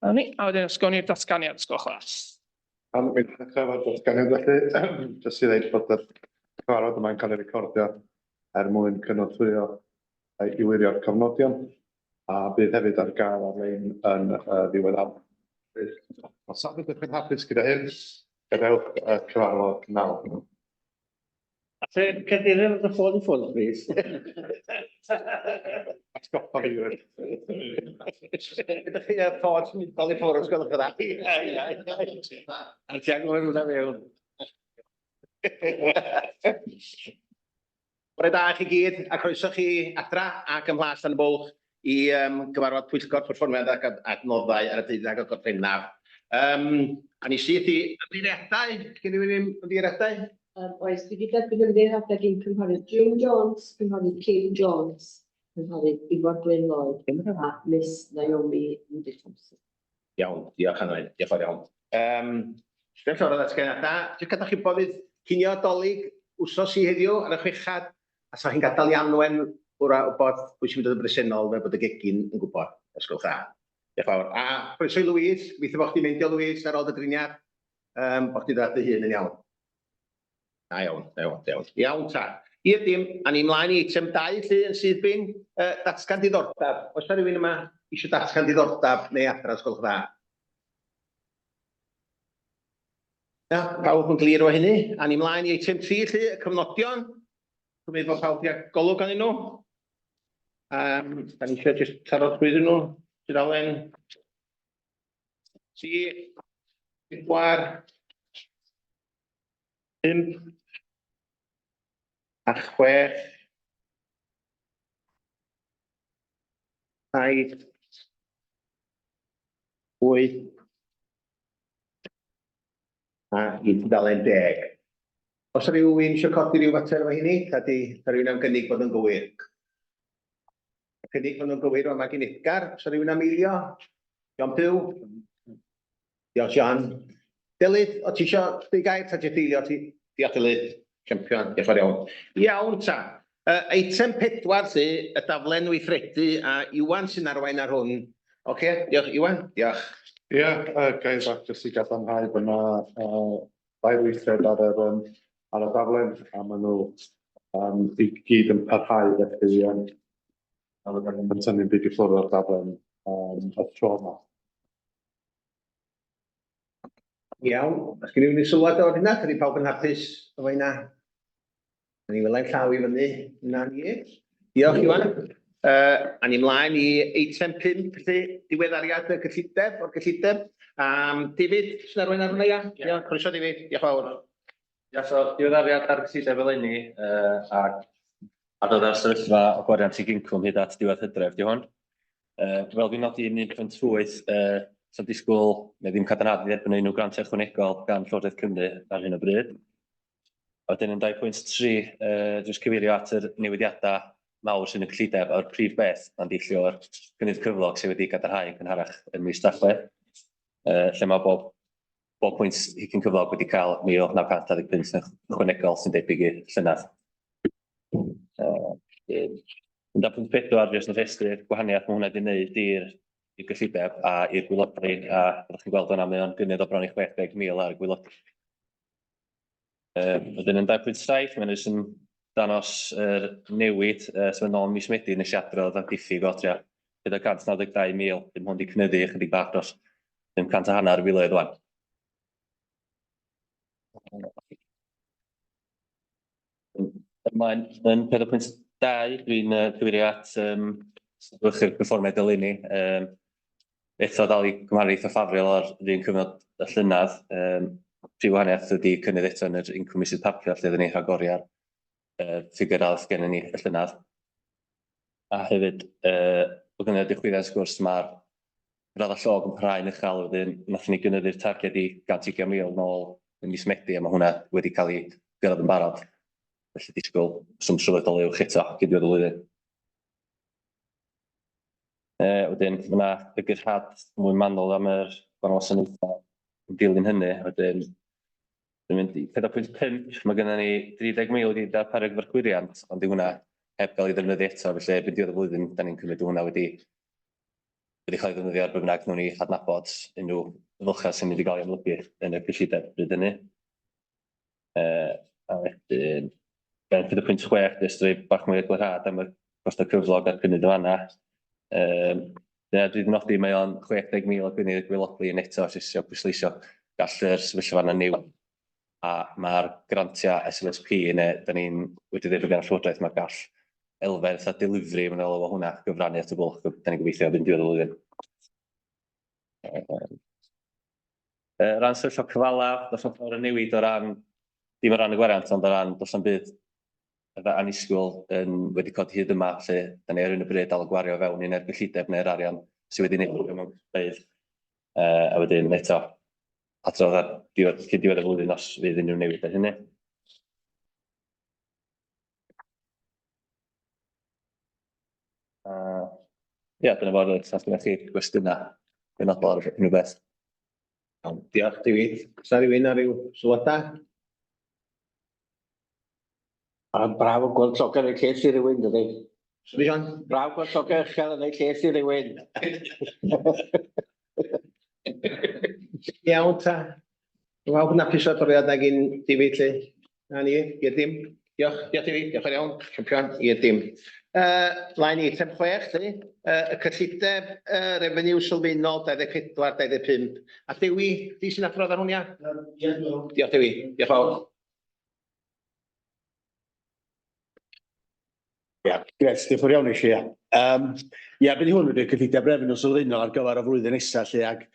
Na ni, a wedyn os gawn ni'r datganiad, os gwelwch yn dda. Am mi ddechrau efo'r datganiad felly, jyst i ddeud bod y cyfarfod yma'n cael ei recordio er mwyn cynorthwyo i wirio'r cofnodion, a bydd hefyd ar gael ar-lein yn uh, ddiweddar. Os ydych chi'n hapus gyda hyn, gadewch y cyfarfod nawr. Alle cadeirydd ddod â ffôn i ffwrdd, plîs? Atgoffa fi reit. Ydych chi ar ffôn symudol i ffwrdd, os gwelwch yn dda? Ie, ie, ie. A ti angen hwnna fewn. Bore da i chi gyd, a croeso chi adra ac ym Mhlas Tan y Bwlch i um, gyfarfod Pwyllgor Perfformiad ac Adnoddau ar y deuddeg o Gorffennaf. Um, a ni syth i ymddiheuriadau. Gen rhywun ddim ymddiheuriadau? Um, oes, dwi wedi derbyn ymddiheuriadau gin Cynghorydd June Jones, Cynghorydd Kim Jones, Cynghorydd Ifor Glyn Lloyd a Miss Naomi Woody Thompson. Iawn, diolch Anwen, diolch fawr iawn. Um, Dim llawer o ddatganiadau. Jyst gadael chi bod fydd cinio Dolig wsos i heddiw ar y chwechad, a sa chi'n gadael i Anwen wra wybod pwy sy'n mynd yn bresennol fel bod y gegin yn gwybod. Os gwelwch dda. Diolch fawr. A croeso i Louise, gobeithio bod chdi'n meindio Louise ar ôl dy driniad, um, bod chdi'n dod at dy hun yn iawn. Da iawn, da iawn, da iawn. Iawn ta. I'r dim, a ni mlaen i eitem 2 lly yn syth bin, uh, datgan diddordeb. Oes na rhywun yma eisiau datgan diddordeb neu adra, os gwelwch dda? Na, pawb yn glir o hynny. A ni mlaen i eitem 3 lly, y cyfnodion. Cymryd bod pawb di golwg arnyn nhw. Um, da ni eisiau jyst taro trwyddyn nhw. Tudalen 3, 4, 5 a 6, 7, 8 a i tudalen 10. Os rhywun eisiau codi rhyw fater efo hynny, ta di, ta rhywun am gynnig bod yn gywir? Cynnig bod yn gywir, ond mae gen Edgar. Os rhywun am eilio? John Pugh? Diolch Sian. Delyth, o ti isio dweud gair ta jyst eilio ti? Diolch Delyth, champion, diolch fawr iawn. Iawn ta. Uh, eitem pedwar lly, y daflen weithredu, a Iwan sy'n arwain ar hwn. Oce, okay, diolch Iwan, diolch. Ie, yeah, uh, gair bach jyst i gadarnhau bod yna uh, dair weithred ar yr, um, ar y daflen, a maen nhw um, i gyd yn parhau, felly um, a fyddan nhw'n tynnu'n byd i ffwrdd o'r daflen um, y tro yma. Iawn, os gen i unrhyw sylwad o'r hynna, tydi pawb yn hapus efo hynna? Ni welai'n llaw i fyny, na ni. Diolch Iwan. Uh, a ni mlaen i eitem 5, felly, diweddariad y gyllideb, o'r gyllideb. Um, David, sy'n arwain ar hwnna, ia? Ia, yeah. croeso David, diolch fawr. Ia, so diweddariad ar gyllideb eleni, uh, ac adrodd ar sefyllfa o gwariant i gincwm hyd at diwedd hydref, di hwn. Uh, fel fi'n nodi yn 1.8, uh, so'n disgwyl, neu ddim cadarnhad i dderbyn unrhyw grant ychwanegol gan Llywodraeth Cymru ar hyn o bryd. A wedyn yn 2.3, uh, jyst cyfeirio at yr newidiadau mawr sy'n y cyllideb a'r prif beth mae'n deillio o'r cynnydd cyflog sydd wedi gadarnhau yn gynharach yn mis Tachwedd, uh, lle mae bob, bob pwynt hicyn cyflog wedi cael 1,925 yn ychwanegol sy'n debyg i'r llynedd. Uh, Yn 2.4, jyst yn rhestru'r gwahaniaeth mae hwnna wedi wneud i'r i'r gyllideb a i'r gwaelodlin, a byddwch chi'n gweld yna mae o'n gynnydd o bron i 60,000 ar y gwaelodlin. Yy, wedyn yn 2.7, mae'n jyst yn dangos yr newid, uh, so yn ôl mis Medi nes i adrodd ar diffyg o tua 492,000, dim hwn wedi cynyddu ychydig bach dros 500 a hanner filoedd wan. Mae'n yn 4.2, dwi'n uh, cyfeirio at um, sefyllfa'r perfformiad eleni. Um, eto dal i gymharu eitha ffafriol ar yr un cyfnod y llynedd. Um, prif wahaniaeth ydy cynnydd eto yn yr incwm meysydd parcio, lle oedden ni rhagori ar uh, ffigur oedd gennym ni y llynedd. A hefyd, uh, o gynnydd y chwyddiant sgwrs, mae'r raddau llog yn parhau'n uchel, wedyn wnaethon ni gynyddu'r targed i 120,000 nôl yn mis Medi, a mae hwnna wedi cael ei gyrraedd yn barod. Felly disgwyl swm sylweddol uwch eto cyn diwedd y flwyddyn. E, wedyn, mae yna eglurhad mwy manwl am yr gwahanol wasanaethau yn dilyn hynny. Wedyn, dwi'n mynd i 4.5, mae gennym ni 30,000 wedi darparu ar gyfer gwiriant, ond dyw hwnna heb gael ei ddefnyddio eto, felly erbyn diwedd y flwyddyn, da ni'n cymryd hwnna wedi wedi cael ei ddefnyddio ar be bynnag wnawn ni adnabod unrhyw fylchau sy'n mynd i gael ei amlygu yn y gyllideb bryd hynny. A wedyn, benefit y pwynt 6, jyst rhoi bach mwy o eglurhad am y costau cyflog a'r cynnydd yn fanna. Dyna dwi wedi nodi, mae o'n 60,000 o gynnydd gwaelodlu yn eto, jyst isio pwysleisio, gall yr sefyllfa yna newid. A mae'r grantiau SLSP neu, da ni'n wedi dderbyn gan y Llywodraeth, mae gall elfen fatha delivery, mae'n ôl o hwnna, gyfrannu at y bwlch, da ni'n gobeithio erbyn diwedd y flwyddyn. Ran sefyllfa cyfalaf, does na'm llawer o newid o ran, dim o ran y gwariant, ond o ran, does na'm byd fatha annisgwyl yn wedi codi hyd yma, lle da ni ar hyn o bryd dal yn gwario fewn un neu'r gyllideb neu'r arian sydd wedi newid mewn cronfeydd. A wedyn eto, adrodd ar diwedd, cyn diwedd y flwyddyn os fydd unrhyw newid ar hynny. Ia, dyna fo, os gennych chi gwestiynau benodol ar unrhyw beth. Iawn, diolch Dewi. Oes 'na rywun â ryw sylwadau? Mae'n braf o gweld llogau yn rhoi lles i rywun, dydi? Sori John? Braf gweld llogau uchel yn rhoi lles i rywun. Iawn ta. Dwi'n meddwl bod hapus o'r doriad na gyn David lly. Na ni, i'r dim. Diolch, diolch David, diolch yn iawn, champion, i'r dim. Mlaen i eitem 6 lly, y cyllideb refeniw sylfaenol 24-25. A Dewi, di sy'n adrodd ar hwn ia? Ie, Diolch Dewi, diolch fawr. Ia, grêt, diolch yn fawr iawn i chi. Ia, ia, be' 'di hwn ydi'r cyllideb refeniw sylfaenol ar gyfer y flwyddyn nesa 'lly, ag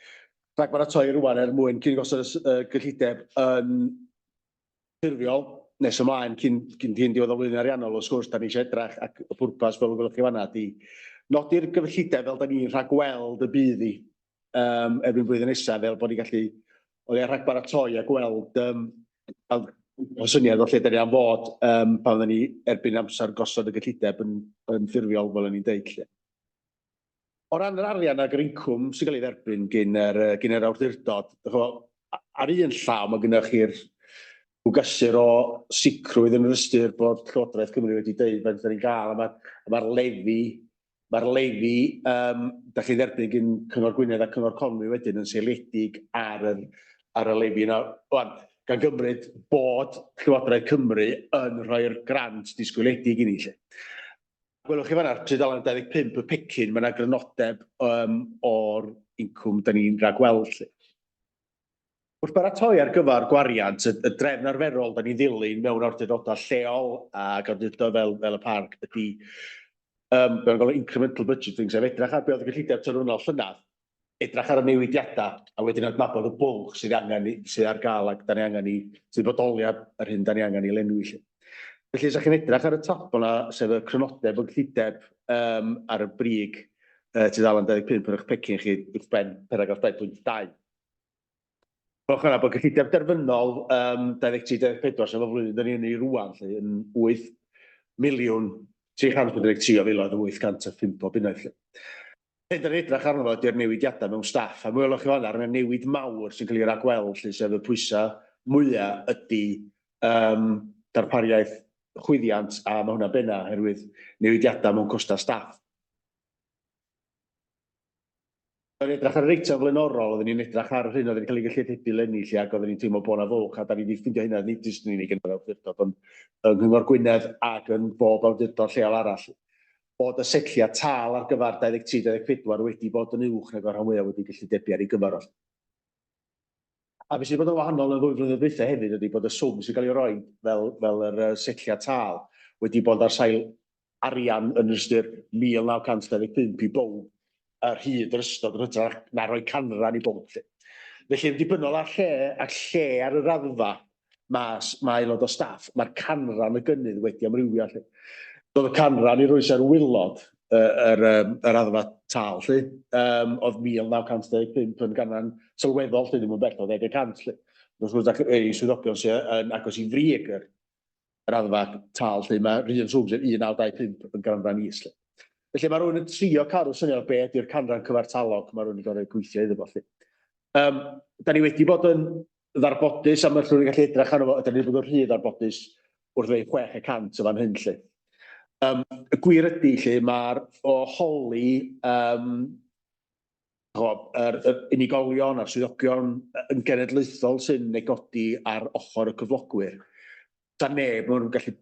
rhag baratoi rŵan er mwyn cyn gosod y y gyllideb yn ffurfiol nes ymlaen cyn cyn cyn diwedd y flwyddyn ariannol wrth gwrs, da ni eisiau edrach ac y pwrpas fel y gwelwch chi fanna ydi nodi'r gyllideb fel da ni'n rhagweld y bydd hi erbyn blwyddyn nesaf, fel bod ni'n gallu o leia rhag baratoi a gweld cael o syniad o lle da ni am fod pan fydden ni erbyn amser gosod y gyllideb yn, yn ffurfiol, fel o'n i'n deud. Lle. O ran yr arian ag yr incwm sy'n cael ei dderbyn gyn yr, gyn yr awdurdod, ar un llaw mae gennych chi'r gysur o sicrwydd yn yr ystyr bod Llywodraeth Cymru wedi deud faint da ni'n gael, a mae'r ma lefi Mae'r lefi yym dach chi'n dderbyn gin Cyngor Gwynedd a Cyngor Conwy wedyn yn seiliedig ar yr ar y lefi yna. Wan, gan gymryd bod Llywodraeth Cymru yn rhoi'r grant disgwyliedig i ni 'lly. Gwelwch chi fan'na ar tudalen 25 y pecyn, mae 'na grynodeb yym o'r incwm 'dan ni'n rhagweld 'lly. Wrth baratoi ar gyfer gwariant, y drefn arferol da ni'n ddilyn mewn awdurdodau lleol ac awdurdod fel, fel y parc ydy be maen incremental budgeting, sef edrych ar be oedd y gyllideb terfynol llynedd, edrych ar y newidiadau a wedyn adnabod y bwlch sydd angen i, sydd ar gael ac da ni angen i, sydd bodoli ar yr hyn da ni angen i lenwi. Lly. Felly, os ydych chi'n edrych ar y top yna, sef y crynodeb o gyllideb ar y brig tudalen 25 yn eich pecyn chi, uwchben paragraff 2.2. Gwelwch yna bod cyllideb derfynol um, 23-24, sef y flwyddyn dyn ni'n ei rwan, lle, yn 8 miliwn 343 o filoedd o 805 o bunnoedd. Lle. Hyn dyn ni'n edrych arno fo ydy'r newidiadau mewn staff, a mi welwch chi fan'na, yna newid mawr sy'n cael ei ragweld, lle, sef y pwysau mwyaf ydy um, darpariaeth chwyddiant, a mae hwnna'n benna oherwydd newidiadau mewn costau staff. O'n i'n edrych ar yr eitem flaenorol, oedden ni'n edrych ar yr hyn oedd wedi cael ei gyllidhebu leni 'lly, ac oedden ni'n teimlo bod 'na fwlch, a da ni wedi ffeindio hynna, nid jyst yn unig yn yr awdurdod, ond yng Nghyngor Gwynedd ac yn bob awdurdod lleol arall, bod y setliad tâl ar gyfer 23, 24 wedi bod yn uwch nag o'r rhan fwyaf wedi gyllidebu ar ei gyfer o. A beth sydd wedi bod yn wahanol yn y ddwy flynedd dwytha hefyd ydy bod y swm sy'n cael ei roi fel, fel yr setliad tâl wedi bod ar sail arian yn ystyr 1925 i bowb ar hyd yr ystod yn hytrach na rhoi canran i bowb. Felly, yn dibynnol ar lle a lle ar y raddfa mae, mae aelod o staff, mae'r canran y gynnydd wedi amrywio. Felly. Doedd y canran i roi ar wylod yr, yr raddfa tâl, lly, oedd 1925 yn ganran sylweddol, lly, ddim yn bell o 10%. Lly. Wrth gwrs, ei swyddogion sydd yn agos i frig yr raddfa tâl, lly, mae'r un swm sef 1925 yn ganran is. Lly. Felly mae rhywun yn trio cael rhyw syniad o be ydy'r canran cyfartalog mae rhywun yn gorfod gweithio iddo fo. Lly. Da ni wedi bod yn ddarbodus am y rhywun yn gallu edrych arno fo, ydyn ni wedi bod yn rhy ddarbodus wrth ddweud 6% o fan hyn 'lly. Y gwir ydy 'lly, mae'r o holi Ch'mo', yr unigolion a'r swyddogion yn genedlaethol sy'n negodi ar ochr y cyflogwyr. 'Sa neb yn gallu,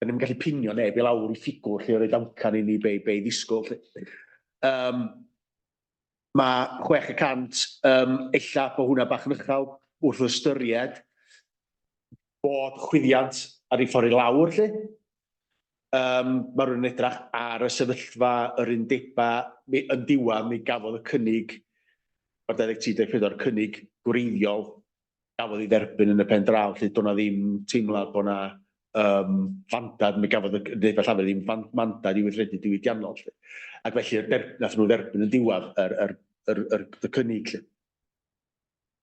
da ni'm yn gallu pinio neb i lawr i ffigwr lle o roid amcan i ni be, be i ddisgwyl 'lly. Ma' 6%, ella bo' hwnna bach yn uchel wrth ystyried bod chwyddiant ar ei ffordd i lawr 'lly. Ma' rhywun yn edrach ar y sefyllfa yr undebau, mi yn diwedd mi gafodd y cynnig, o'r 23, 24, cynnig gwreiddiol gafodd ei dderbyn yn y pen draw 'lly, do' 'na ddim teimlad bod 'na fandad, mi gafodd y undebau llafur ddim mandad i weithredu diwydiannol 'lly. Ac felly yr nath nhw dderbyn yn diwedd yr, yr, yr, yr, y cynnig 'lly.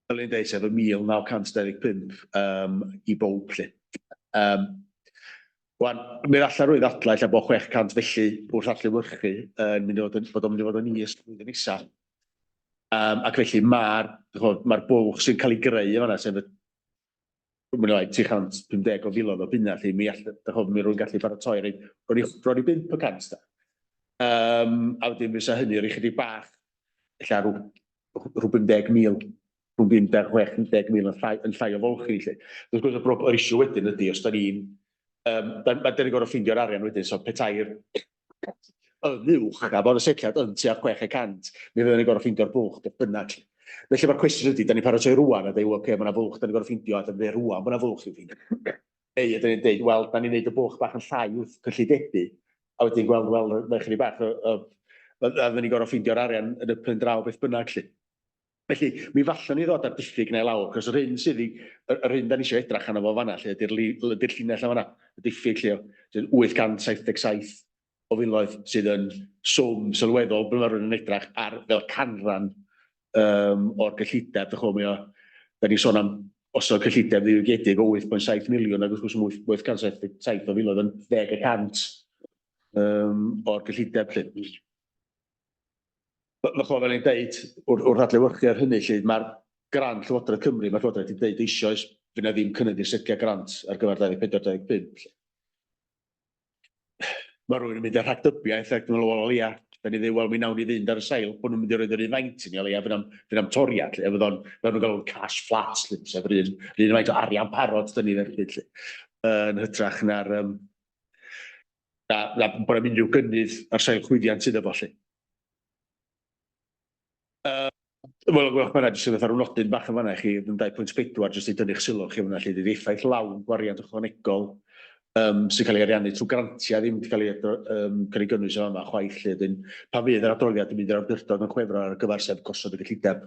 Fel o'n i'n deud, sef y 1925 i bowb 'lly. Wan, mi alla rwy ddadlau ella bod 600 felly wrth adlewyrchu yn mynd i fod yn, bod o'n mynd i fod yn is blwyddyn nesa. Ac felly mae'r ma bwlch sy'n cael ei greu yn fanna, sef y mwy neu lai 350 o filoedd o bunna, lly mi all, ch'mo', mi rwy'n gallu paratoi rei, bron i, bron i 5% da. A wedyn fysa hynny rhoi chydig bach, ella rhyw, rhyw 50,000, rhwng 56 50,000 yn llai, yn llai o fwlch i ni 'lly. Wrth gwrs y brob- yr issue wedyn ydy os da ni'n, da, ma' 'dan ni'n gorfod ffeindio'r arian wedyn, so petai'r yn uwch a bod y setliad yn tua 6%, mi fyddwn ni'n gorfod ffeindio'r bwlch beth bynnag. Felly mae'r cwestiwn ydy, da ni'n paratoi rwan a dweud, wel, okay, mae yna fwlch da ni'n gorfod ffeindio, a da ni'n dweud rwan bod yna fwlch i'w ffeindio. Neu ydyn ni'n dweud, wel, da ni'n neud y bwlch bach yn llai wrth cyllidebu, a wedyn gweld, wel, mae chydig bach o, o, a fydden ni'n gorfod ffeindio'r arian yn y pen draw beth bynnag, 'lly. Felly, mi fallwn ni ddod â'r diffyg 'na i lawr, cos yr hyn sydd i, yr, yr hyn da ni eisiau edrach arno fo fanna, lle ydy'r ydy'r llinell yma fanna, y diffyg lle, sydd 877 o filoedd sydd yn swm sylweddol pan mae rhywun yn edrach ar fel canran o'r gyllideb, dych chi'n gwybod, mae o, da ni'n sôn am osod cyllideb ddiwygiedig o 8.7 miliwn, ac wrth gwrs mae 877 o filoedd yn 10% o'r gyllideb, lly. Fel ch'mo', fel o'n i'n deud, wrth adlewyrchu ar hynny 'lly, mae'r grant Llywodraeth Cymru, mae'r Llywodraeth wedi deud eisoes, fydd 'na ddim cynnydd i'r setiau grant ar gyfer 24, 25 'lly. Mae rhywun yn mynd â rhagdybiaeth ac dwi'n meddwl, wel, o leia, da ni ddeud, wel, mi nawn ni fynd ar y sail bod nhw'n mynd i roed yr un faint i ni, o leia, fydd na'm, fydd na'm toriad, 'lly, a fydd o'n, fel nhw'n galw'n cash flat, 'lly, sef yr un, yr un faint o arian parod 'dan ni dderbyn, 'lly, yn hytrach na'r, um, na, na bod 'na'm unrhyw gynnydd ar sail chwyddiant iddo fo 'lly. Wel, gwelwch fan'na jyst fatha rhyw nodyn bach yn fan'na i chi, yn 2.4, jyst i dynnu'ch sylw chi fan'na 'lly, dydy effaith lawn gwariant ychwanegol sy'n cael ei ariannu trwy grantiau ddim wedi cael ei cael ei gynnwys yn fama chwaith 'lly. Wedyn, pan fydd yr adroddiad yn mynd i'r awdurdod yn Chwefror ar gyfer sef gosod y gyllideb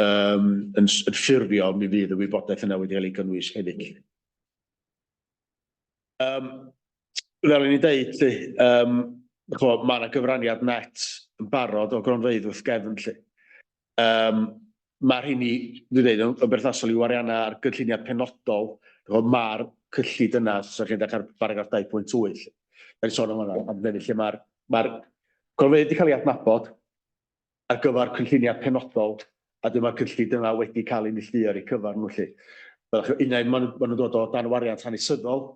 yn, yn ffurfiol, mi fydd y wybodaeth yna wedi cael ei gynnwys hefyd. Fel o'n i'n deud 'lly, ch'mo', ma' 'na gyfraniad net yn barod o gronfeydd wrth gefn 'lly. Ma' rheini, dwi'n deud, yn berthnasol i wariannau ar gynlluniau penodol, ch'mo', ma'r cyllid yna, os ydych chi'n edrych ar baragraff 2.8 'lly, da ni'n sôn am fan'na, am lle ma'r ma'r cronfeydd wedi cael eu adnabod, ar gyfer cynlluniau penodol, a dyma'r cyllid yma wedi cael ei neilltuo ar eu cyfer nhw 'lly. Fel chi, unai maen nhw, maen nhw'n dod o danwariant hanesyddol,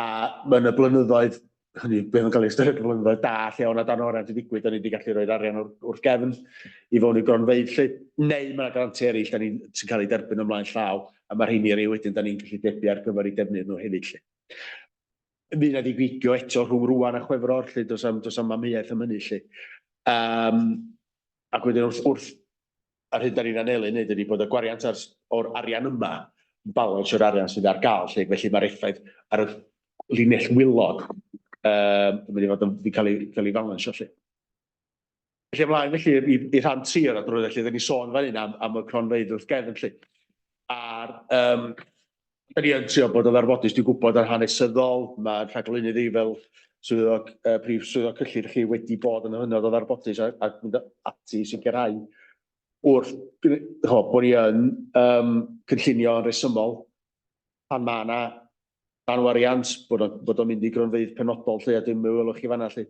a yn y blynyddoedd, hynny, beth yn cael ei ystyried yn blynyddoedd da, lle o'na danwariant wedi digwydd, da ni wedi gallu rhoi'r arian wrth gefn i fewn i gronfeydd 'lly. Neu mae yna grantiau eraill da ni'n, sy'n cael eu derbyn ymlaen llaw, a mae rheini rei wedyn da ni'n cyllidebu ar gyfer eu defnydd nhw hefyd 'lly. Mi fydd 'na ddiwygio eto rhwng rŵan a Chwefror 'lly, does 'am, does 'am amheuaeth am hynny 'lly. Ac wedyn wrth, wrth, a'r hyn da ni'n anelu wneud ydy bod y gwariant ar, o'r arian yma yn balansio'r arian sydd ar gael 'lly, felly mae'r effaith ar y linell wylod yn mynd i fod yn, wedi cael ei, cael ei falansio 'lly. Felly ymlaen felly i, i rhan 3 o'r adroddiad lle, dyn ni sôn fan hyn am y cronfeydd wrth gefn lle. A'r, da ni yn trio bod yn ddarfodus, dwi'n gwybod yn hanesyddol, mae'r rhagflaenydd i fel swyddog, prif swyddog cyllid chi wedi bod yn hynod o ddarfodus a, a mynd ati i sicrhau wrth ch'mo, bod ni yn cynllunio yn rhesymol pan mae yna danwariant, bod o'n bod o'n mynd i gronfeydd penodol 'lly, a dim mi welwch chi fan'na 'lly.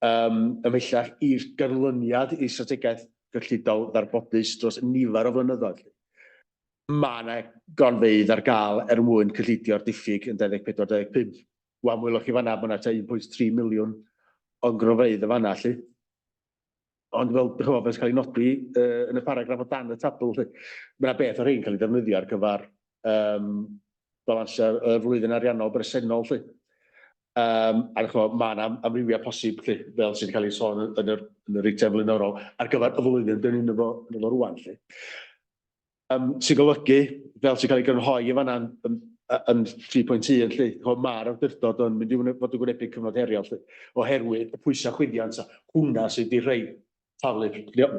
Ymhellach i'r ganlyniad i strategaeth gyllidol ddarbodus dros nifer o flynyddoedd 'lly. Mae yna gronfeydd ar gael er mwyn cyllidio'r diffyg yn 24, 25. Wan, welwch chi fan'na, mae yna tua 1.3 miliwn o'n gronfeydd yn fan'na 'lly. Ond fel dych ch'mo' fel sy'n cael ei nodi yy yn y paragraff o dan y tabl 'lly, ma' 'na beth o rhein cael ei ddefnyddio ar gyfer yym balansio y flwyddyn ariannol bresennol 'lly. Yym a dych ch'mo' ma' 'na amrywiad posib 'lly, fel sydd wedi cael ei sôn yn yr yn yr eitem flaenorol, ar gyfer y flwyddyn 'dan ni ynddo fo ynddo fo rŵan 'lly. Yym sy'n golygu, fel sy'n cael ei grynhoi yn fan'na yn yn yn 3.1 'lly, ch'mo' ma'r awdurdod yn mynd i wyne- fod yn gwynebu cyfnod heriol 'lly, oherwydd y pwysau chwyddiant a hwnna sydd wedi rhoi taflu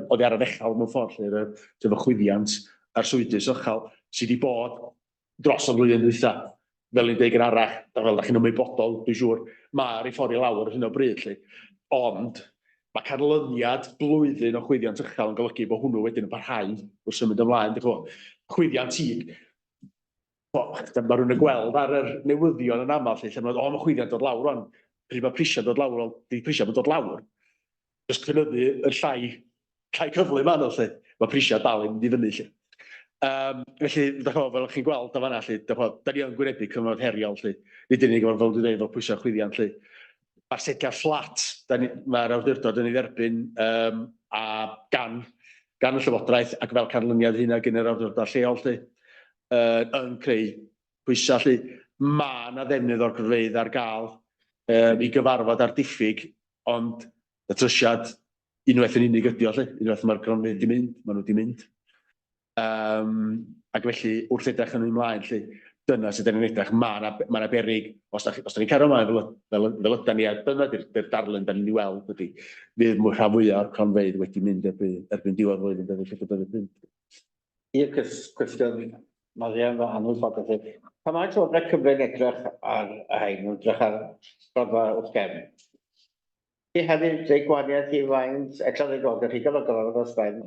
oddi ar yr echal mewn ffordd 'lly, yr sef y chwyddiant a'r swydus uchel sydd wedi bod dros y flwyddyn ddwytha. Fel ni'n deud yn arach, a fel dach chi'n ymwybodol, dwi'n siŵr, mae ar ei ffordd i lawr ar hyn o bryd 'lly. Ond mae canlyniad blwyddyn o chwyddiant uchel yn golygu bod hwnnw wedyn yn parhau wrth symud ymlaen, dych ch'mo'. Chwyddiant i, mae rhywun yn gweld ar yr newyddion yn aml 'lly, lle mae'n, o, mae chwyddiant dod lawr rwan, pryd mae prisiau'n dod lawr, wel, di prisiau yn dod lawr, jyst cynyddu yn llai, llai cyflym maen nhw 'lly. Mae prisiau dal yn mynd i fyny 'lly. Um, felly, dych chi'n fel chi'n gweld o fanna, 'lly, dych chi'n da ni yn gwynebu cyfnod heriol, 'lly. Nid yn unig fel dwi'n dweud, fel pwysau chwyddiant, 'lly. Mae'r setliad fflat, mae'r awdurdod yn ei dderbyn um, a gan, gan y Llywodraeth ac fel canlyniad hynna gan yr awdurdod lleol, 'lly, uh, yn creu pwysau, 'lly. Mae yna ddefnydd o'r gronfeydd ar gael um, i gyfarfod â'r diffyg, ond y trosiad unwaith yn unig ydi o 'lly, unwaith mae'r gronfeydd 'di mynd, maen nhw 'di mynd. Um, ac felly, wrth edrych yn ymlaen 'lly, dyna sut 'dan ni'n edrych, mae yna ma 'na beryg, os da, os da ni'n cario ymlaen fel, fel, fel ydan ni, a dyna di'r di darlun da ni'n ei weld ydy, fydd mwy rhan fwyaf o'r cronfeydd wedi mynd erbyn, erbyn diwedd flwyddyn 2025. Un cwestiwn, Marian, fy annwyl bod chi. Pan mae Llywodraeth Cymru'n edrych ar y rhain, nhw'n edrych ar gronfa wrth gefn. Chi hefyd dweud gwahaniaeth i faint, eto dwi'n gweld, chi gael o gronfa dros ben,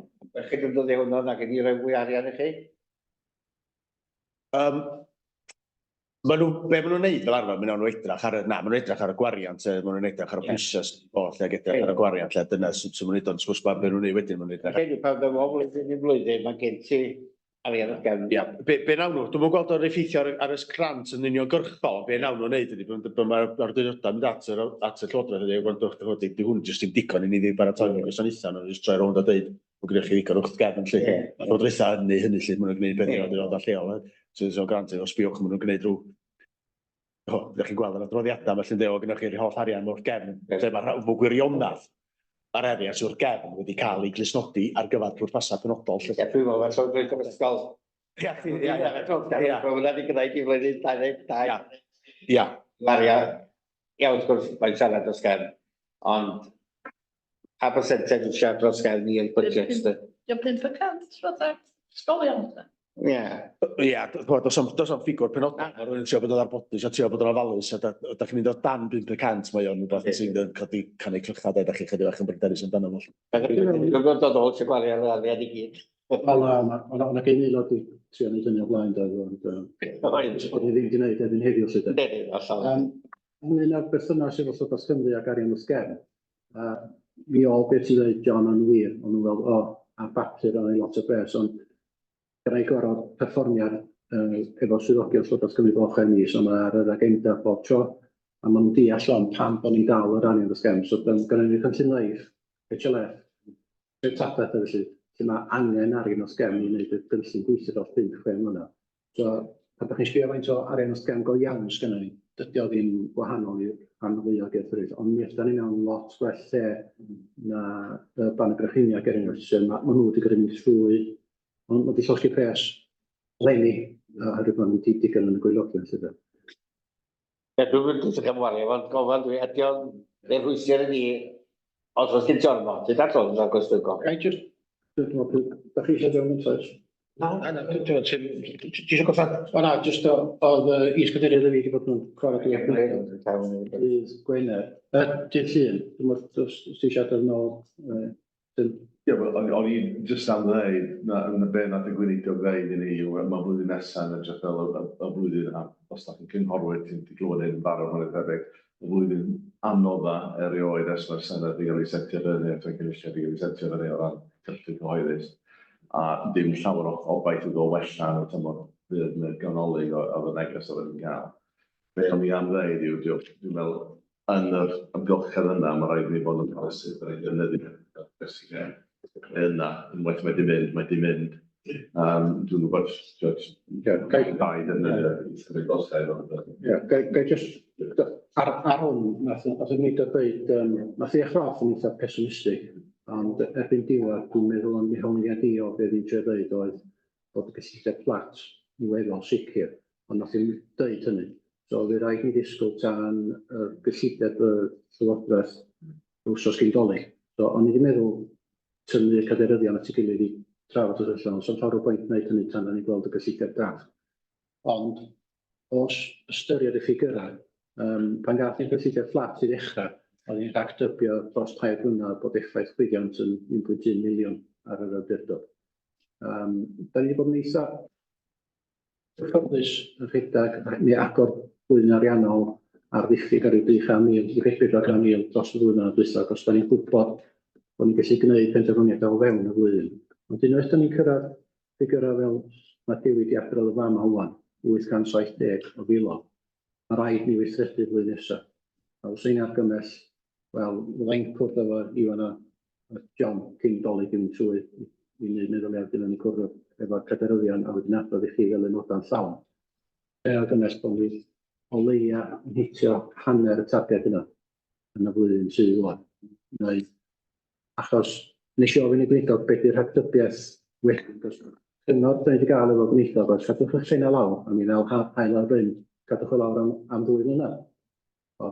chi ddim dod i hwnnw nag i ni roi fwy arian i chi? Um, Maen nhw, be maen nhw'n neud fel arfer, maen nhw'n edrych ar y, na, maen nhw'n edrych ar y gwariant, maen nhw'n edrych ar y pwysau sydd wedi bod, lle, ac edrych ar y gwariant, lle, dyna sut maen nhw'n neud, ond sgwrs be nhw'n neud wedyn, maen nhw'n edrych ar... Pan ddaw o flwyddyn i flwyddyn, mae gen ti arian wrth gefn. Ia, be, be nawn nhw, dwi'm yn gweld o'n effeithio ar, ar y grant yn uniongyrchol, be nawn nhw'n neud ydy, be mae'r awdurdodau'n mynd at yr, at y llywodraeth ydy, gwrandwch, dych chi'n di hwn jyst ddim digon i ni ddim baratoi mm. gwasanaethau, nhw'n jyst troi rownd a dweud, bod gennych chi ddigon wrth gefn, lle. Yeah. Mae'r llywodraethau yn neud hynny, lle, maen nhw'n gwneud beth i'r awdurdodau lleol, So, so grant, os sbïwch, maen nhw'n gwneud rhyw... O, ydych chi'n gweld yr adroddiadau, felly'n dweud, o, gennych chi'r holl arian wrth gefn. Lle mae'r fwy gwirionedd, mae'r arian sydd wrth gefn wedi cael ei glustnodi ar gyfer pwrpasau penodol. Ie, dwi'n meddwl, mae'n llywodraeth yr ysgol. Ie, ie, ie. Ie. Mae hwnna wedi gwneud i flwyddyn 22. Ia. Maria, ia, wrth gwrs, mae'n siarad dros gefn, ond pa percentage yn siarad dros gefn i'r budget? Ie, 5% fatha ysgolion. Ie. Ie, does o'm does o'm ffigwr penodol, ma' rhywun yn trio bod yn ddarbodus a trio bod yn ofalus a da, da chi'n mynd o dan 5% mae o'n rhywbeth sy'n yn codi canu clychau de, da chi'n chydig bach yn bryderus amdano fo. Dwi'n dod ôl ti'n gwario yr arian i gyd. Wel na, ma' ma' 'na gyn aelod 'di trio neud hynny o blaen do, ond yy Oedd. oedd hi ddim 'di neud erbyn heddiw 'lly de. Yndi, hollol. Yym ynglyn â'r berthynas efo Llywodraeth Cymru ac arian wrth gefn, yy mi o'dd be' ti'n ddeud John yn wir, o'n nhw'n fel o ar bapur o'n lot o bres, ond gyda'i gorfod perfformiad yy efo swyddogion Llywodraeth Cymru bob chwe mis, ond ma' ar yr agenda bob tro, a ma' nhw'n deall ŵan pam bod ni'n dal yr arian wrth gefn, so gynnon ni'r cynllun LIFE, HLF, treftadaeth a felly, lle mae angen arian wrth gefn i wneud y gynllun gweithio dros 5-6 mlynedd. So, pan dach chi'n sbio faint o arian wrth gefn go iawn sgynnon ni, dydy o ddim gwahanol i'r rhan fwyaf o gyrff eraill, ond mi ydan ni mewn lot gwell lle na y Banc Brycheiniog er enghraifft, lle ma' ma' nhw wedi gorfod mynd trwy, ma' nhw wedi llosgi pres leni, oherwydd ma' nhw wedi digon yn y gwaelodion 'lly de. Ie, dwi'm yn edrych am wario, ond gofal dwi, ydy o'n rhoi rhwystr i ni os oes gen ti ormod, ti'n dall o'n gwestiwn gofyn. Ga i jyst, dwi'n meddwl, da chi eisiau dod yn oes? Na, na, dwi'n ti'n ti eisiau gorffan? O na, jyst oedd yy is-gadeirydd y fi wedi bod yn cyfarfod i dydd Gwener, yy dydd Llun, dwi'n meddwl, os ti eisiau dod yn ôl, yy, Dim. Ie, wel, o'n o'n i'n jyst am ddeud, na, na be nath y gweinidog ddeud i ni yw, ma' blwyddyn nesa yn edrych fel y y y flwyddyn, a os dach chi'n cynghorwyr, ti'n 'di clywed hyn yn barod mwy na thebyg, y flwyddyn anodda erioed ers mae'r Senedd 'di gael ei setio fyny, ers mae'r Cynulliad 'di gael ei setio fyny o ran cyllid cyhoeddus, a dim llawer o obaith iddo wella yn y tymor byr neu'r ganolig oedd y neges oedden ni'n gael. Be o'n i am ddeud yw, dwi'n meddwl, yn yr amgylchedd yna, mae rhaid i ni fod yn ofalus sut dan ni'n defnyddio Yna, unwaith mae 'di mynd, mae 'di mynd. Dwi'n gwybod, t'wod, Ie, gai- dau ddefnyddio yr aelodau efo. Ie, gai jyst, ar hwn, nath y gweinidog dweud, nath i ddechrau off yn eitha pessimistic, ond erbyn diwedd, dwi'n meddwl am ddehongliad i o be fi'n trio dweud oedd bod y gyllideb fflat i weddol sicr, ond nath i'm dweud hynny. So fydd rhaid ni ddisgwyl tan y gyllideb y Llywodraeth wsos cyn Dolig. So o'n i wedi meddwl tynnu'r cadeiryddion at ei gilydd i trafod y sefyllfa, ond sa'm llawer o bwynt wneud hynny tan da ni'n gweld y gyllideb drafft. Ond os ystyried y ffigyrau, pan gath ni'r gyllideb fflat i ddechrau, oedd hi'n rhagdybio dros 3 blynedd bod effaith chwyddiant yn 1.1 miliwn ar yr awdurdod. Da ni wedi bod yn eitha cyfforddus yn rhedeg neu agor blwyddyn ariannol ar ddiffyg ar ryw 300,000 i 400,000 dros y ddwy flynedd dwytha, achos da ni'n gwybod bod ni'n gallu gwneud penderfyniadau o fewn y flwyddyn. Ond unwaith da ni'n cyrraedd ffigyrau fel mae Dewi 'di adrodd yn fama ŵan, 870 o filoedd, mae rhaid ni weithredu flwyddyn nesaf. A fyswn i'n argymell, wel, fydda i'n cwrdd efo Iwan a John cyn Dolig i fynd trwy i wneud meddyliau wedyn o'n i'n cwrdd efo'r cadeiryddion a wedyn adrodd i chi fel aelodau'n llawn. Fe argymell bod ni o leia yn hitio hanner y targed yna yn y flwyddyn sydd ŵan. Neu, achos nes i ofyn i gweinidog be di'r rhagdybiaeth wedyn, achos cyngor da ni wedi gael efo gweinidog oedd cadwch eich pennau lawr a mi ddaw haul ar fryn, cadwch o lawr am ddwy flynedd. O,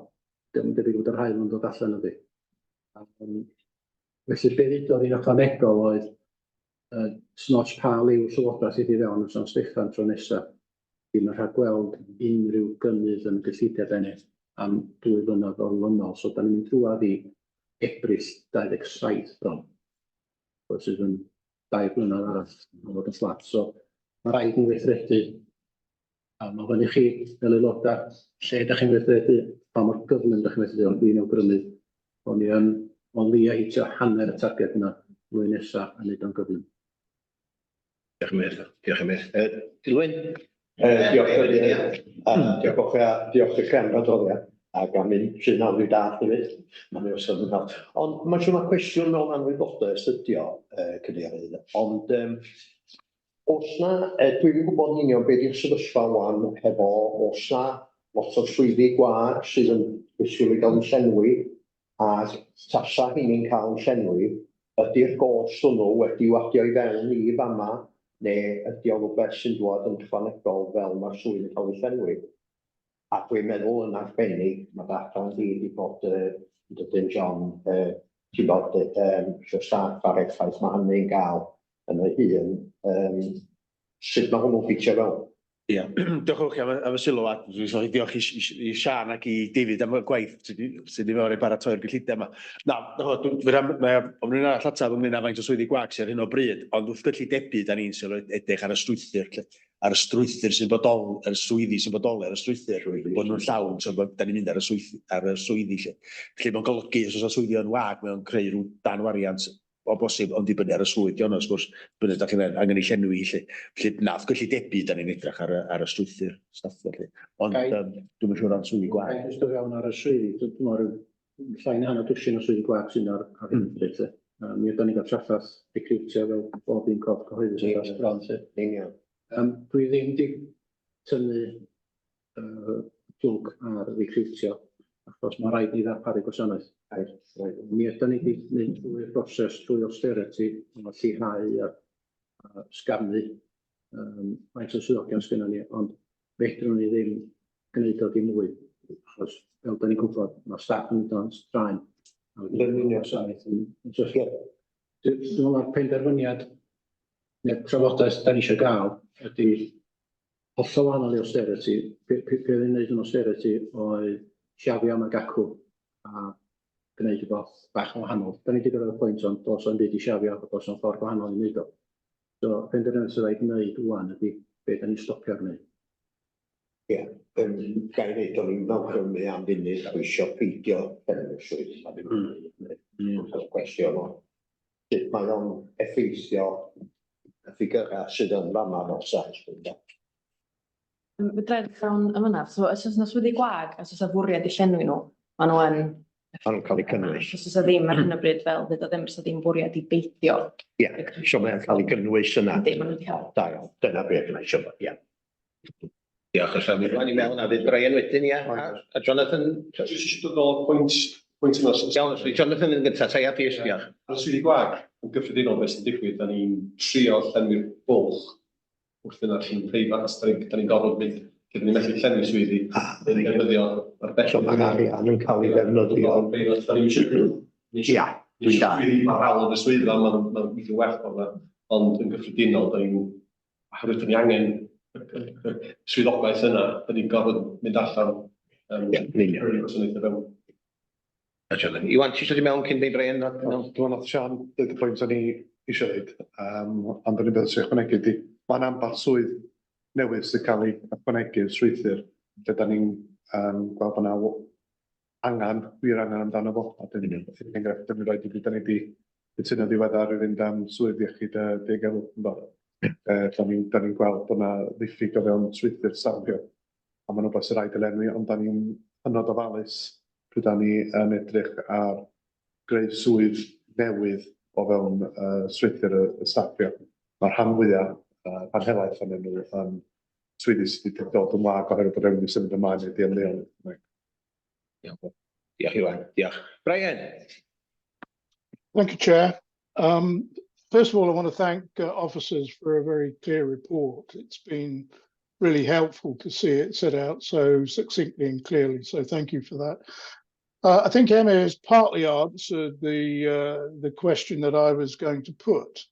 dim yn debyg bod yr haul yn dod allan ydi. Felly be ddudodd hi'n ychwanegol oedd snots pa liw llywodraeth sydd i fewn yn San Steffan tro nesaf. Ddim yn rhagweld unrhyw gynnydd yn y gyllideb ennill am 2 flynedd olynol. So da ni'n mynd drwadd i Ebrill 27 bron. So, sydd yn 2 blynedd arall o fod yn fflat. So mae rhaid ni weithredu. A mae fyny chi fel aelodau lle ydych chi'n weithredu, pa mor gyflym ydych chi'n weithredu, ond dwi'n awgrymu bod ni yn o leia hitio hanner y targed yna flwyddyn nesaf a wneud o'n gyflym. Diolch Emyr. Diolch Emyr. Dilwyn? Diolch Cadeirydd. Diolch i chi a diolch i chi am yr adroddiad ac am un sy'n hawdd i dallt hefyd. Mae'n ei osod yn hawdd. Ond mae'n siŵr mai cwestiwn mewn anwybodaeth ydi o, Cadeirydd. Ond oes 'na, dwi'm yn gwybod yn union be di'r sefyllfa ŵan hefo, oes 'na lot o swyddi gwag sydd yn disgwyl i gael eu llenwi, a tasa rheini'n cael eu llenwi, ydi'r gost hwnnw wedi wadio i fewn i fama, neu ydi o'n rhywbeth sy'n dŵad yn ychwanegol fel mae'r swydd yn cael ei llenwi? A dwi'n meddwl yn arbennig, mae dy adran di wedi bod, yn dydyn John, ti'n bod, isio staff a'r effaith mae hynny'n gael yn ei hun, sut mae hwnnw'n ffitio fewn? Ia, diolch yn fawr chi am y sylw, a dwi'n sori, diolch i Siân ac i David am y gwaith sydd wedi mewn i baratoi'r gyllideb yma. Na, mae o'n un arall ateb ynglyn â faint o swyddi gwag sydd ar hyn o bryd, ond wrth gyllidebu, da ni'n sylw edrych ar y strwythur, ar y strwythur sy'n bodol, ar y swyddi sy'n bodoli ar y strwythur, bod nhw'n llawn, so da ni'n mynd ar y swyddi, ar y swyddi lle. Felly mae'n golygu, os oes swyddi yn wag, mae'n creu rhyw danwariant o bosib, ond dibynnu ar y swydd, di honno, wrth gwrs, dibynnu da chi'n angen ei llenwi hi, lly. Felly, na, wrth gyllidebu, da ni'n edrych ar y strwythur staffio, lly. Ond dwi'm yn siŵr am swyddi gwag. Gai jyst dod fewn ar y swyddi, dwi'n meddwl ryw llai na hanner dwsin o swyddi gwag sydd ar hyn o bryd, lly. Mi ydan ni'n cael trafferth recriwtio fel bob un corff cyhoeddus ar draws bron, lly. Union. Dwi ddim 'di tynnu plwg ar recriwtio, achos mae rhaid ni ddarparu gwasanaeth. Mi ydan ni wedi mynd trwy'r broses, trwy austerity, o lleihau a sgarnu faint o swyddogion sgynnon ni, ond fedrwn ni ddim gwneud o dim mwy, achos fel da ni'n gwybod, mae staff yn mynd o'n straen. A wedyn Yn union. Gwasanaeth yn syrthio. Dwi'n meddwl mae'r penderfyniad neu'r trafodaeth da ni eisiau gael ydy hollol wahanol i austerity. Be oedd yn gwneud yn austerity oedd siafio am ag acw a gwneud rhywbeth bach yn wahanol. Da ni wedi gyrraedd y pwynt ond does o'm byd i siafio, does o'm ffordd gwahanol i wneud o. So, penderfyniad sydd rhaid wneud ŵan ydy be da ni'n stopio gwneud. Ie, ga i ddeud, o'n i'n awgrymu am funud a isio peidio llenwi'r swydd yma ddim yn gwneud cwestiwn o sut mae o'n effeithio y ffigyrau sydd yn fama fel sail. Fedra i ddechrau yn fan'na. So os oes 'na swyddi gwag, os oes 'na fwriad i llenwi nhw, maen nhw yn Ma' nhw'n cael eu cynnwys. Os oes 'na ddim ar hyn o bryd fel fydd o ddim, os 'na ddim bwriad i beidio. Ie, so mae'n cael ei gynnwys yna. Yndi, ma' nhw 'di cael. Da iawn, dyna beth yna eisiau, ie. Diolch, os am i mewn a fydd Brian wedyn, ia, a Jonathan... Jyst eisiau dod nôl pwynt, pwynt yna. Iawn, os Jonathan yn gyntaf, ta ia, plîs, diolch. Ar y swyddi gwag, yn gyffredinol beth sy'n digwydd, da ni'n trio llenwi'r bwlch wrth yna chi'n preifat, da ni'n da ni gorfod mynd, lle da ni'n methu llenwi swyddi, da ni'n defnyddio ar So mae'r arian yn cael ei ddefnyddio. Preifat, da ni'n eisiau... Ia, dwi'n dallt. Swyddi parhaol yn y swyddfa, ma'n ma weithio well ffordd yna, ond yn gyffredinol, da ni'n, oherwydd da ni angen y swyddogaeth yna, da ni'n gorfod mynd allan. Ie, yn union. Prynu gwasanaethau fewn. A Jonathan, Iwan, ti eisiau dod i mewn cyn dweud Brian? Dwi'n meddwl nath Sian dweud y pwynt o'n i eisiau dweud, ond o'n i'n beth sy'n ychwanegu ydi, mae'n ambell swydd newydd sy'n cael ei ychwanegu i'r strwythur, lle da ni'n gweld bod 'na angen, wir angen amdano fo, a dyn ni'n enghraifft, dyn ni'n rhoi di, da ni di cytuno ddiweddar i fynd am swydd iechyd a diogelwch yn barod. Da ni'n da ni'n gweld bod 'na ddiffyg o fewn strwythur staffio, a ma'n wbath sy'n rhaid ei lenwi, ond da ni'n hynod ofalus pryd da ni yn edrych ar greu swydd newydd o fewn strwythur y staffio. Mae'r rhan fwyaf, rhan helaeth ohonyn nhw yn swyddi sydd wedi dod yn wag oherwydd bod rhywun wedi symud ymlaen neu 'di ymddeol. Diolch. Diolch Iwan, diolch. Brian? Thank you, Chair. First of all, I want to thank officers for a very clear report. It's been really helpful to see it set out so succinctly and clearly, so thank you for that. I think Emma has partly answered the question that I was going to put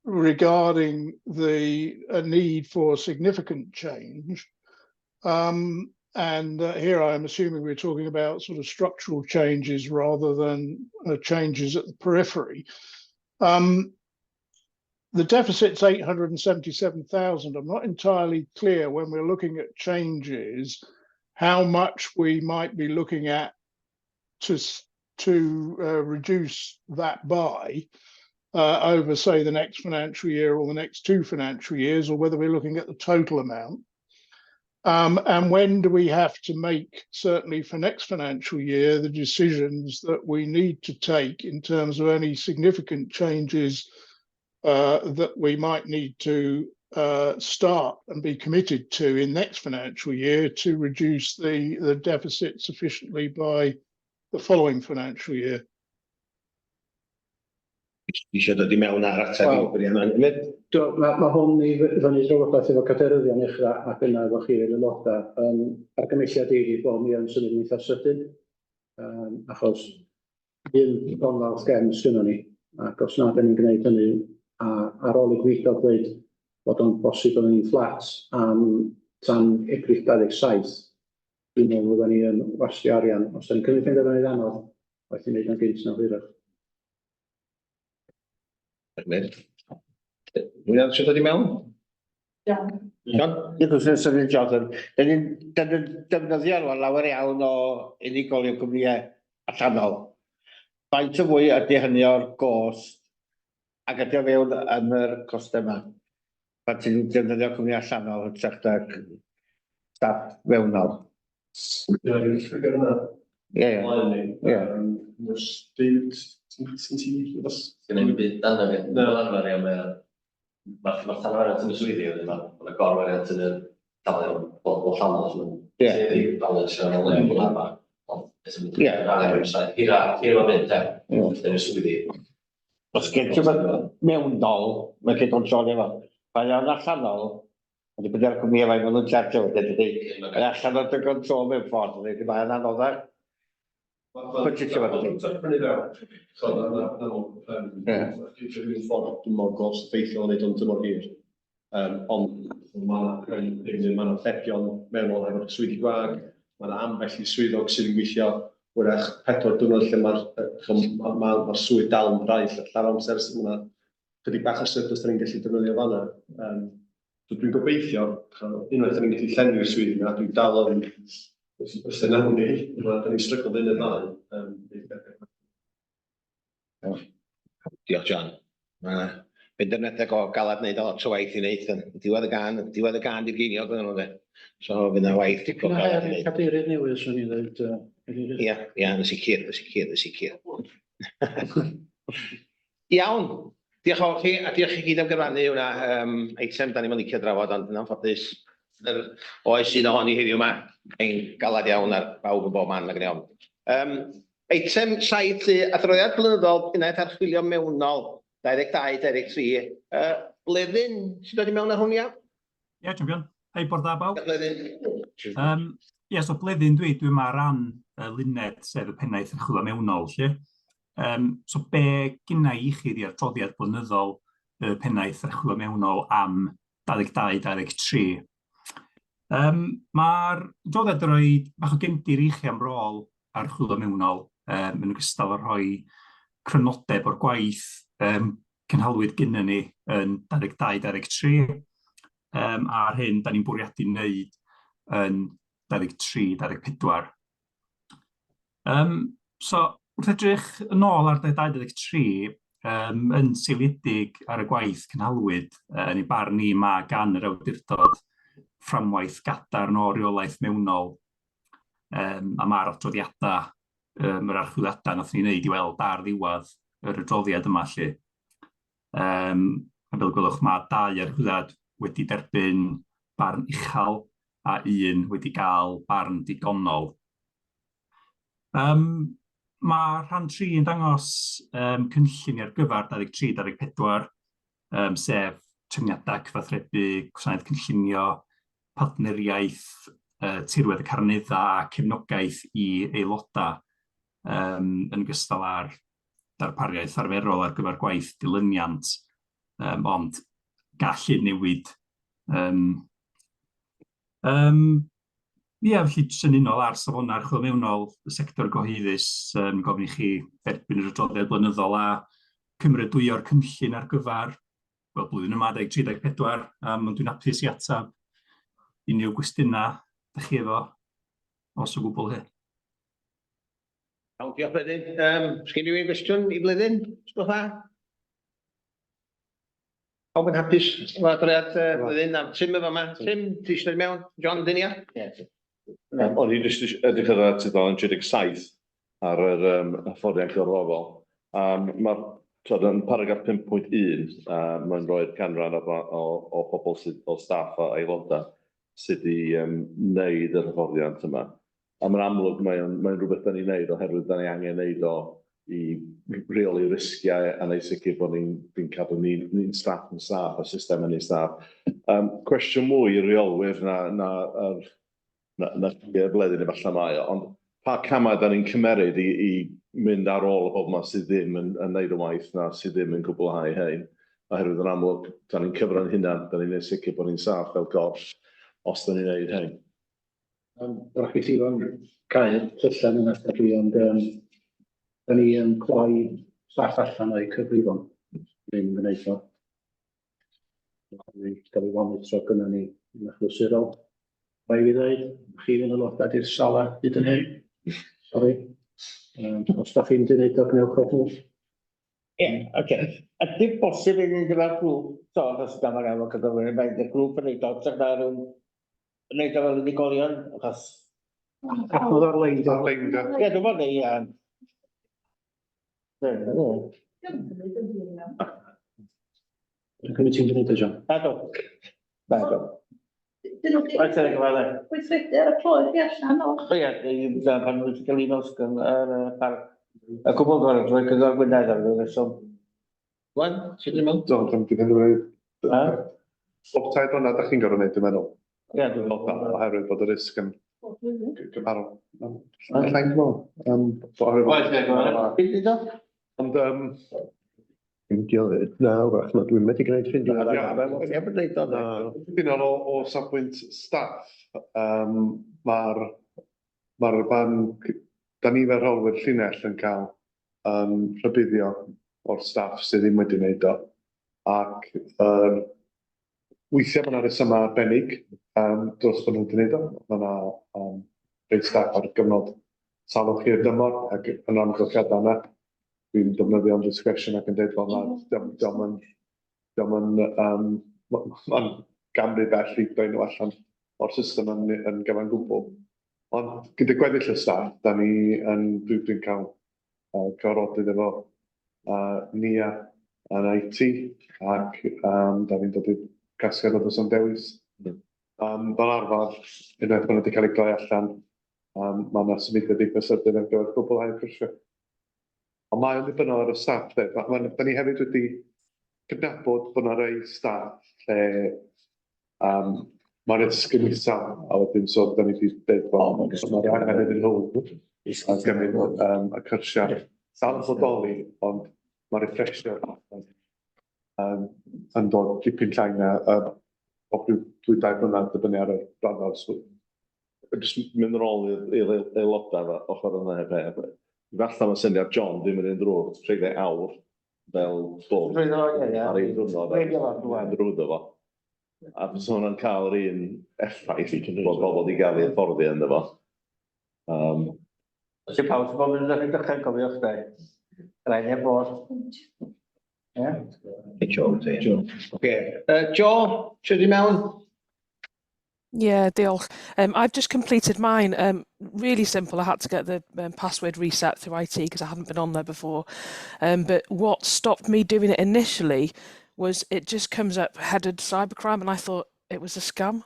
regarding the need for significant change. And here I am assuming we're talking about sort of structural changes rather than changes at the periphery. The deficit's 877,000. I'm not entirely clear when we're looking at changes, how much we might be looking at to reduce that by over, say, the next financial year or the next two financial years, or whether we're looking at the total amount. And when do we have to make, certainly for next financial year, the decisions that we need to take in terms of any significant changes that we might need to start and be committed to in next financial year to reduce the deficit sufficiently by the following financial year? Ti eisiau dod i mewn ar ateb i Wel, Brian? Mae'n Ma' ma' hwn i fyny drafodaeth efo cadeiryddion uchra ac yna efo chi yr aelodau. Argymelliad i fi bod ni yn symud yn eitha sydyn, achos un gronfa wrth gefn sgynnon ni, ac os na 'dan ni'n gwneud hynny, a ar ôl i gweinidog dweud bod o'n bosib byddwn ni'n fflat am tan Ebrill 27, dwi'n meddwl fyddan ni yn wastio arian. Os 'dan ni'n cymryd penderfyniad anodd, waeth i wneud o'n gynt na hwyrach. Rwy'n eisiau dod i mewn? Iawn. John? Un cwestiwn sydyn, Jonathan. Dyn ni'n defnyddio rwan lawer iawn o unigolion cwmnïau allanol. Faint o fwy ydy hynny o'r gost ac ydy o fewn yn yr costau yma? Pan ti'n defnyddio cwmni allanol hytrach nag staff fewnol. Ie, dwi'n ffigur yna. Ie. Ymlaen ni. Ie. Oes David, ti'n rhywbeth? Gen i'm byd dan fi. Na. Fel arfer, ia, mae'r ma tanwariant yn y swyddi, wedyn ma' gorwariant yn y dalion bobl allanol, so mae'n tueddu i balance yn ôl fel arfer. Ond beth sy'n mynd i'r hira, hira mae'n mynd, de, yn y swyddi. Os gen ti rhywbeth mewnol, mae'n gallu controlio fo. Mae o'n allanol, ond dibynnu ar y cwmni efo, maen nhw'n charge wedyn, dydy. Mae allan o'r dy control mewn ffordd, dydy. Mae'n anoddach. Budgetio fo, dydy. Prynu fewn. So, na, na, na, dwi'n ffordd dwi'n mor gost effeithiol yn neud o'n tymor hir. Ond mae yna llepion mewnol efo swyddi gwag, mae yna ambell i swyddog sydd yn gweithio wrach 4 diwrnod lle mae'r ma, ma, ma swydd dal yn braidd llawn amser, so mae yna chydig bach o surplus da ni'n gallu defnyddio fanna. So dwi'n gobeithio, unwaith da ni'n gallu llenwi'r swyddi yna, dwi'n dal yn os yna ni, da ni'n stryglo fynd y ddau. Diolch, John. Mae benderfyniadau go galad wneud a lot o waith i wneud. Yn diwedd y gan, diwedd y gan di'r geiniog yn nhw, de. So fydd 'na waith Dipyn o her i'r cadeirydd newydd, swn i'n dweud. Cadeirydd. Ia, ia, yn sicr, yn sicr, yn sicr. Iawn, diolch yn fawr chi, a diolch i gyd am gyfrannu hwnna. Eitem da ni'm yn licio drafod, ond yn anffodus, yr oes sydd ohoni heddiw yma, mae'n galad iawn ar bawb yn bob man ac yn iawn. Eitem 7, lly, adroddiad blynyddol Pennaeth Archwilio Mewnol 22-23. Bleddyn sy'n dod i mewn ar hwn, ia? Ie, champion. Hei, bore da bawb. Bleddyn. Ie, so Bleddyn dwi yma ar ran Luned, sef y Pennaeth Archwilio Mewnol, lly. So be gynna i chi ydi'r adroddiad blynyddol y Pennaeth Archwilio Mewnol am 22-23. Mae'r adroddiad yn rhoi bach o gefndir i chi am rôl archwilio mewnol, yn ogystal â rhoi crynodeb o'r gwaith cynhalwyd gynnon ni yn 22-23, a'r hyn da ni'n bwriadu wneud yn 23-24. So, wrth edrych yn ôl ar 22-23, yn seiliedig ar y gwaith cynhalwyd, yn ei barn ni, mae gan yr awdurdod fframwaith gadarn o reolaeth mewnol, a mae'r adroddiadau, yr archwiliadau wnaethon ni wneud i weld ar ddiwedd yr adroddiad yma 'lly. A fel gwelwch, mae dau archwiliad wedi derbyn barn uchel a un wedi cael barn digonol. Mae rhan 3 yn dangos cynllun ar gyfer 23-24, sef trefniadau cyfathrebu, gwasanaeth cynllunio, partneriaeth, tirwedd y Carneddau a cefnogaeth i aelodau, yn ogystal â'r darpariaeth arferol ar gyfer gwaith dilyniant, ond gall hyn newid. Ia, felly jyst yn unol â'r safonau archwilio mewnol y sector gyhoeddus, gofyn i chi dderbyn yr adroddiad blynyddol a cymeradwyo'r cynllun ar gyfer, wel, blwyddyn yma, 23, 24, ond dwi'n hapus i ateb unrhyw gwestiynau dach chi efo, os o gwbl 'lly. Iawn, diolch Bleddyn. Sgen rhywun gwestiwn i Bleddyn, os gwelwch dda? Pawb yn hapus efo adroddiad Bleddyn a Tim yn fama. Tim, ti eisiau dod i mewn? John, dyn ia? Ie. O'n i jyst eisiau edrych ar y tudalen 37 ar yr hyfforddiant gwirfoddol. Mae'r, twod, yn paragraff 5.1, mae'n rhoi'r canran o, o, o bobl sydd, o staff a aelodau sydd wedi wneud yr hyfforddiant yma. A mae'n amlwg mae o'n mae'n rhywbeth da ni'n neud oherwydd da ni angen neud o i reoli risgiau a neud sicr bod ni'n ni'n cadw ni'n ni'n staff yn saff a system yn saff. Cwestiwn mwy i reolwyr na na yr na na i'r Bleddyn efallai mae o, ond pa camau da ni'n cymeryd i mynd ar ôl y bobl 'ma sydd ddim yn yn neud y waith na sydd ddim yn cwblhau hein? Oherwydd yn amlwg, da ni'n cyfro'n hunan, da ni'n neud sicr bod ni'n saff fel gorff os da ni'n neud hein. Wrach i ti fo'n cau'r tyllau yna dwi, ond da ni yn cloi staff allan o'u cyfrifon ddim yn gwneud o. Mae'n cael ei fonitro gynnon ni yn achlysurol. Rhaid fi ddweud, chi fydd yn aelodau di'r sala hyd yn hyn. Sori. Os da chi'n mynd i wneud o, gwnewch o hwnnw. Ie, oce. Ydy bosib i ni gyda'r grŵp, so, os da mae'n efo cyfrifon, mae y grŵp yn neud o, tra na rhywun yn neud o fel unigolion, achos... Adnodd ar-lein. Ar-lein, ie. Ie, dwi'n meddwl, ie. Ie. Dwi'n cymryd ti'n gwneud o, John. Na, do. Na, do. Dyn nhw wedi Reit, Eric, fel e. gweithredu ar y cloi chi allan o. O ie, dyna pan wedi cael e-mails gan yr parc. Y cwbl gorau, drwy Cyngor Gwynedd ar ryw reswm. Gwen, ti'n mynd mewn? Do, dwi'n mynd i penderfynu. Ha? Bob tair blynedd dach chi'n gorfod wneud, dwi'n meddwl. Ie, dwi'n meddwl. Oherwydd bod y risg yn gymharol. Alla i'm gwybod. Oes, ie, go on. Ond, Na, wrach, na, dwi'n methu gwneud hyn. Ie, mae'n deud o, na. Yn o safbwynt staff, mae'r ma fan, da ni fel rheolwyr llinell yn cael rhybuddio o'r staff sydd ddim wedi wneud o. Ac weithiau mae yna resymau arbennig dros bod nhw wedi wneud o. Mae yna rhai staff ar gyfnod salwch hir dymor ac yn yr amgylchiadau yna, dwi'n defnyddio'n discretion ac yn dweud, wel na, diom yn, diom yn, mae'n gam rhy bell i droi nhw allan. o'r system yn, yn gyfan gwbl. Ond gyda gweddill y staff, da ni yn, dwi, dwi'n cael cyfarfodydd efo Nia yn IT ac da ni'n dod i'r casgliad o does na'm dewis. Fel arfer, unwaith maen nhw wedi cael eu gloi allan, mae yna symudiad eitha sydyn ar gyfer cwblhau'r cyrsiau. Ond mae o'n ddibynnol ar y staff de. Ma' ma' da ni hefyd wedi cydnabod bod 'na rei staff lle mae'n risg yn isel, a wedyn so da ni wedi dweud bod mae angen iddyn nhw a gymryd y cyrsiau dal yn bodoli, ond mae refresher yn dod dipyn llai na bob rhyw dwy dair blynedd, dibynnu ar y raddfa o'r swydd. Jyst mynd yn ôl i'r aelodau ochr yna heb heb. Falle mae syniad John ddim yn un drwg, treulio awr fel bwrdd ar un diwrnod a drwyddo fo. A fysa hwnna'n cael yr un effaith bod pobl wedi gael eu hyfforddi ynddo fo. Os yw pawb sy'n bod yn dechrau cofiwch de. Rhaid neb bod. Ie? Joe, Joe. Oce. Joe, siwr i mewn? Yeah, diolch. I've just completed mine. Really simple. I had to get the password reset through IT because I hadn't been on there before. But what stopped me doing it initially was it just comes up headed cybercrime, and I thought it was a scam.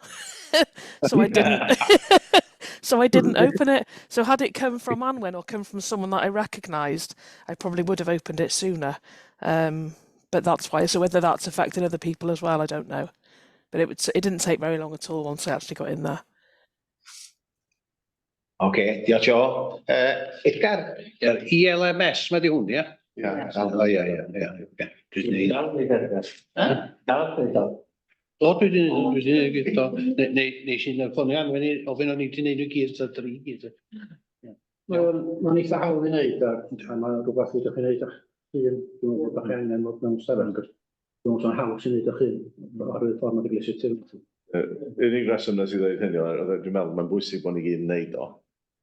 So I didn't. So I didn't open it. So had it come from Anwen or come from someone that I recognised, I probably would have opened it sooner. But that's why. So whether that's affected other people as well, I don't know. But it didn't take very long at all once I actually got in there. Oce, diolch Jo. Edgar, yr ELMS ma di hwn, ia? Ie. O, ie. Oce. Dwi'n neud. Dal i ddechrau. Dal i ddechrau. O, dwi wedi neud o. Nes i'n ffonio Anwen i ofyn o'n i wedi neud nhw gyd, so dri gyd. Mae'n ma eitha hawdd i wneud, a mae'n rhywbeth ydych chi'n neud o'ch hun. Dwi'n meddwl bod chi angen bod mewn stafell, achos dwi'n meddwl o'n haws i wneud o'ch hun, oherwydd ffordd mae'n cael ei setio. Unig reswm nes i ddweud hynny, oedd dwi'n meddwl mae'n bwysig bod ni gyd yn neud o.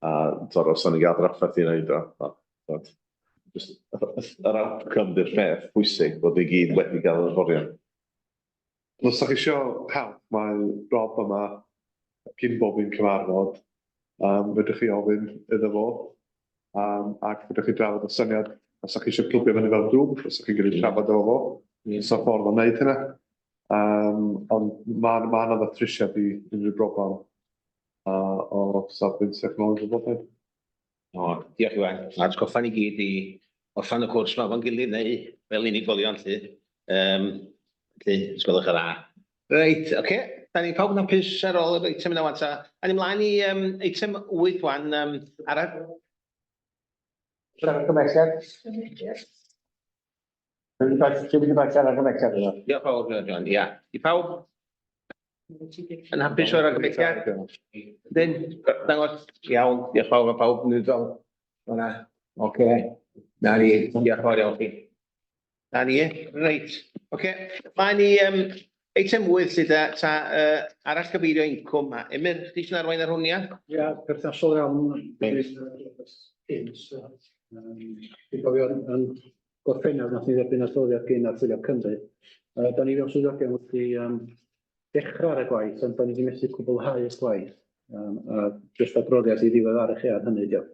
A toro, os o'n i'n gael drafferth i wneud o, a, t'od, jyst yr outcome di'r peth pwysig, bod ni gyd wedi gael yr hyfforddiant. Os ydych chi eisiau help, mae Rob yma cyn bob un cyfarfod. Fedrwch chi ofyn iddo fo, ac fedrwch chi drafod y syniad. Os ydych chi eisiau clwbio fyny fel grŵp, os ydych chi'n gallu trafod efo fo, oes 'na ffordd o wneud hynna. Ond mae ma 'na ddatrysiad i unrhyw broblem o safbwynt technoleg gwybodaeth. O, diolch Iwan. A atgoffa ni gyd i orffan y cwrs ma fo'n gilydd neu fel unigolion lly. Felly, os gwelwch yn dda. Reit, oce. Okay. Da ni pawb yn hapus ar ôl yr eitem yna wan ta. A ni mlaen i eitem 8 wan, arall. Argymhelliad. Dwi'n mynd i basio ar argymhelliad yna. Diolch fawr, John. Ia. I pawb yn hapus o'r argymhelliad? Dyn, dangos, iawn, diolch fawr, mae pawb yn fel. Fyna, oce. Na ni, diolch fawr iawn chi. Na ni, reit. Oce, mae ni eitem 8 sydd ta arall gyfeirio incwm. A Emyr, chdi sy'n arwain ar hwn, ia? Ia, perthnasol iawn. Dwi'n cofio yn Gorffennaf nath ni dderbyn adroddiad gyn Archwilio Cymru. Da ni fel swyddogion wedi dechrau ar y gwaith, ond da ni wedi methu cwblhau y gwaith. A jyst adroddiad i ddiweddaru chi ar hynny, diolch.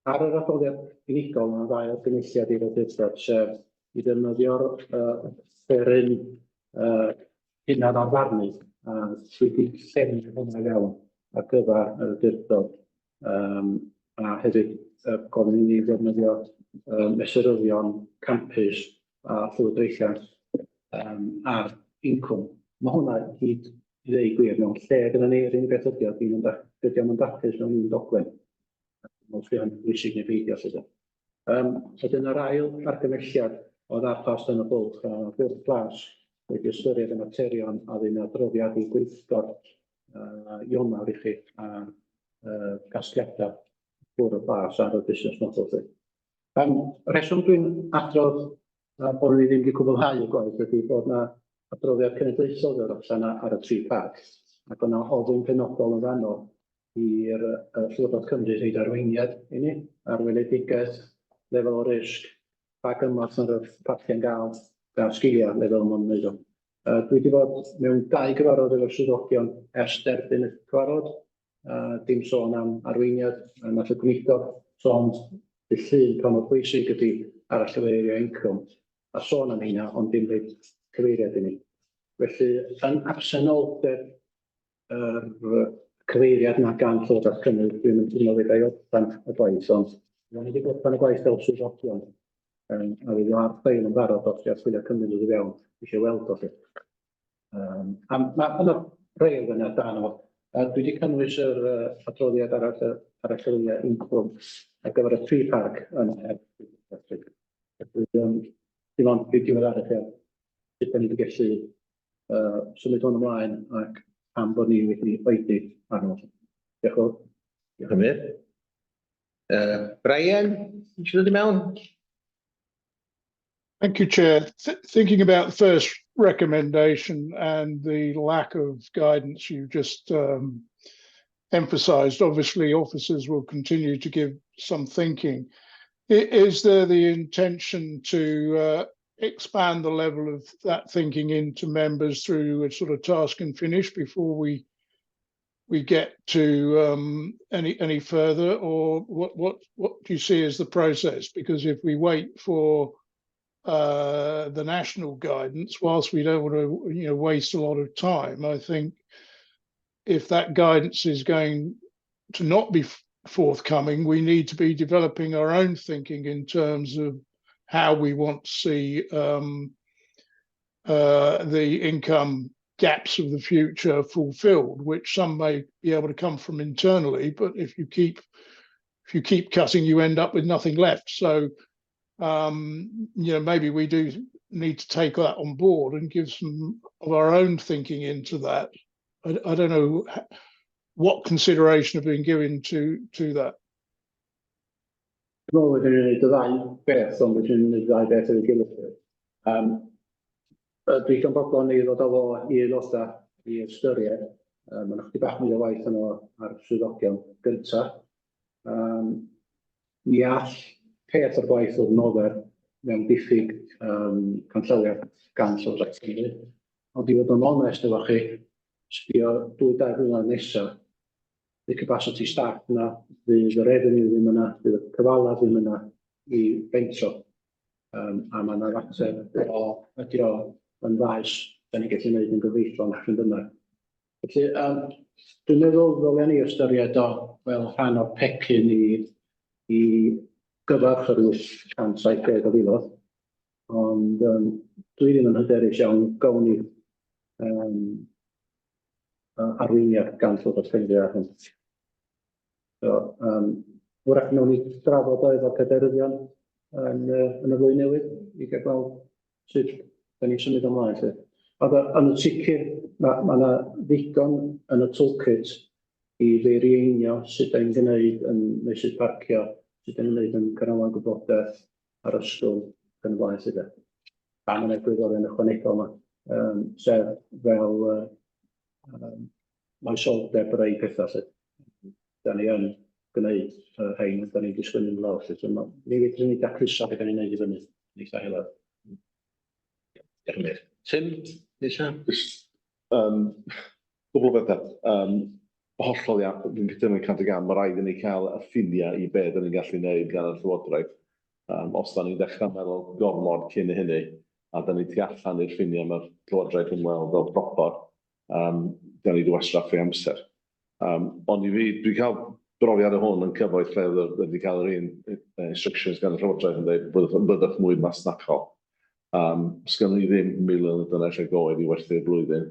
Ar yr adroddiad unigol, mae yna ddau argymhelliad i'r awdurdod, sef i ddefnyddio'r offeryn hunan arfarnu, a dwi wedi llenwi hwnna fewn ar gyfer yr awdurdod, a hefyd gofyn i ni ddefnyddio mesuryddion campus a llywodraethiant ar incwm. Mae hwnna i gyd, i ddweud gwir, mewn lle gyda ni, yr unig beth ydy o, ddim yn dydy o'm yn datrys mewn un dogfen. Dwi'n meddwl yn bwysig neu beidio, lly de. Wedyn yr ail argymhelliad oedd ar Plas Dan y Bwlch, a Bwrdd Plas wedi ystyried y materion a fu'n adroddiad i gweithgor Ionawr i chi ar gasgliadau Bwrdd y Plas ar y busnes model lly. Rheswm dwi'n adrodd bod ni ddim wedi cwblhau y gwaith ydy bod na adroddiad cenedlaethol ddod allan ar y tri parc, ac o'na ofyn penodol yn fanno i'r Llywodraeth Cymru rhoid arweiniad i ni ar weledigaeth, lefel o risg, pa gymorth mae'r parciau'n gael, a sgiliau lefel maen nhw'n wneud o. Dwi wedi bod mewn dau gyfarfod efo'r swyddogion ers derbyn y cyfarfod, dim sôn am arweiniad, a nath y gweinidog sôn dydd Llun pa mor bwysig ydy arallgyfeirio incwm, a sôn am heina, ond dim rhoid cyfeiriad i ni. Felly, yn absenoldeb yr cyfeiriad 'na gan Llywodraeth Cymru, dwi'm yn teimlo fedra i orffen y gwaith, ond o'n i wedi gorffen y gwaith fel swyddogion, a fydd o ar ffeil yn barod os 'di Archwilio Cymru'n dod i fewn eisiau weld o 'lly. A ma' yna rhai elfennau da yno fo. Dwi wedi cynnwys yr adroddiad arall, yr arallgyfeiriad incwm ar gyfer y tri parc yn y Felly, yym, dim ond i diweddaru chi ar sut 'dan ni wedi gallu symud hwn ymlaen ac pam bod ni wedi oedi arno fo. Diolch yn fawr. Diolch yn fawr. Brian, eisiau dod i mewn? Thank you, Chair. Thinking about the first recommendation and the lack of guidance you just emphasised, obviously officers will continue to give some thinking. Is there the intention to expand the level of that thinking into members through a sort of task and finish before we get to any further, or what do you see as the process? Because if we wait for the national guidance, whilst we don't want to waste a lot of time, I think if that guidance is going to not be forthcoming, we need to be developing our own thinking in terms of how we want to see the income gaps of the future fulfilled, which some may be able to come from internally, but if you keep cutting, you end up with nothing left. So maybe we do need to take that on board and give some of our own thinking into that. I don't know what consideration have been given to that. Dwi'n meddwl wedyn ni'n gwneud y ddau beth, ond wedyn ni'n gwneud y ddau beth efo'i gilydd. Dwi digon bodlon i ddod â fo i aelodau i ystyried. Mae yna chydig bach mwy o waith yno ar swyddogion gynta. Mi all peth o'r gwaith fod yn ofer mewn diffyg canllawiau gan Llywodraeth Cymru. Ond i fod yn onest efo chi, sbio 2, 3 mlynedd nesaf, y capacity staff yna, fydd y revenue ddim yna, fydd y cyfalaf ddim yna i fentro. A mae yna fater o ydy o yn faes da ni'n gallu gwneud yn gyfreithlon ac yn bynnag. Felly, dwi'n meddwl ddylen ni ystyried o fel rhan o'r pecyn i gyfarch yr 870 o filoedd. Ond dwi ddim yn hyderus iawn gawn ni arweiniad gan Llywodraeth Cymru ar hwn. So, wrach wnawn ni drafod o efo cadeiryddion yn y flwyddyn newydd i gael gweld sut da ni'n symud ymlaen 'lly. Ond yn sicr mae ma 'na ddigon yn y toolkit i feirieinio sut da ni'n gwneud yn meysydd parcio, sut da ni'n gwneud yn canolfan gwybodaeth a'r ysgol yn y blaen 'lly de. A ma' 'na egwyddorion ychwanegol yma, sef fel moesoldeb rei pethau 'lly. Da ni yn gwneud rhain, da ni'n disgwyl nhw lawr 'lly. So mi fedrwn ni dacluso beth da ni'n neud i fyny yn eitha helaeth. Diolch yn fawr. Tim, nesa? Cwbl o bethau. Hollol iawn, dwi'n cytuno 100%, mae rhaid i ni cael y ffiniau i be da ni'n gallu neud gan y Llywodraeth. Os da ni'n dechrau meddwl gormod cyn hynny, a da ni tu allan i'r ffiniau mae'r Llywodraeth yn weld fel proper, da ni wedi wastraffu amser. Ond i fi, dwi'n cael brofiad o hwn yn Cyfoeth lle oedd wedi cael yr un instructions gan y Llywodraeth yn dweud byddwch mwy masnachol. Sgynnon ni ddim miliwn o dunnell o goed i werthu'r blwyddyn.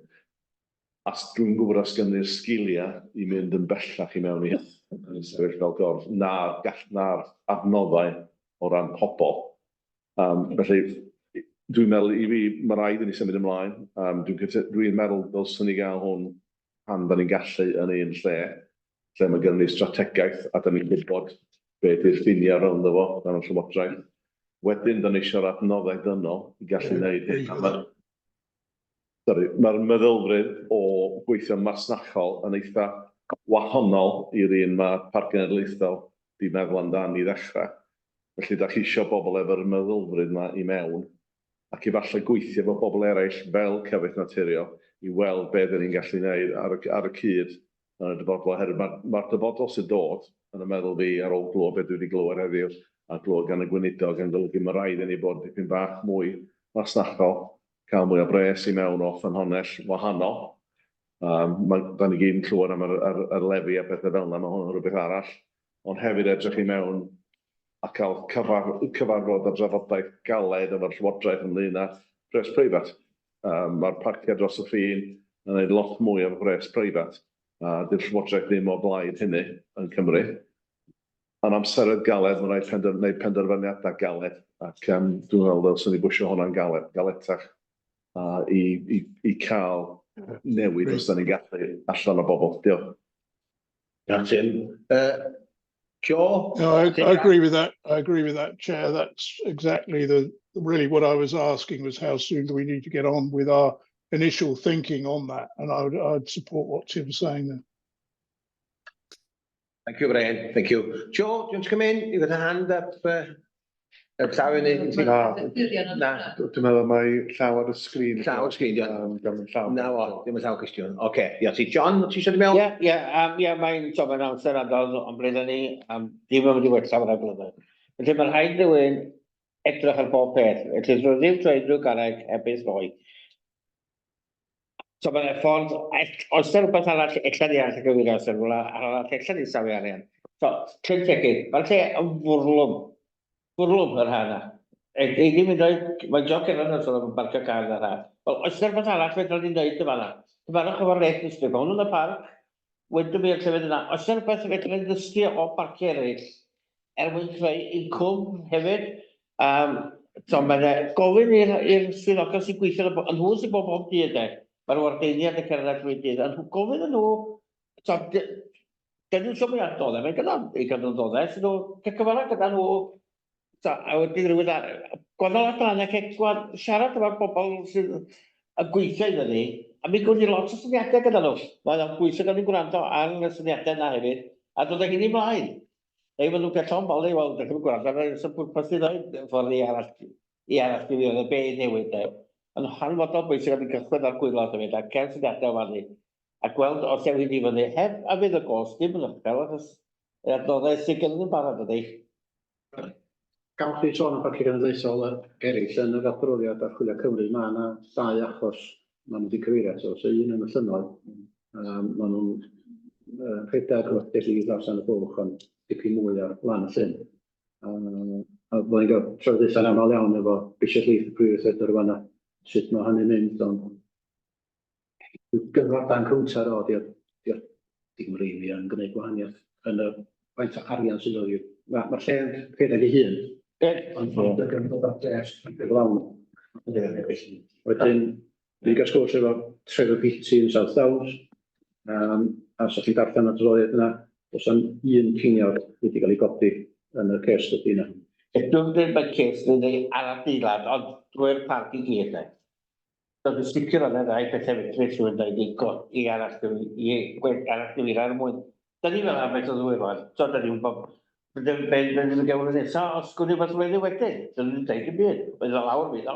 A dwi'n gwybod os gen ni'r sgiliau i mynd yn bellach i mewn i yn sefyll fel gorff, na'r na'r adnoddau o ran pobl. Felly, dwi'n meddwl i fi, mae rhaid i ni symud ymlaen. Dwi'n meddwl dylswn ni gael hwn pan da ni'n gallu yn un lle, lle mae gennym ni strategaeth a da ni'n gwybod be di'r ffiniau rownd fo gan y Llywodraeth. Wedyn, da ni eisiau'r adnoddau dynol i gallu gwneud hyn. A sorry, mae'r meddylfryd o gweithio masnachol yn eitha wahanol i'r un mae Parc Genedlaethol di meddwl amdan i ddechrau. Felly, da chi eisiau bobl efo'r meddylfryd yma i mewn. ac efallai gweithio efo bobl eraill fel Cyfoeth Naturiol i weld be dyn ni'n gallu wneud ar y, ar y cyd yn y dyfodol, oherwydd mae'r ma dyfodol sy'n dod, yn y meddwl fi, ar ôl glywed beth dwi wedi glywed heddiw, a glywed gan y gweinidog yn golygu mae rhaid i ni bod dipyn bach mwy masnachol, cael mwy o bres i mewn o ffynhonnell wahanol. Um, mae, da ni gyd yn clywed am yr, yr, yr lefi a pethau fel yna, mae hwn yn rhywbeth arall. Ond hefyd edrych i mewn a cael cyfar, cyfarfod a drafodaeth galed efo'r llywodraeth ynglyn â pres preifat. Um, Mae'r parciau dros y ffin yn gwneud lot mwy o bres preifat, a dy'r llywodraeth ddim o blaid hynny yn Cymru. Yn amseroedd galed, mae'n rhaid pender, wneud penderfyniadau galed, ac um, dwi'n meddwl ddylswn ni bwysio hwnna'n galed, galetach uh, i, i, i cael newid os da ni'n gallu allan o bobl. Diolch. Diolch, Tim. Joe? No, I agree with that. I agree with that, Chair. That's exactly the really what I was asking was how soon do we need to get on with our initial thinking on that? And I would I'd support what Tim's saying there. Thank you, Brian. Thank you. Joe, do you want to come in? You've got a hand up. Llaw i ni. Na, na. Dwi'n meddwl mai llaw ar y sgrin. Llaw ar y sgrin, ia. Ddim yn llaw. Na o, ddim yn llaw cwestiwn. Oce, diolch ti. John, ti eisiau mewn? Ie, ie, ie, mae'n, so, mae'n amser anodd ond blaen ni, ddim yn mynd i wella fan blynedd. Felly mae'n rhaid rhywun edrych ar bob peth. Felly drwy ddim troi unrhyw garreg heb ei throi. So mae'n ffordd, oes yna rhywbeth arall ella ni all gyfeirio, oes yna rhywbeth arall ella ni safio arian. So, Llyn Tegid, mae'r lle yn fwrlwm, fwrlwm yr ha yna. E, e ddim yn dweud, mae'n joc eraill yn sôn am barcio car yn yr ha. Wel, oes yna rhywbeth arall fedra ni'n dweud yma yna? Cyfarwch efo'r Lake District, mae hwnnw'n y parc, Windermere llefydd yna. Oes yna rhywbeth fedra ni ddysgu o barciau eraill er mwyn creu incwm hefyd? Um, so mae'n gofyn i'r swyddogion sy'n gweithio, yn nhw sy'n bod bob dydd de, mae'r wardeiniad yn cerdded drwy dydd, yn nhw gofyn yn nhw, so, dyn nhw'n siŵr mwy adnoddau, mae'n gyda i gadw adnoddau, sy'n nhw cyfarfod gyda nhw, so, a wedyn rhywun ar, gwaddol adrannau cegwad, siarad efo'r bobl sydd yn gweithio iddo ni, a mi gwni lot o syniadau gyda nhw. Mae'n bwysig o'n i'n gwrando ar y syniadau yna hefyd, a dod â hynny ymlaen. Neu maen nhw'n cael llond bol i weld, ydych chi'n gwrando ar y pwrpas i ddweud ffordd i arall, i arall gyfeirio, be i newid de. Yn hanfodol bwysig o'n i'n cychwyn ar gwaelod hefyd, a cael syniadau o fan a gweld os ewn ni fyny, heb a fydd y gost ddim yn uchel, achos yr adnoddau sydd gennym ni'n barod ydy. Gan chdi sôn am Barciau Cenedlaethol ac eraill yn yr adroddiad Archwilio Cymru, mae yna ddau achos maen nhw wedi cyfeirio ato, so un yn y llynnoedd, um, maen nhw'n uh, rhedeg o debyg i dros y bwlch, ond dipyn mwy ar lan y llyn. Uh, a fydden i'n cael trafodaethau'n aml iawn efo Bishop Leith, y prif weithredwr fanna, sut mae hynny'n mynd, ond gyngor dan cownter o, dio, dio dim rili yn gwneud gwahaniaeth yn y faint o arian sy'n dod i'r... Mae'r ma lle'n rhedeg ei hun, ond ond yn dod ar dres yn gyflawn. Wedyn, dwi'n cael sgwrs efo Trevor Beattie yn South Downs, um, a os ydych chi'n darllen adroddiad yna, does na'm un ceiniog wedi cael ei godi yn y case study yna. Dwi'n dweud mae case study ar adeilad, ond drwy'r parc i gyd, de. So dwi'n sicr o'dd 'na ddau pethe fedri rhywun ddeud i godi arallgyf- i gwe- arallgyfeirio er mwyn. Da ni fel arfer dod yn rwan, so da ni'n gwybod be be be ni'n gael flwyddyn nesa, os gwn i wbeth flwyddyn wedyn, dyn nhw'n deud dim byd, oedd o lawr fydd o.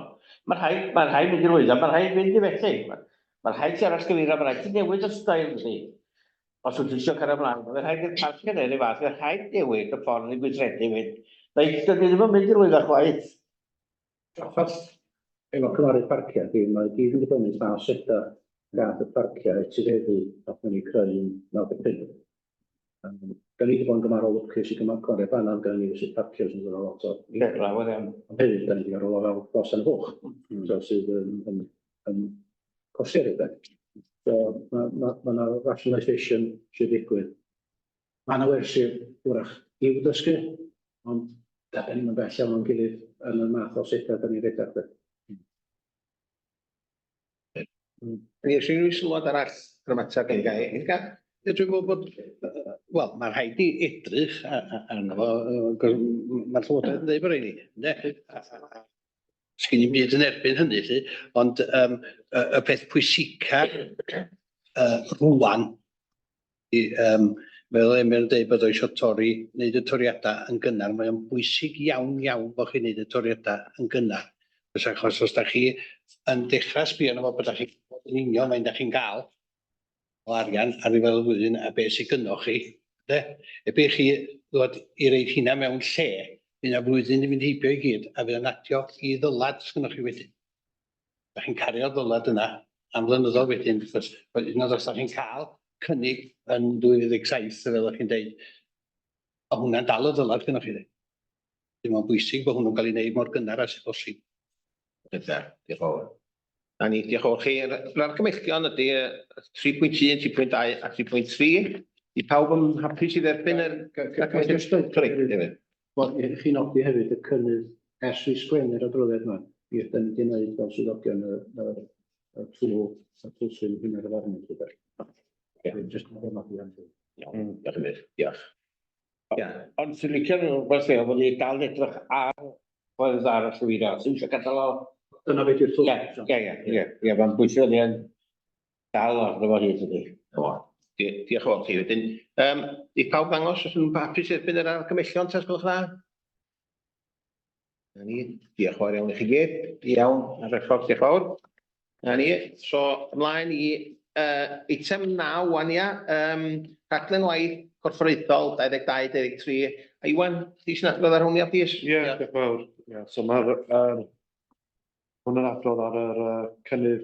Mae rhaid, mae rhaid mynd i lwyddo, mae rhaid mynd i fethu. Mae rhaid ti arallgyfeirio, mae rhaid ti newid y steil yndi. Os wyt ti eisiau cario ymlaen, mae rhaid i'r parc yna rhyw fath, mae rhaid newid y ffordd ni'n gweithredu fyd. Reit, dyn ni ddim yn mynd i lwyddo chwaith. Trafferth efo cymharu parciau ydy, mae gyd yn dibynnu pa asedau gath y parciau etifeddu nathon ni creu yn 95. Um, da ni wedi bod yn gymharol lwcus i gymharu Banna, gan ni sydd parciau sy'n dod o lot o... Ie, lawer iawn. Ond hefyd, da ni wedi cael rôl fel Glas yn y Bwch, so sydd yn, yn, yn costi rhywbeth. So mae ma, ma 'na rationalisation sydd ddigwydd. Mae yna wersi wrach i'w dysgu, ond da ni'm yn bell iawn o'n gilydd yn y math o asedau da ni'n rhedeg. De. Ni eisiau unrhyw sylwad arall ar y mater gen i Enga? Dwi'n meddwl bod, wel, mae rhaid i edrych arno fo, mae'r llywodraeth yn dweud bod rhaid i ni, ynde? Sgyn i'm byd yn erbyn hynny, lly, ond um, y, y peth pwysica uh, rwan Yym, fel oedd Emyr yn deud bod o eisiau torri, wneud y toriadau yn gynnar, mae o'n bwysig iawn iawn bod chi'n wneud y toriadau yn gynnar. Fysa achos os da chi yn dechrau sbio arno fo bod da chi'n gwybod yn union faint da chi'n gael o arian ar ddiwedd y flwyddyn a beth sydd gynnoch chi, ynde? Erbyn i chi ddod i roid hynna mewn lle, fydd 'na flwyddyn 'di mynd heibio i gyd a fydd o'n adio i ddylad sgynnoch chi wedyn. Da chi'n cario'r ddylad yna am flynyddoedd wedyn, achos hyd yn oed os da chi'n cael cynnig yn 2017, fel o'ch chi'n deud, a hwnna'n dal y ddylad gynnoch chi. Dwi'n meddwl bwysig bod hwnnw'n cael ei wneud mor gynnar â sydd bosib. Diolch, diolch yn fawr. Na ni, diolch yn fawr chi. Yr argymhellion ydy 3.1, 3.2 a 3.3. Di pawb yn hapus i dderbyn yr... Sori, David. Wel, i chi nodi hefyd y cynnydd ers i sgwennu'r adroddiad yma, mi ydan ni wedi gwneud fel swyddogion y, y, y tŵl, y tŵl sy'n hyn ar y farn. Ie. Jyst yn nodi hynny. Iawn, diolch yn fawr. Diolch. Ia. Ond sy'n licio rhywbeth lle bod ni dal edrych ar ffordd ar y llwyddo. Sy'n eisiau gadael o... Dyna beth yw'r Ie, ie, ie, ie, ie, mae'n bwysig ni yn dal arno fo hyd ydy. O, diolch yn fawr chi wedyn. Um, di pawb ddangos os yn hapus erbyn yr argymhellion, tas gwelwch dda? Na ni, diolch yn fawr iawn i chi gyd. Iawn, ardderchog, diolch yn fawr. Na ni, so ymlaen i uh, eitem 9 wan ia, um, rhaglen waith corfforaethol 22-23. A Iwan, ti sy'n adrodd ar hwn ia, plîs? Ie, yeah, diolch yn fawr. Yeah, so mae'r uh, hwn yn adrodd ar yr uh, cynnydd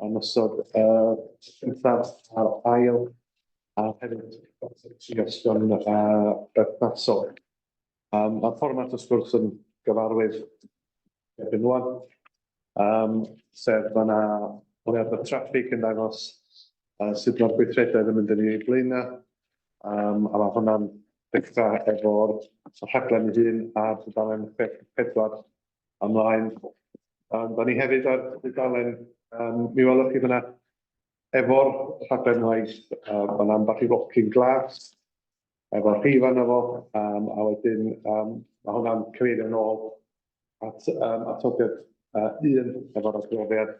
yn ystod y uh, cyntaf a'r ail a hefyd suggestion uh, berthnasol. Um, mae'r fformat wrth gwrs yn gyfarwydd erbyn rwan. Um, sef mae yna oleuadau traffig yn dangos uh, sut mae'r gweithredoedd yn mynd yn ei blaenau. Um, a mae hwnna'n dechrau efo'r rhaglen ei hun ar dudalen 64 ymlaen. Um, da ni hefyd ar dudalen, um, mi welwch chi fyna, efo'r rhaglen waith, uh, mae yna ambell i locyn glas, efo'r rhif arno fo, um, a wedyn um, mae hwnna'n cyfeirio yn ôl at um, atodiad uh, 1 efo'r adroddiad,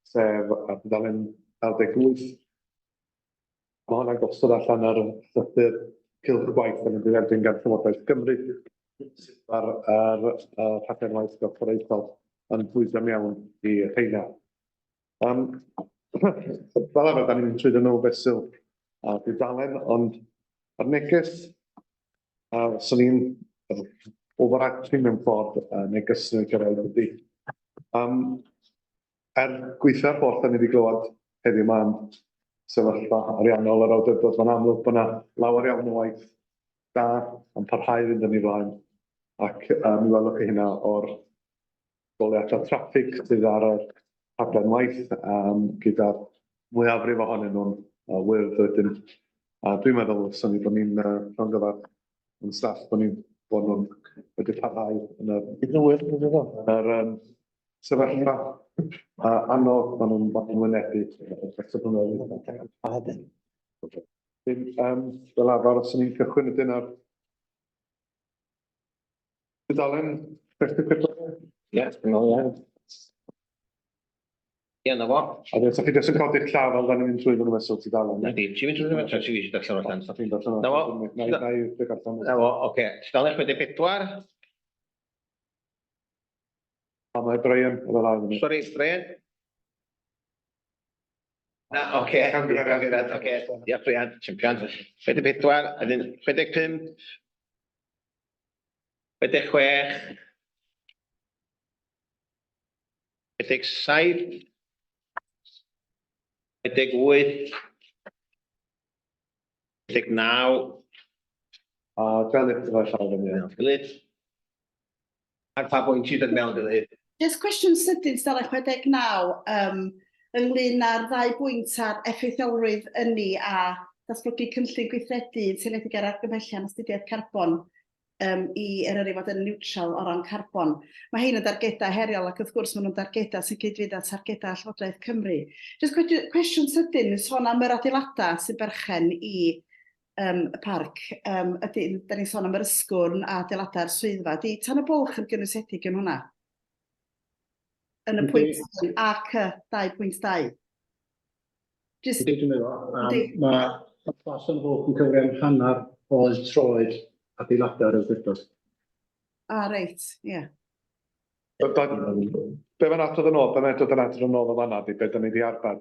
sef ar dudalen 98. Mae hwnna'n gosod allan ar llythyr cylch gwaith yn y dderbyn gan Llywodraeth Gymru, sydd ar, ar, ar rhaglen waith gorfforaethol yn bwydo mewn i rheina. Um, fel arfer, da ni'n mynd trwy nhw fesul a dudalen, ond ar neges, a swn i'n overacting mewn ffordd, uh, neges sy'n cyrraedd ydy. Um, er gweitha'r holl da ni wedi glywed heddiw yma am sefyllfa ariannol yr awdurdod, mae'n amlwg bod yna lawer iawn o waith da yn parhau i fynd yn ei flaen, ac um, mi welwch chi hynna o'r goleuadau traffig sydd ar y rhaglen waith, um, gyda'r mwyafrif ohonyn nhw'n uh, wyrdd wedyn. A dwi'n meddwl swn i bod ni'n uh, llongyfarch yn staff bod ni'n bod nhw'n wedi parhau yn yr, yn yr um, sefyllfa uh, anodd maen nhw'n ma nhw wynebu dros y blynyddoedd. Wedyn, um, fel arfer, os ni'n cychwyn ydyn ar Tudalen 64. Ie, dwi'n meddwl, ie. Ie, na fo. A dwi, chi jyst yn codi'ch llaw fel da ni'n mynd trwy nhw fesul tudalen. Na di, ti'n mynd trwy nhw, ti'n eisiau darllen o'r allan. Ti'n darllen Na fo. Na i, na i ddeg allan. Na fo, oce. Tudalen 64. A mae Brian efo law fyny. Sori, Brian. Na, oce. Camgymeriad, oce. Diolch, Brian, champion. 64, a dyn 65. 66. 67. 68. 69. A Delyth efo llaw fyny. Delyth. Ar pa bwynt ti'n dod mewn, Delyth? Just cwestiwn sydyn, tudalen 69, um, ynglyn â'r ddau bwynt ar effeithiolrwydd ynni a datblygu cynllun gweithredu yn seiliedig ar argymhellion astudiaeth carbon um, i Eryri fod yn niwtral o ran carbon. Mae hein yn dargedau heriol ac wrth gwrs maen nhw'n dargedau sy'n cyd-fynd â targedau Llywodraeth Cymru. Just cwestiwn sydyn, yn sôn am yr adeiladau sy'n berchen i um, y parc, um, ydy, da ni'n sôn am yr ysgwrn a adeiladau'r swyddfa. Ydy Tan y Bwlch yn gynwysedig yn hwnna? Yn y pwynt AC 2.2? Just... Ydy, dwi'n meddwl. Um, mae Plas yn Bwlch yn cyfri am hanner oed troed adeiladau'r awdurdod. Ah, reit, ie. Yeah. Be mae'n adrodd yn ôl, be mae'n dod yn adrodd yn ôl o fanna 'di be 'dan ni 'di arbad.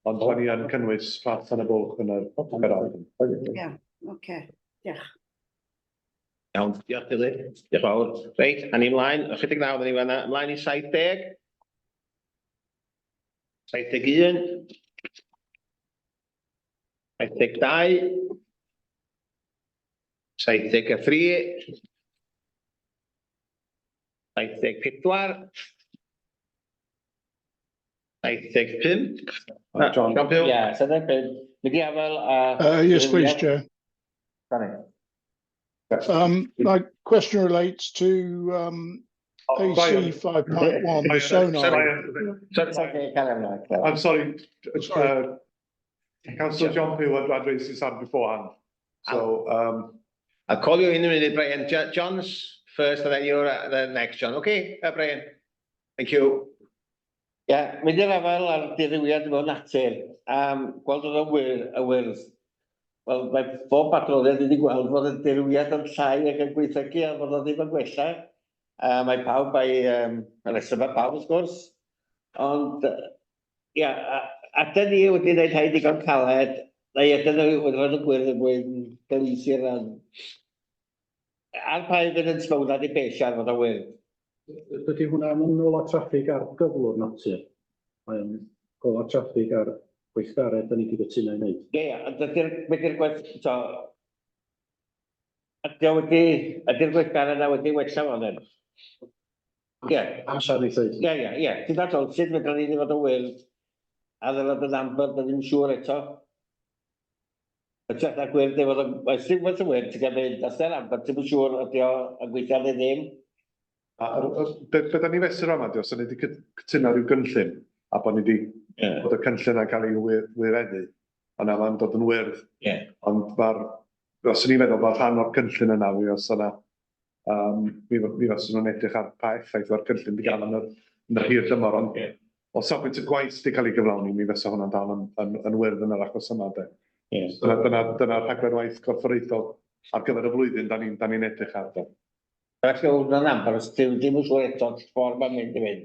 Ond da ni yn cynnwys Plas Tan y Bwlch yn yr gyrraedd. Ie, oce, diolch. Iawn, diolch Dilys. Diolch yn fawr. Reit, a ni ymlaen, 69 da ni fan'na, ymlaen i 70. 71. 72. 73. 74. 75. John. John Pugh? Ie, 75. Mynd i afael a... Yes, please, Chair. Sorry. My question relates to Oh, Brian. AC 5.1, the sonar. Sorry. Okay, carry on, carry on. I'm sorry, Councillor John Pugh had raised his hand beforehand. So, I'll call you in a minute, Brian. John's first and then you're the next, John. Okay, Brian. Thank you. Ie, mynd i'r afael ar dirywiad mewn natur. Gweld oedd y wyr, y wyrdd. Wel, mae bob adroddiad wedi gweld fod y dirywiad yn llai ac yn gwaethygu a fod o ddim yn gwella. Mae pawb a'i rhesymau pawb wrth gwrs. Ond, ia, a ydyn ni wedi gwneud rhai digon caled, neu ydyn nhw wedi rhoi y gwyrdd yn mwyn galeisir ran. A'r pa evidence mewn na di beisio ar fod o wyrdd? Dydy hwnna yn ôl traffig ar gyflwr natur. Mae'n gola traffig ar gweithgaredd da ni wedi gytuno i wneud. Ie, ond dydy'r, be di'r gwaith, so, ydy o wedi, ydy'r gweithgaredd yna wedi wella fo then? Ie. Amser ni ddweud. Ie. Ti'n dod sut fedra ni ddim fod yn wyrdd, a ddylai fod yn amber, da ddim siŵr eto. Ytrach na gwyrdd, neu fod yn, mae sy'n fod yn wyrdd, ti'n cael mynd, os dy'r amber, ti'n siŵr ydy o yn gweithio neu ddim. A, be da ni fesur yma, di, os da ni wedi cytuno rhyw gynllun, a bod ni wedi, bod y cynllun yn cael ei wireddu, yna mae'n dod yn wyrdd. Ond mae'r, os ni'n meddwl bod rhan o'r cynllun yna, mi os yna, mi faswn nhw'n edrych ar pa effaith o'r cynllun wedi gael yn yr hir dymor, ond o safbwynt y gwaith wedi cael ei gyflawni, mi fysa hwnna'n dal yn wyrdd yn yr achos yma, de. Dyna rhaglen waith corfforaethol ar gyfer y flwyddyn da ni'n da ni edrych ar, de. Felly hwnna'n amber, os ti'n ddim yn siŵr eto ffordd mae'n mynd i fynd.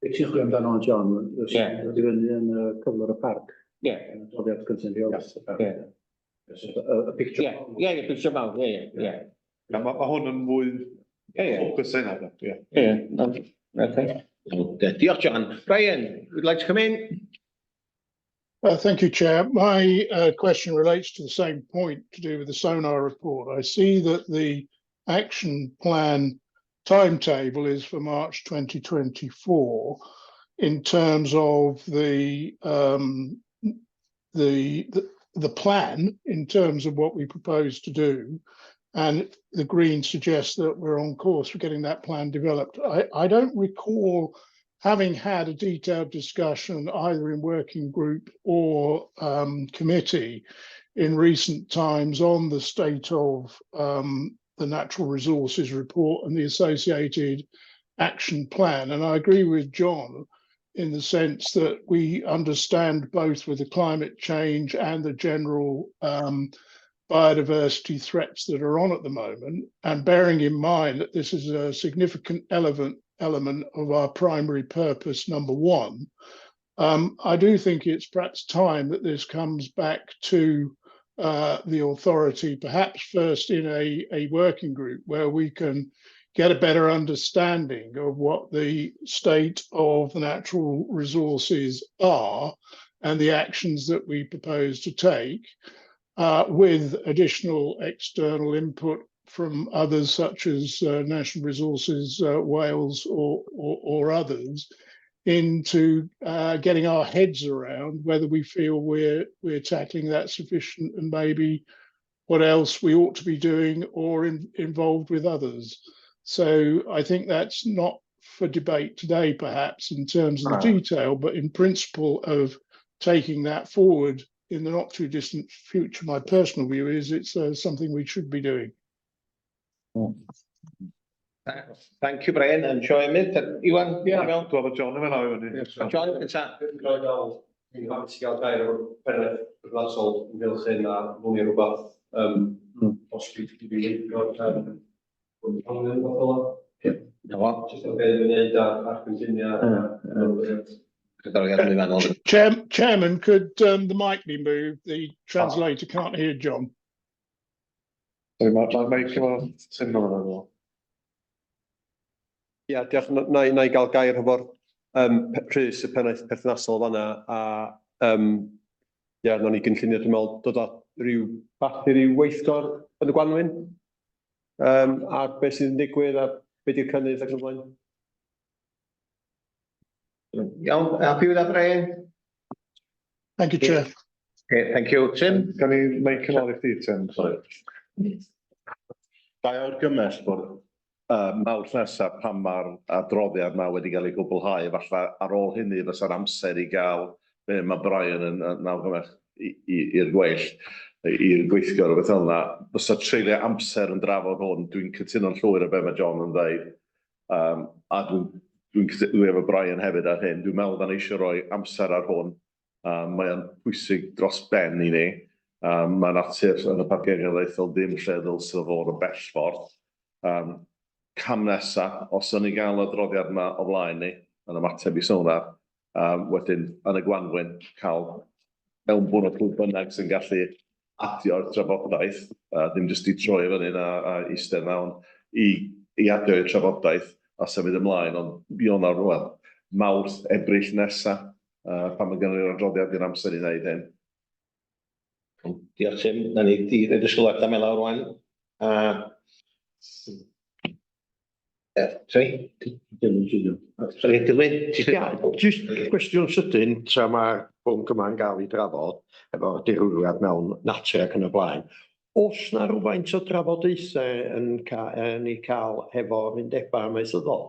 Be ti'n chwilio amdano, John? Ie. Wedi fyny yn cyflwr y parc. Ie. Yn adroddiad cynllun rheolaeth y parc. Ie. Y picture. Ie, picture mawr, ie. Ma hwn yn fwy Ie. ffocus yna, de. Ie. Ie, no, okay. Diolch, John. Brian, would you like to come in? Thank you, Chair. My question relates to the same point to do with the sonar report. I see that the action plan timetable is for March 2024 in terms of the plan, in terms of what we propose to do. And the green suggests that we're on course for getting that plan developed. I don't recall having had a detailed discussion either in working group or committee in recent times on the state of the natural resources report and the associated action plan. And I agree with John in the sense that we understand both with the climate change and the general biodiversity threats that are on at the moment, and bearing in mind that this is a significant element of our primary purpose, number one, I do think it's perhaps time that this comes back to the authority, perhaps first in a working group where we can get a better understanding of what the state of the natural resources are and the actions that we propose to take, with additional external input from others such as National Resources Wales or others into getting our heads around whether we feel we're tackling that sufficient and maybe what else we ought to be doing or involved with others. So I think that's not for debate today, perhaps, in terms of the detail, but in principle of taking that forward in the not too distant future, my personal view is it's something we should be doing. Thank you, Brian. And show him it. Iwan? Ie, dwi'n meddwl John yn fel i fyny. John, it's a... Dwi'n hapus i gael gair o'r pennaeth perthnasol ynghylch hyn a hwn i rhywbeth os dwi wedi fi rhywbeth fel. Na fo. Jyst o beth yn wneud â'r cynlluniau. Adroddiad mwy manwl. Chairman, could the mic be moved? The translator can't hear John. Sorry, mae'r meic efo Tim yn ôl. Ia, diolch. Na i gael gair hefo'r Rhys, y pennaeth perthnasol fanna, a ia, nawn ni gynllunio, dwi'n meddwl, dod â rhyw bapur i weithgor yn y gwanwyn, a beth sydd yn digwydd a be di'r cynnydd ac yn y blaen. Iawn, happy with that, Brian? Thank you, Chair. Okay, thank you. Tim? Gan i meic yn ôl i chdi, Tim? Sorry. Ga i argymell bod Mawrth nesaf pan mae'r adroddiad yma wedi cael ei gwblhau, efallai ar ôl hynny fysa'r amser i gael be mae Brian yn awgymell i'r gweill, i'r gweithgor o beth fel yna. Fysa treulio amser yn drafod hwn, dwi'n cytuno'n llwyr â be mae John yn dweud, a dwi efo Brian hefyd ar hyn. Dwi'n meddwl da ni eisiau rhoi amser ar hwn. Mae o'n pwysig dros ben i ni. Mae natur yn y Parc Genedlaethol ddim lle ddylse fod o bell ffordd. Cam nesa, os o'n ni gael adroddiad yma o flaen ni, yn ymateb i sonar, wedyn yn y gwanwyn cael mewnbwn o pwy bynnag sy'n gallu adio'r trafodaeth, ddim jyst i troi fyny na a eistedd na, ond i adio i'r trafodaeth a symud ymlaen, ond Ionawr, wel, Mawrth, Ebrill nesa, pan mae gennym ni'r adroddiad i'r amser i wneud hyn. Diolch, Tim. Na ni di roed y sylwadau mewn lawr rwan. Sorry? Sorry, Dilwyn? Ia, jyst cwestiwn sydyn tra mae'r pwnc yma'n gael ei drafod efo dirywiad mewn natur ac yn y blaen. Oes na rywfaint o drafodaethau yn ei cael hefo'r undebau amaethyddol?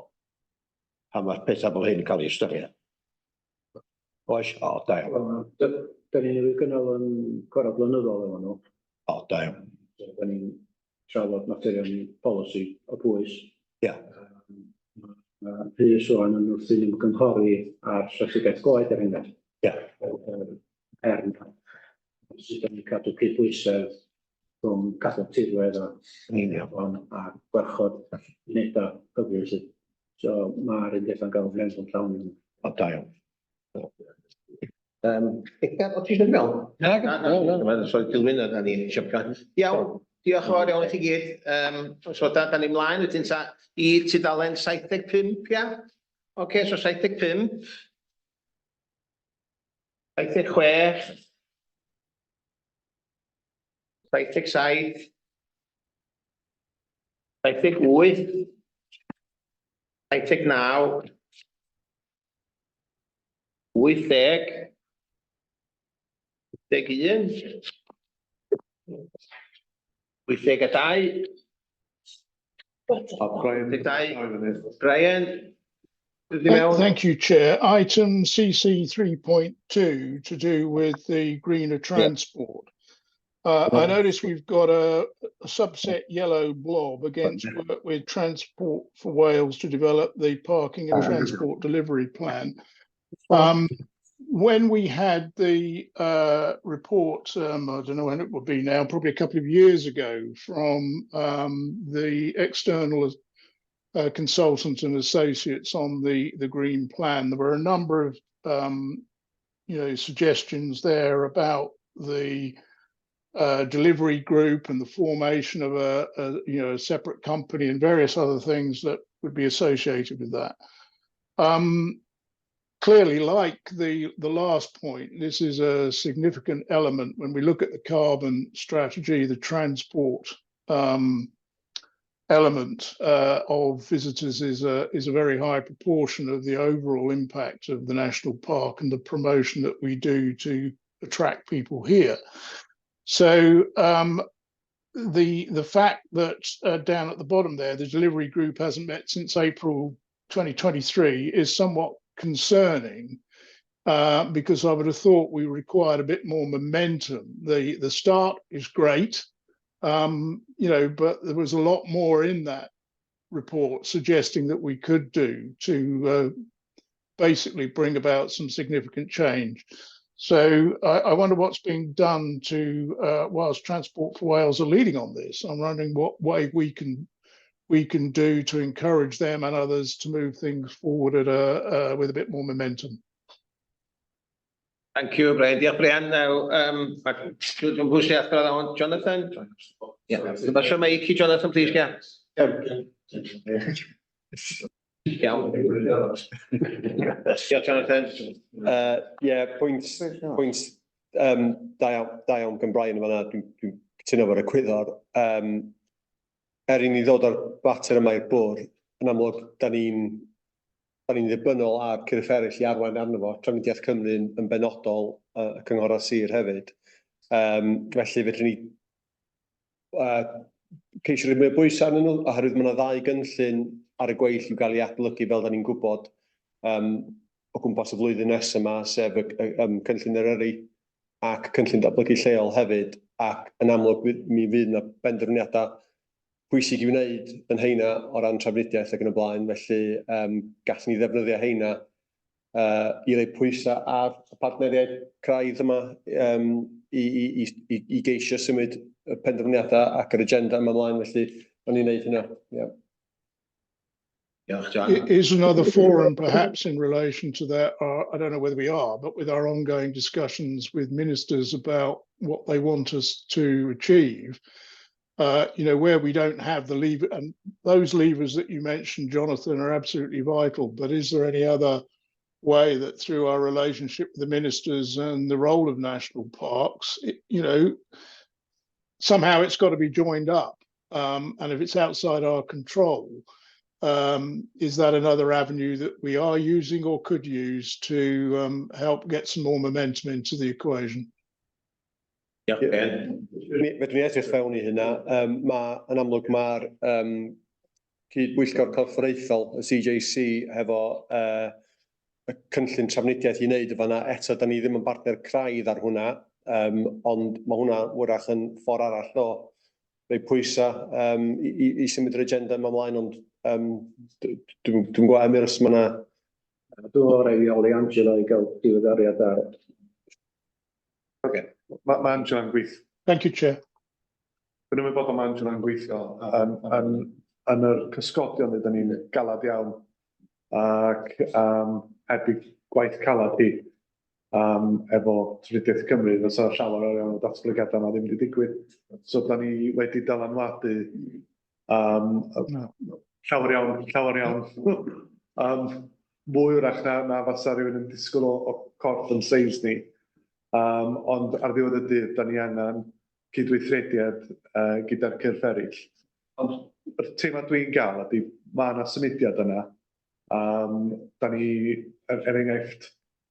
Pan mae'r pethau fel hyn yn cael ei ystyried? Oes? O, da iawn. Da ni'n newydd gynnal yn cyfarfod blynyddol efo nhw. O, da iawn. Da ni'n trafod materion polisi o bwys. Rhys rwan yn wrthi'n ymgynghori ar strategaeth goed er enghraifft. Er sut da ni'n cadw cydbwysedd rhwng cadw tirwedd a afon a gwarchod unedau hyfyw sydd. So mae'r undebau'n gael mewnbwn llawn. O, da iawn. Edgar, o ti eisiau mewn? Na, na, na. So Dilwyn, na ni siapio. Iawn, diolch yn fawr iawn i chi gyd. So da ni mlaen wedyn ta i tudalen 75, ia? Oce, so 75. 76. 77. 78. 79. 80. 81. 82. Brian. 82. Brian. Thank you, Chair. Item CC 3.2 to do with the greener transport. I notice we've got a subset yellow blob against work with Transport for Wales to develop the parking and transport delivery plan. When we had the report, I don't know when it would be now, probably a couple of years ago, from the external consultants and associates on the green plan, there were a number of suggestions there about the delivery group and the formation of a separate company and various other things that would be associated with that. Clearly, like the last point, this is a significant element when we look at the carbon strategy, the transport element of visitors is a very high proportion of the overall impact of the national park and the promotion that we do to attract people here. So the fact that down at the bottom there, the delivery group hasn't met since April 2023 is somewhat concerning, because I would have thought we required a bit more momentum. The start is great, but there was a lot more in that report suggesting that we could do to basically bring about some significant change. So I wonder what's being done to, whilst Transport for Wales are leading on this, I'm wondering what way we can we can do to encourage them and others to move things forward at a with a bit more momentum? Thank you, Brian. Diolch, Brian. Now, dwi'n pwy sy'n athro that Jonathan? Yeah. Pasio meic i Jonathan, please, yeah. Iawn. Diolch, Jonathan. Yeah, pwynt da iawn, da iawn gan Brian yn fan'na. Dwi'n cytuno efo'r egwyddor. Er i ni ddod â'r fater yma i'r bwrdd, yn amlwg, da ni'n ddibynnol ar cyrff eraill i arwain arno fo, Trafnidiaeth Cymru yn benodol, y cynghorau sir hefyd. Felly fedrwn ni ceisio rhoi mwy o bwysau arnyn nhw, oherwydd mae yna ddau gynllun ar y gweill i'w gael ei adolygu, fel da ni'n gwybod, o gwmpas y flwyddyn nesaf yma, sef y cynllun Eryri ac cynllun datblygu lleol hefyd, ac yn amlwg mi fydd yna benderfyniadau pwysig i wneud yn heina o ran trafnidiaeth ac yn y blaen, felly gallwn ni ddefnyddio heina i roi pwysau ar y partneriaid craidd yma i geisio symud y penderfyniadau ac yr agenda yma ymlaen, felly o'n i'n neud hynna. Yeah. Diolch, John. Is another forum perhaps in relation to that? I don't know whether we are, but with our ongoing discussions with ministers about what they want us to achieve, where we don't have the lever, and those levers that you mentioned, Jonathan, are absolutely vital. But is there any other way that through our relationship with the ministers and the role of national parks, somehow it's got to be joined up? And if it's outside our control, is that another avenue that we are using or could use to help get some more momentum into the equation? Diolch, Ben. Mi fedrwn ni edrych fewn i hynna. Yn amlwg mae'r cyd-bwyllgor corfforaethol, y CJC, hefo y cynllun trafnidiaeth i wneud y fanna. Eto, da ni ddim yn bartner craidd ar hwnna, ond mae hwnna wrach yn ffordd arall o roi pwysau i symud yr agenda yma ymlaen, ond dwi'n gwybod, Emyr, os mae yna. Dwi'n meddwl rhaid i holi Angela i gael diweddariad ar. Okay. Ma Angela'n gweithio. Thank you, Chair. Dwi'n ymwybodol mae Angela'n gweithio yn yr cysgodion ydyn ni'n galad iawn ac heb i gwaith calad hi efo Trafnidiaeth Cymru, fysa llawer o iawn o datblygiadau yma ddim wedi digwydd. So da ni wedi dylanwadu llawer iawn, llawer iawn mwy wrach na fasa rhywun yn disgwyl o corff yn seis ni. Ond ar ddiwedd y dydd, da ni angen cydweithrediad gyda'r cyrff eraill. Ond y teimlad dwi'n gael ydy, mae yna symudiad yna. Da ni, er enghraifft,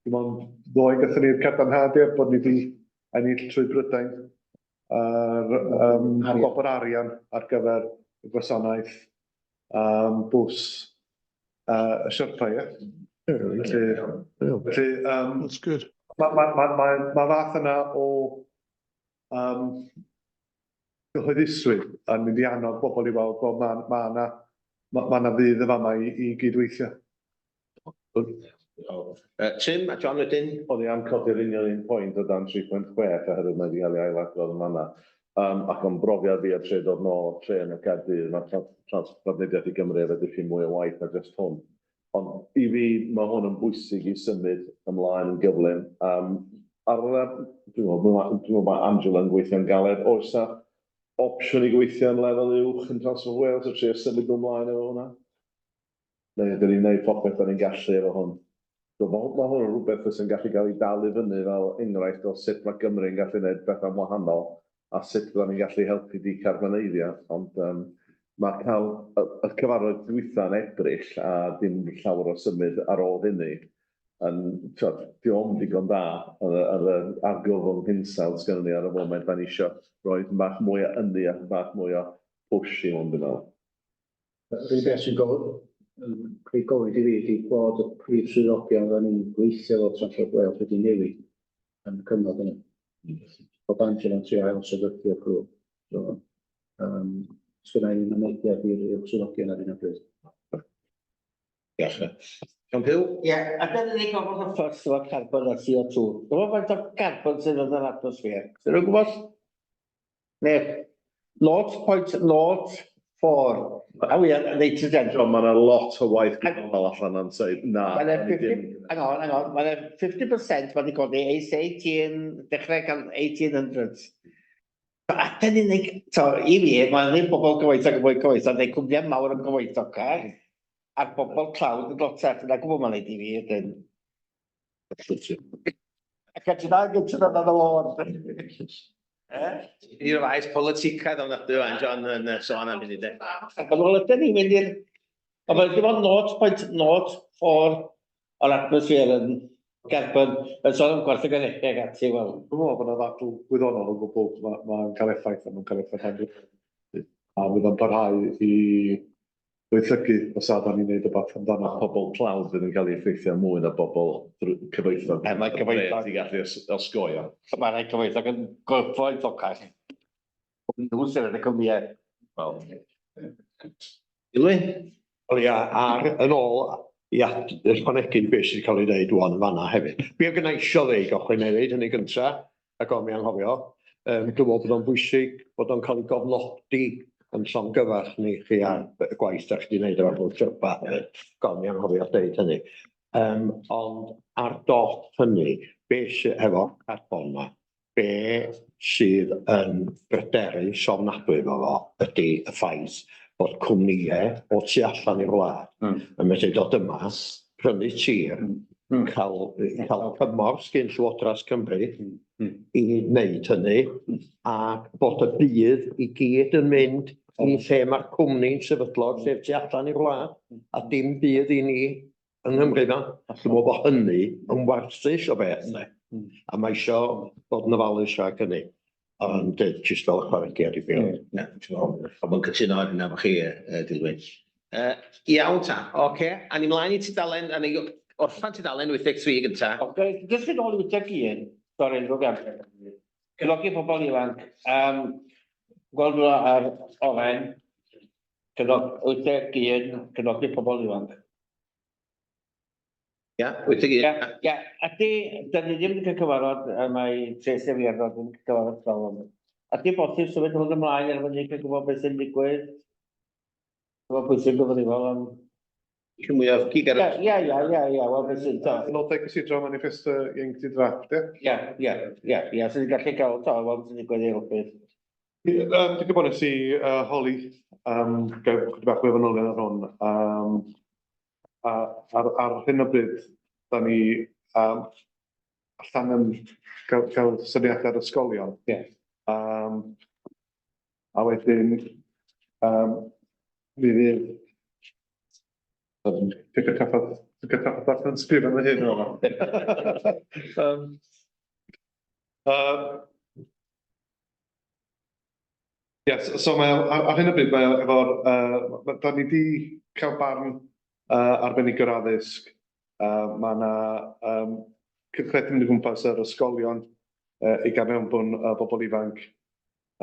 dim ond ddoe gathon ni'r cadarnhad, ie, bod ni wedi ennill trwy Brydain yr gwobr arian ar gyfer y gwasanaeth bws y Sherpa, ie. Felly That's good. ma fath yna o gyhoeddusrwydd yn mynd i annog bobl i weld bod ma na fudd y fama i gydweithio. Tim a John wedyn. O'n i am codi'r union un pwynt o dan 3.6 oherwydd mae wedi cael ei ailadrodd yn fanna. Ac o'n brofiad fi o tre dod nôl o'r trên o Caerdydd, mae Trafnidiaeth i Gymru efo dipyn mwy o waith na jyst hwn. Ond i fi, mae hwn yn bwysig i symud ymlaen yn gyflym. Ar y, dwi'n meddwl mae Angela yn gweithio'n galed. Oes na opsiwn i gweithio yn lefel uwch yn Transport Wales a trio symud nhw ymlaen efo hwnna? Neu ydyn ni'n gwneud popeth da ni'n gallu efo hwn? So, ma hwn yn rhywbeth fysa'n gallu cael ei dal i fyny fel enghraifft o sut mae Gymru'n gallu gwneud bethau'n wahanol a sut byddwn ni'n gallu helpu decarbonyddio. Ond mae cael y cyfarfod dwytha yn Ebrill a dim llawer o symud ar ôl hynny yn, t'od, dio'm digon da ar y argyfwng hinsawdd sgynnon ni ar y foment. Da ni isio rhoi bach mwy o ynni a bach mwy o push i hwn, dwi'n meddwl. Yr unig beth sy'n yn creu gofid i fi ydy bod y prif swyddogion oedden ni'n gweithio efo Transport Wales wedi newid yn y cyfnod yna. Bod Angela'n trio ail sefydlu'r grŵp. So, sgynna i mynediad i'r uwch swyddogion ar hyn o bryd. Diolch. John Pugh? Ie, a dyna ni gofod y ffys efo carbon a CO2. Gwybod faint o carbon sydd yn yr atmosffer? Sy'n nhw'n gwybod? Ne, 0.0 4. A we are 8%. So mae yna lot o waith gwyddonol allan yn dweud na. Mae da ni 50, ddim. Hang on, hang on, mae 50% wedi codi ers 18, dechrau gan 1800s. So, a dyn ni'n neud, so, i fi, mae'n neud bobl gyfoethog yn fwy cyfoethog, neu cwmnïau mawr yn gyfoethogach, a'r bobl tlawd yn dlotach, dyna gwbl mae'n neud i fi, ydyn. Ac a ti'n gyntaf yn y lôn. Eh? I'r faes politicaidd ofnadwy wan, John, yn sôn am hynny, de. Ac yn ôl ydyn ni'n mynd i'r... Ond mae'n dim ond 0.04 o'r atmosffer yn carbon, yn sôn am gwerth y gynhyrchu ac ati, wel. Dwi'n meddwl bod yna ddadl gwyddonol o gwbl, mae'n cael effaith a mae'n cael effaith andwyol. A fydd o'n parhau i waethygu os a da ni'n neud rwbath amdano. Ma' pobl tlawd fydd yn cael eu effeithio mwy na bobl cyfoethog. E, mae cyfoethog. Ti'n gallu osgoi o. Mae rhai cyfoethog yn gyfoethocach. Nhw sydd yn y cwmnïau. Wel. Dilwyn? Wel ia, ar yn ôl i ychwanegu beth sydd wedi cael ei ddeud ŵan yn fanna hefyd. Be oedd gynna i isio ddeud, ochr i ddeud hynny gynta, ac o'n i anghofio, dwi'n meddwl bod o'n bwysig bod o'n cael ei gofnodi yn llongyfarch ni chi ar y gwaith da chi wedi gwneud efo'r bwyd hefyd. Gofn i anghofio deud hynny. Ond ar dop hynny, be sydd efo carbon ma, be sydd yn bryderus ofnadwy efo fo ydy y ffaith bod cwmnïau o tu allan i'r wlad yn medru dod yma, prynu tir, cael cymorth gyn Llywodraeth Cymru i wneud hynny, a bod y budd i gyd yn mynd i lle mae'r cwmni'n sefydlog, sef tu allan i'r wlad, a dim budd i ni yng Nghymru yma. Dwi'n meddwl bod hynny yn warthus o beth, de. A mae isio bod yn ofalus rhag hynny. Ond jyst fel ychwanegiad i fi. Na, ti'n meddwl, a mae'n cytuno ar hynna efo chi, Dilwyn. Iawn ta, oce. A ni mlaen i tudalen, a ni orffan tudalen 83 gynta. Oce, jyst yn ôl i 81, sori, ddrwg iawn. Cefnogi pobl ifanc, gweld nhw ar oren, 81, cefnogi pobl ifanc. Ia, 81. Ia, ia, ydy, dyn ni ddim wedi cael cyfarfod, mae Tracy a fi ar ddod yn cyfarfod fel hwn. Ydy bosib symud hwn ymlaen er mwyn i cael gwybod beth sy'n digwydd? Gwybod pwy sy'n gyfrifol am... Eisiau mwy o gig ar y... Ia, ia, ia, ia, wel beth sy'n... Nodau cysidro manifesto ieuenctid drafft, ie? Ia, ia, ia, ia, sy'n gallu cael, to, wel, sy'n digwydd i helpu. Dwi'n gwybod nes i holi, gael chydig bach mwy o fanylion ar hwn. A ar hyn o bryd, da ni allan yn cael syniadau ar ysgolion. A wedyn, mi fydd... Dwi'n cael trafferth darllen sgrifennu fy hun yn fama. Yes, so mae o, ar hyn o bryd mae o efo'r, da ni di cael barn arbenigwr addysg. Mae yna cylchredyn mynd o gwmpas yr ysgolion i gael mewnbwn bobl ifanc.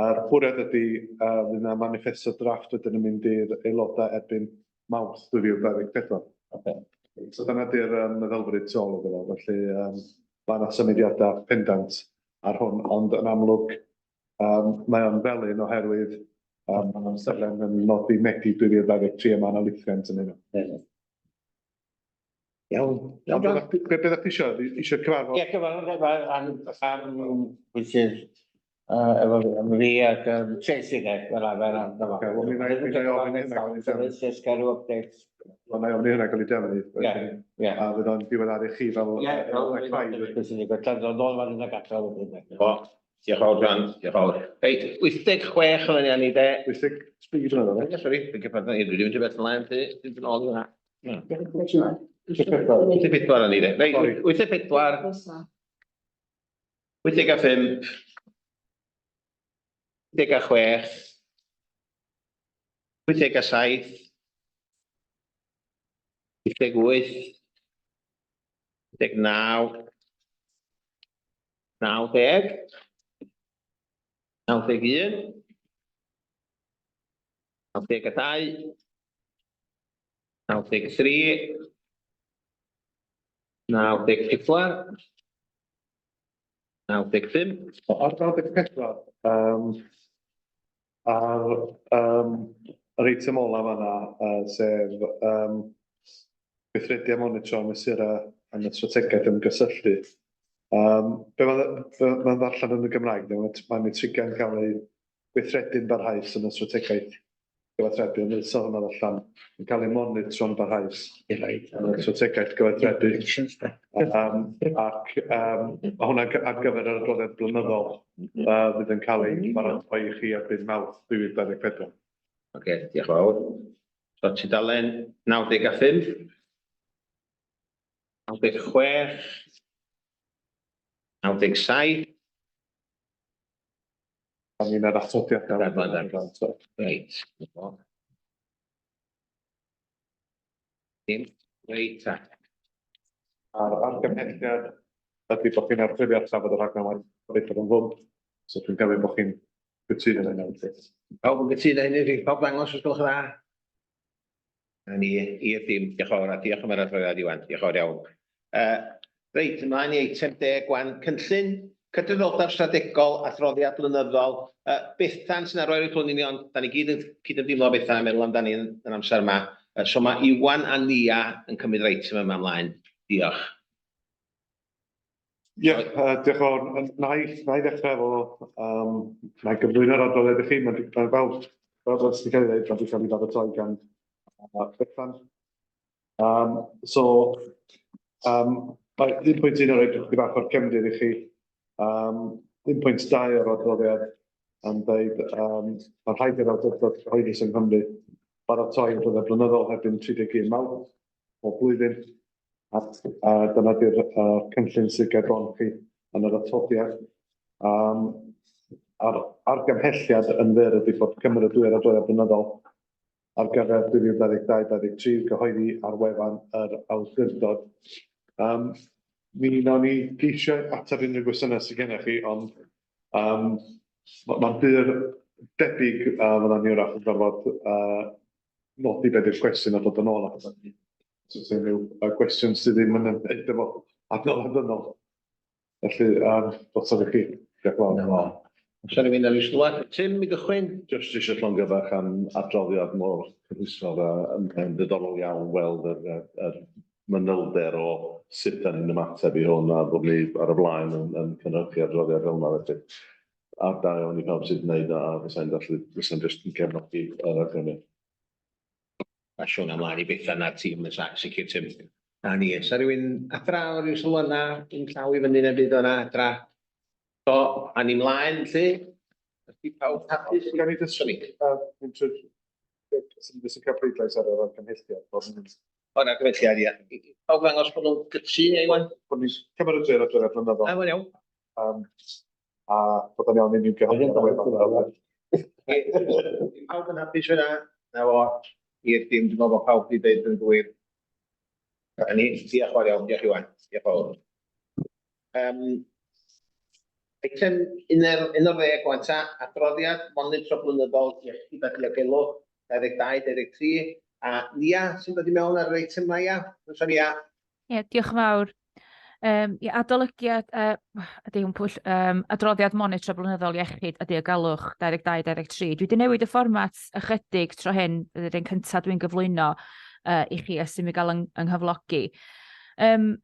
A'r bwriad ydy, fydd yna manifesto drafft wedyn yn mynd i'r aelodau erbyn Mawrth 2024. So dyna di'r meddylfryd tu ôl iddo fo, felly mae yna symudiadau pendant ar hwn, ond yn amlwg mae o'n felyn oherwydd mae'r amserlen yn nodi Medi 2023 a mae yna lithiant yn hynny. Iawn. Iawn, be ddech chi isio? Isio cyfarfod? Ie, cyfarfod efo am pwy sydd efo fi ac Tracy de, fel arfer. Ocê, wel mi wna i ofyn i hynna gael ei drefnu. Jyst gael rhyw update. Wel, wna i ofyn i hynna gael ei drefnu. Ie, ie. A fydd o'n diweddaru chi fel... Ie, fel beth sy'n digwydd. Dod nôl fan hyn ag ato wedyn. O, diolch yn fawr, John. Diolch yn fawr. Reit, 86 o'n ni, de. 83 dwi'n meddwl. Ie, sori, dwi'n cyffwrdd. Dwi wedi mynd i beth ymlaen, dwi'n mynd ôl i hwnna. 84 o'n ni, de. Reit, 84. 85. 86. 87. 88. 89. 90. 91. 92. 93. 94. 95. Ar 94, ar yr eitem olaf fan'na, yy sef yym gweithredu a monitro mesurau yn y strategaeth ymgysylltu. Yym be' ma'n be' ma'n ddarllen yn y Gymraeg, mae metrigau'n cael eu gweithredu'n barhaus yn y strategaeth gyfathrebu, ond nid sôn hwnna allan, yn cael ei monitro'n barhaus yn y strategaeth gyfathrebu. Um, ac um, mae hwnna ar gyfer yr adroddiad blynyddol uh, fydd yn cael ei baratoi i chi erbyn Mawrth 2024. Oce, okay, diolch yn fawr. So tudalen 95. 96. 97. A ni'n yr atodiad. Reit. Dim. Reit ta. A'r argymhelliad ydy bod chi'n archwilio'r trafod y rhaglen waith gobeithio yn fwm. So dwi'n gofyn bod chi'n gytuno hynny. Pawb yn gytuno hynny, rhaid pawb ddangos os gwelwch yn dda. Na ni, i'r dim, diolch yn fawr, a diolch am yr adroddiad Iwan, diolch yn fawr iawn. Uh, reit, ymlaen i eitem deg wan, cynllun cydraddoldeb strategol, adroddiad blynyddol. Uh, Bethan sy'n arwain i'r hwn i ni, ond da ni gyd yn cydymdeimlo Bethan yn meddwl amdani yn, yn amser yma. Uh, so mae Iwan a Nia yn cymryd yr eitem yma ymlaen. Diolch. Ie, yy diolch yn fawr. Yy wna i wna i ddechrau efo yym wna i gyflwyno'r adroddiad i chi. Mae'n mae fel fel fel sy'n cael ei ddeud, mae wedi cael ei baratoi gan yy Bethan. Um, so, um, mae 1.1 yn rhoi chydig bach o'r cefndir i chi. Um, 1.2 o'r adroddiad yn dweud um, mae'n rhaid i'r awdurdod cyhoeddus yng Nghymru baratoi adroddiad blynyddol erbyn 31 Mawrth o blwyddyn. Ac uh, dyna di'r uh, cynllun sydd ger bron chi yn yr atodiad. Um, a'r argymhelliad yn fyr ydy bod cymeradwyo'r adroddiad blynyddol ar gyfer 2022-2023 gyhoeddi ar wefan yr awdurdod. Um, mi wnawn ni geisio ateb unrhyw gwestiynau sydd gennych chi, ond um, mae'n bur debyg uh, fydda ni wrach yn gorfod uh, nodi beth yw'r cwestiwn a dod yn ôl ato chi. Os oes unrhyw uh, gwestiwn sydd ddim yn ymwneud efo adnodd dynol. Felly, um, drosodd i chi. Diolch yn fawr. Na fo. Oes 'na rywun ar ei sylwad? Tim i gychwyn? Jyst eisiau llongyfarch am adroddiad mor cynhwysfawr a mae'n ddiddorol iawn weld yr, yr, yr manylder o sut da ni'n ymateb i hwn a bod ni ar y blaen yn, yn cynhyrchu adroddiad fel yma felly. A da iawn i pawb sydd wedi gwneud a, a fysai'n gallu, fysai'n jyst yn cefnogi yr argymell. Mae Siôn ymlaen i Bethan a'r tîm yn sicr Tim. Na ni. Oes 'na rywun adra o ryw sylw yna, un llaw i fyny neu byd o'na adra? Do, a ni mlaen lly. Ydy pawb hapus? Gawn ni jyst... Sori. Dwi'n siŵr... Sy'n jyst yn cael pleidlais ar yr argymhelliad. bod ni'n- O'r argymhelliad, ia. Pawb ddangos bod nhw'n gytûn, ia, Iwan? Bod ni'n cymeradwyo'r adroddiad blynyddol. A, mae'n iawn. Um, a bod o'n iawn i ni gyhoeddi ar y wefan. Pawb yn hapus fyna? Na fo, i'r dim, dwi'n meddwl bod pawb wedi dweud yn gywir. Na ni, diolch yn fawr iawn, diolch Iwan, diolch yn fawr. Um, eitem 11 wan ta, adroddiad monitro blynyddol iechyd a diogelwch 22-23, a Nia sy'n dod i mewn ar yr eitem yma, ia? Croeso Nia. Ie, diolch yn fawr. Um, ie, adolygiad, uh, ydy hwn pwll, um, adroddiad monitro blynyddol iechyd a diogelwch 22-23. Dwi wedi newid y fformat ychydig tro hyn, ydy'r un cyntaf dwi'n gyflwyno uh, i chi ers i mi gael yng, yng nghyflogi. Um,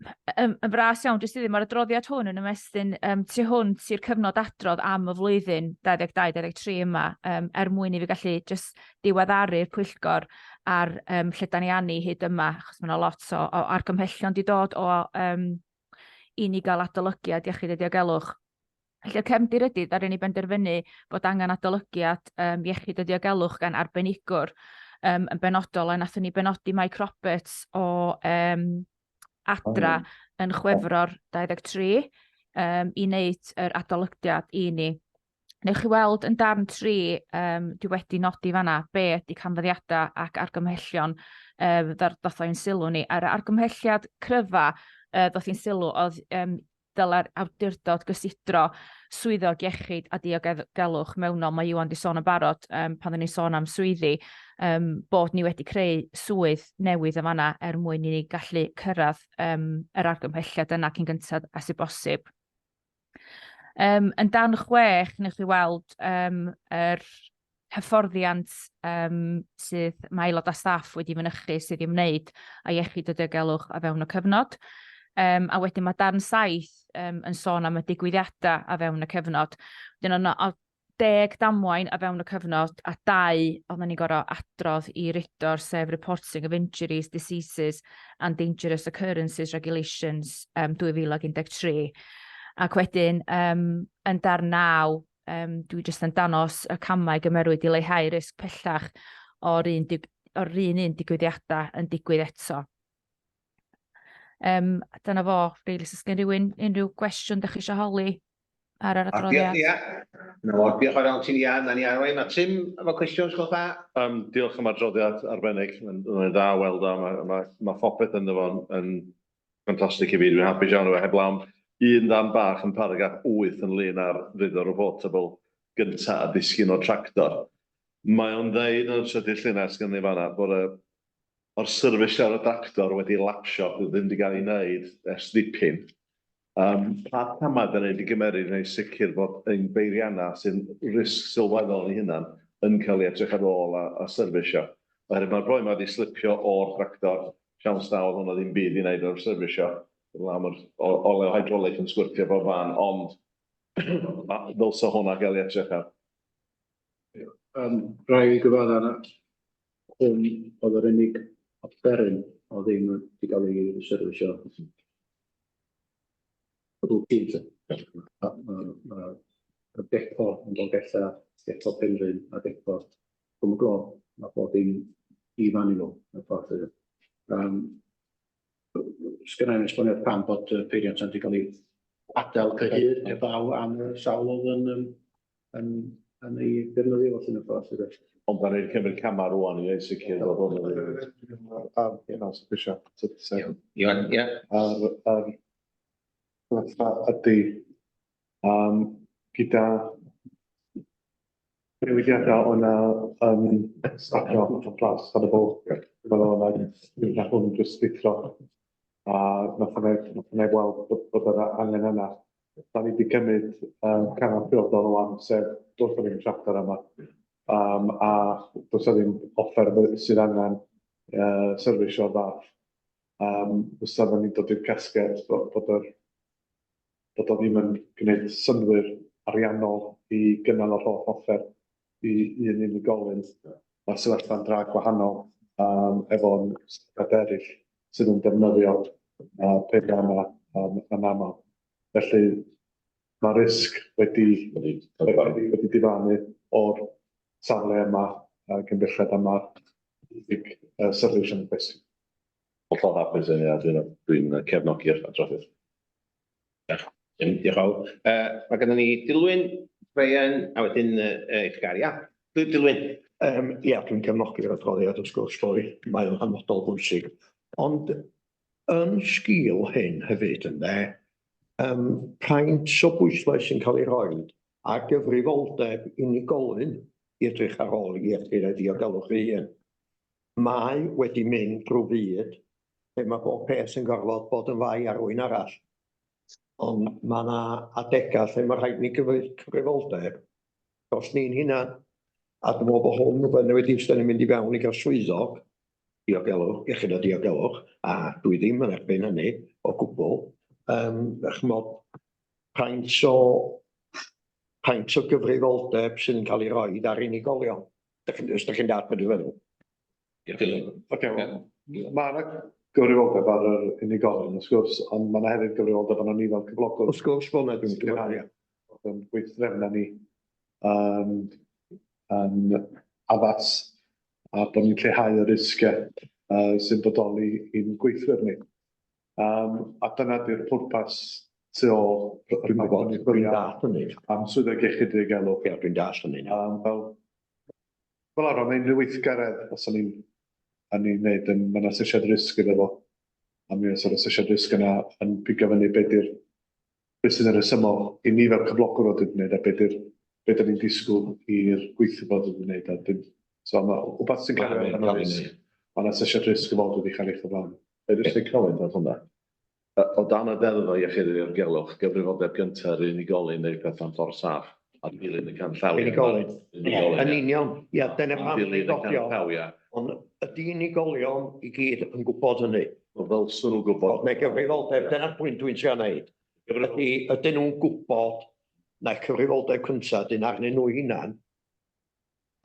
yn, yn fras iawn, jyst i ddim, mae'r adroddiad hwn yn ymestyn um, tu hwnt i'r cyfnod adrodd am y flwyddyn 22-23 yma, um, er mwyn i fi gallu jyst diweddaru'r pwyllgor ar um, lle da ni anu hyd yma, achos mae yna lot o, o argymhellion di dod o um, i ni gael adolygiad iechyd a diogelwch. Felly'r cefndir ydy, ddaru ni benderfynu bod angen adolygiad um, iechyd a diogelwch gan arbenigwr um, yn benodol, a nathon ni benodi Mike Roberts o um, Adra oh. yn Chwefror 23 um, i wneud yr adolygiad i ni. Newch chi weld yn darn 3, um, dwi wedi nodi fanna be ydy canfyddiadau ac argymhellion um, ddoth o'n sylw ni. A'r argymhelliad cryfa uh, ddoth i'n sylw oedd um, dylai'r awdurdod gysidro swyddog iechyd a diogelwch mewnol. Mae Iwan wedi sôn yn barod um, pan oedden ni'n sôn am swyddi, um, bod ni wedi creu swydd newydd yn fanna er mwyn i ni gallu cyrraedd um, yr argymhelliad yna cyn gyntaf a sydd bosib. Um, yn dan chwech, newch chi weld um, yr hyfforddiant um, sydd mae aelod a staff wedi mynychu sydd i wneud â iechyd a diogelwch a fewn y cyfnod. Um, a wedyn mae darn saith um, yn sôn am y digwyddiadau a fewn y cyfnod. Wedyn o'na deg damwain a fewn y cyfnod a dau oedden ni'n gorfod adrodd i RIDDOR, sef Reporting of Injuries, Diseases and Dangerous Occurrences Regulations um, 2013. Ac wedyn, um, yn darn 9, um, dwi jyst yn danos y camau gymerwyd i leihau risg pellach o'r un, or un un digwyddiadau yn digwydd eto. Um, dyna fo, rili, os gen rhywun unrhyw gwestiwn ydych chi eisiau holi ar yr adroddiad. Diolch, Nia. Na fo, diolch yn fawr ti, Nia. Na ni arwain. Mae Tim efo cwestiwn, sgwch dda. Um, diolch am adroddiad arbennig. Mae'n ma dda weld o. Mae, ma, ma phopeth ynddo fo'n yn ffantastig i fi. Dwi'n hapus iawn efo heblaw am un ddarn bach yn paragraff 8 ynglyn â'r rhyddor reportable gynta a disgyn o'r tractor. Mae o'n ddeud yn y trydydd llinell sgynny fanna bod y o'r service ar y tractor wedi lapsio, ddim wedi cael ei wneud ers dipyn. Um, pa camau da ni wedi gymeryd i wneud sicr bod ein beiriannau sy'n risg sylweddol i hunan yn cael ei edrych ar ôl a, a servisio? Oherwydd mae'r boi yma wedi slipio o'r tractor, siawns da oedd hwnna ddim byd i wneud o'r servisio. Fel mae'r olew hydraulic yn sgwrtio bob fan, ond ddylsa hwnna gael ei edrych ar. Um, rhaid i gyfadda na hwn oedd yr unig offeryn o ddim wedi cael ei servisio. Routine, lle. Mae'r depo yn Dolgellau, depo Penrhyn a depo Cwm y Glo, mae bob dim i fan nhw, mewn ffordd. Um, Sgynna i'm esboniad pam bod y peiriant wedi cael ei adael cyhyd heblaw am y sawl oedd yn, yn, yn, yn ei defnyddio felly yn y ffordd. Lly. Ond da ni'n cymryd camau rwan i wneud sicr bod hwn yn... Ar, ie, no, eisiau. Iwan, ie. Ar, ar, sefyllfa ydy, um, gyda newidiadau o'na yn staffio o plas ar y bwlch. Fel o'na, nath hwn jyst rithro. A nath neb, nath neb weld bod, bod yr angen yna. Da ni wedi cymryd um, camau priodol rwan, sef does na ddim tractor yma. Um, a does na ddim offer sydd angen uh, service o'r fath. Um, fysa ni'n dod i'r casgliad bod, bod yr bod o ddim yn gwneud synnwyr ariannol i gynnal yr holl offer i un unigolyn. Mae'r sefyllfa'n dra gwahanol um, efo'n sefydliad eraill sydd yn defnyddio uh, peiriannau um, yn aml. Felly mae risg wedi, wedi, wedi, wedi diflannu o'r safle yma uh, cyn belled a mae'r diffyg uh, service yn bwysig. Hollol hapus yn ia, dwi'n dwi cefnogi'r adroddiad. Diolch. Diolch yn fawr. Uh, mae gennym ni Dilwyn, Brian, a wedyn uh, eich gair. Ia, Dilwyn. Um, ia, dwi'n cefnogi'r adroddiad wrth gwrs, sori, mae o'n hanfodol bwysig. Ond yn sgil hyn hefyd, ynde, um, faint o bwyslais sy'n cael ei roi ar gyfrifoldeb unigolyn i edrych ar ôl iechyd a diogelwch ei hun. Mae wedi mynd drwy fyd lle mae bob peth yn gorfod bod yn fai ar rywun arall. Ond mae yna adegau lle mae rhaid ni gyfri- cyfrifoldeb dros ni'n hunan. A dwi'n meddwl bod hwn rhywbeth newid os da ni'n mynd i fewn i gael swyddog diogelwch, iechyd a diogelwch, a dwi ddim yn erbyn hynny o gwbl. Um, ch'mod, faint o faint o gyfrifoldeb sydd yn cael ei roed ar unigolion. Dach chi'n, os dach chi'n dallt beth dwi'n feddwl. Oce, wel, mae yna gyfrifoldeb ar yr unigolyn, wrth gwrs, ond mae yna hefyd gyfrifoldeb arno ni fel cyflogwr. Wrth gwrs bod yna, dwi'n Sicrhau bod yn gweithdrefnau ni yn, yn addas a bod ni'n lleihau y risgiau uh, sy'n bodoli i'n gweithwyr ni. Um, a dyna di'r pwrpas tu ôl Dwi'n gwybod, dwi'n dallt hynny. Am swyddog iechyd diogelwch. Ie, dwi'n dallt hynny. Um, fel, fel arfer, mae unrhyw weithgaredd os o'n i'n o'n i'n neud yn, mae yna asesiad risg iddo fo. A mi oes yr asesiad risg yna yn pigo fyny be di'r beth sydd yn rhesymol i ni fel cyflogwr fod wedi wneud a be di'r be da ni'n disgwyl i'r gweithio fod wedi wneud. A dim, so mae wbeth sy'n cael ei allan o risg. Mae yna asesiad risg yn fod wedi cael ei chyflawni. Ga i jyst neud comment ar hwnna? O dan y ddeddf o iechyd a diogelwch, gyfrifoldeb gyntaf yr unigolyn neu pethau'n ffordd saff. A dilyn y canllawiau. Unigolyn. Unigolyn, Yn ie. union, ia, dyna pam Dilyn ni'n y dodi o. canllawiau. Ond ydy unigolion i gyd yn gwybod hynny? Wel, ddylswn nhw gwybod. Neu gyfrifoldeb, dyna'r pwynt dwi'n trio neud. Ydy, ydyn nhw'n gwybod na'r cyfrifoldeb cynta dyn arnyn nhw hunan,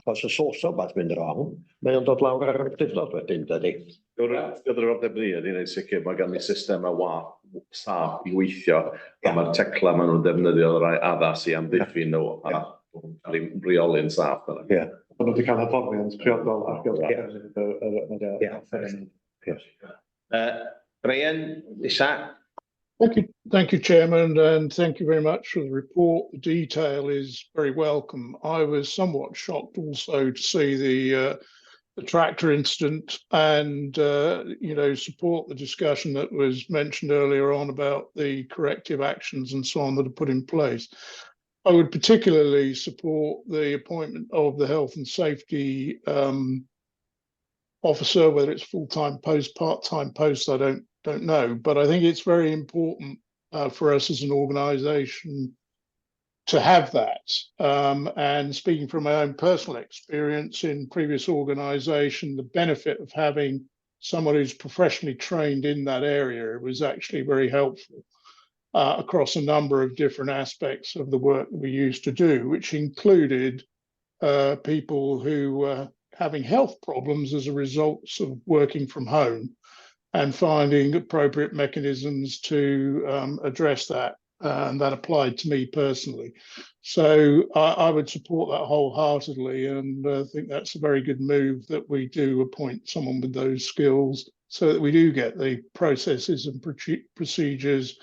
achos os oes wbath mynd wrong, mae o'n dod lawr ar yr awdurdod wedyn, dydy? Gyfrifoldeb ni ydy wneud sicr mae gan ni system a wa saff i weithio, a mae'r tecla maen nhw'n defnyddio yn rhai addas i amddiffyn nhw a cael eu reoli'n saff. Ie. Bod nhw wedi cael hyfforddiant priodol ar gyfer yr Ie. Brian, nesa. Thank you, thank you, Chairman, and thank you very much for the report. The detail is very welcome. I was somewhat shocked also to see the tractor incident and support the discussion that was mentioned earlier on about the corrective actions and so on that are put in place. I would particularly support the appointment of the health and safety officer, whether it's full-time post, part-time post, I don't know, but I think it's very important for us as an organisation to have that. And speaking from my own personal experience in previous organisation, the benefit of having someone who's professionally trained in that area was actually very helpful across a number of different aspects of the work that we used to do, which included people who were having health problems as a result of working from home and finding appropriate mechanisms to address that. And that applied to me personally. So I would support that wholeheartedly, and I think that's a very good move that we do appoint someone with those skills so that we do get the processes and procedures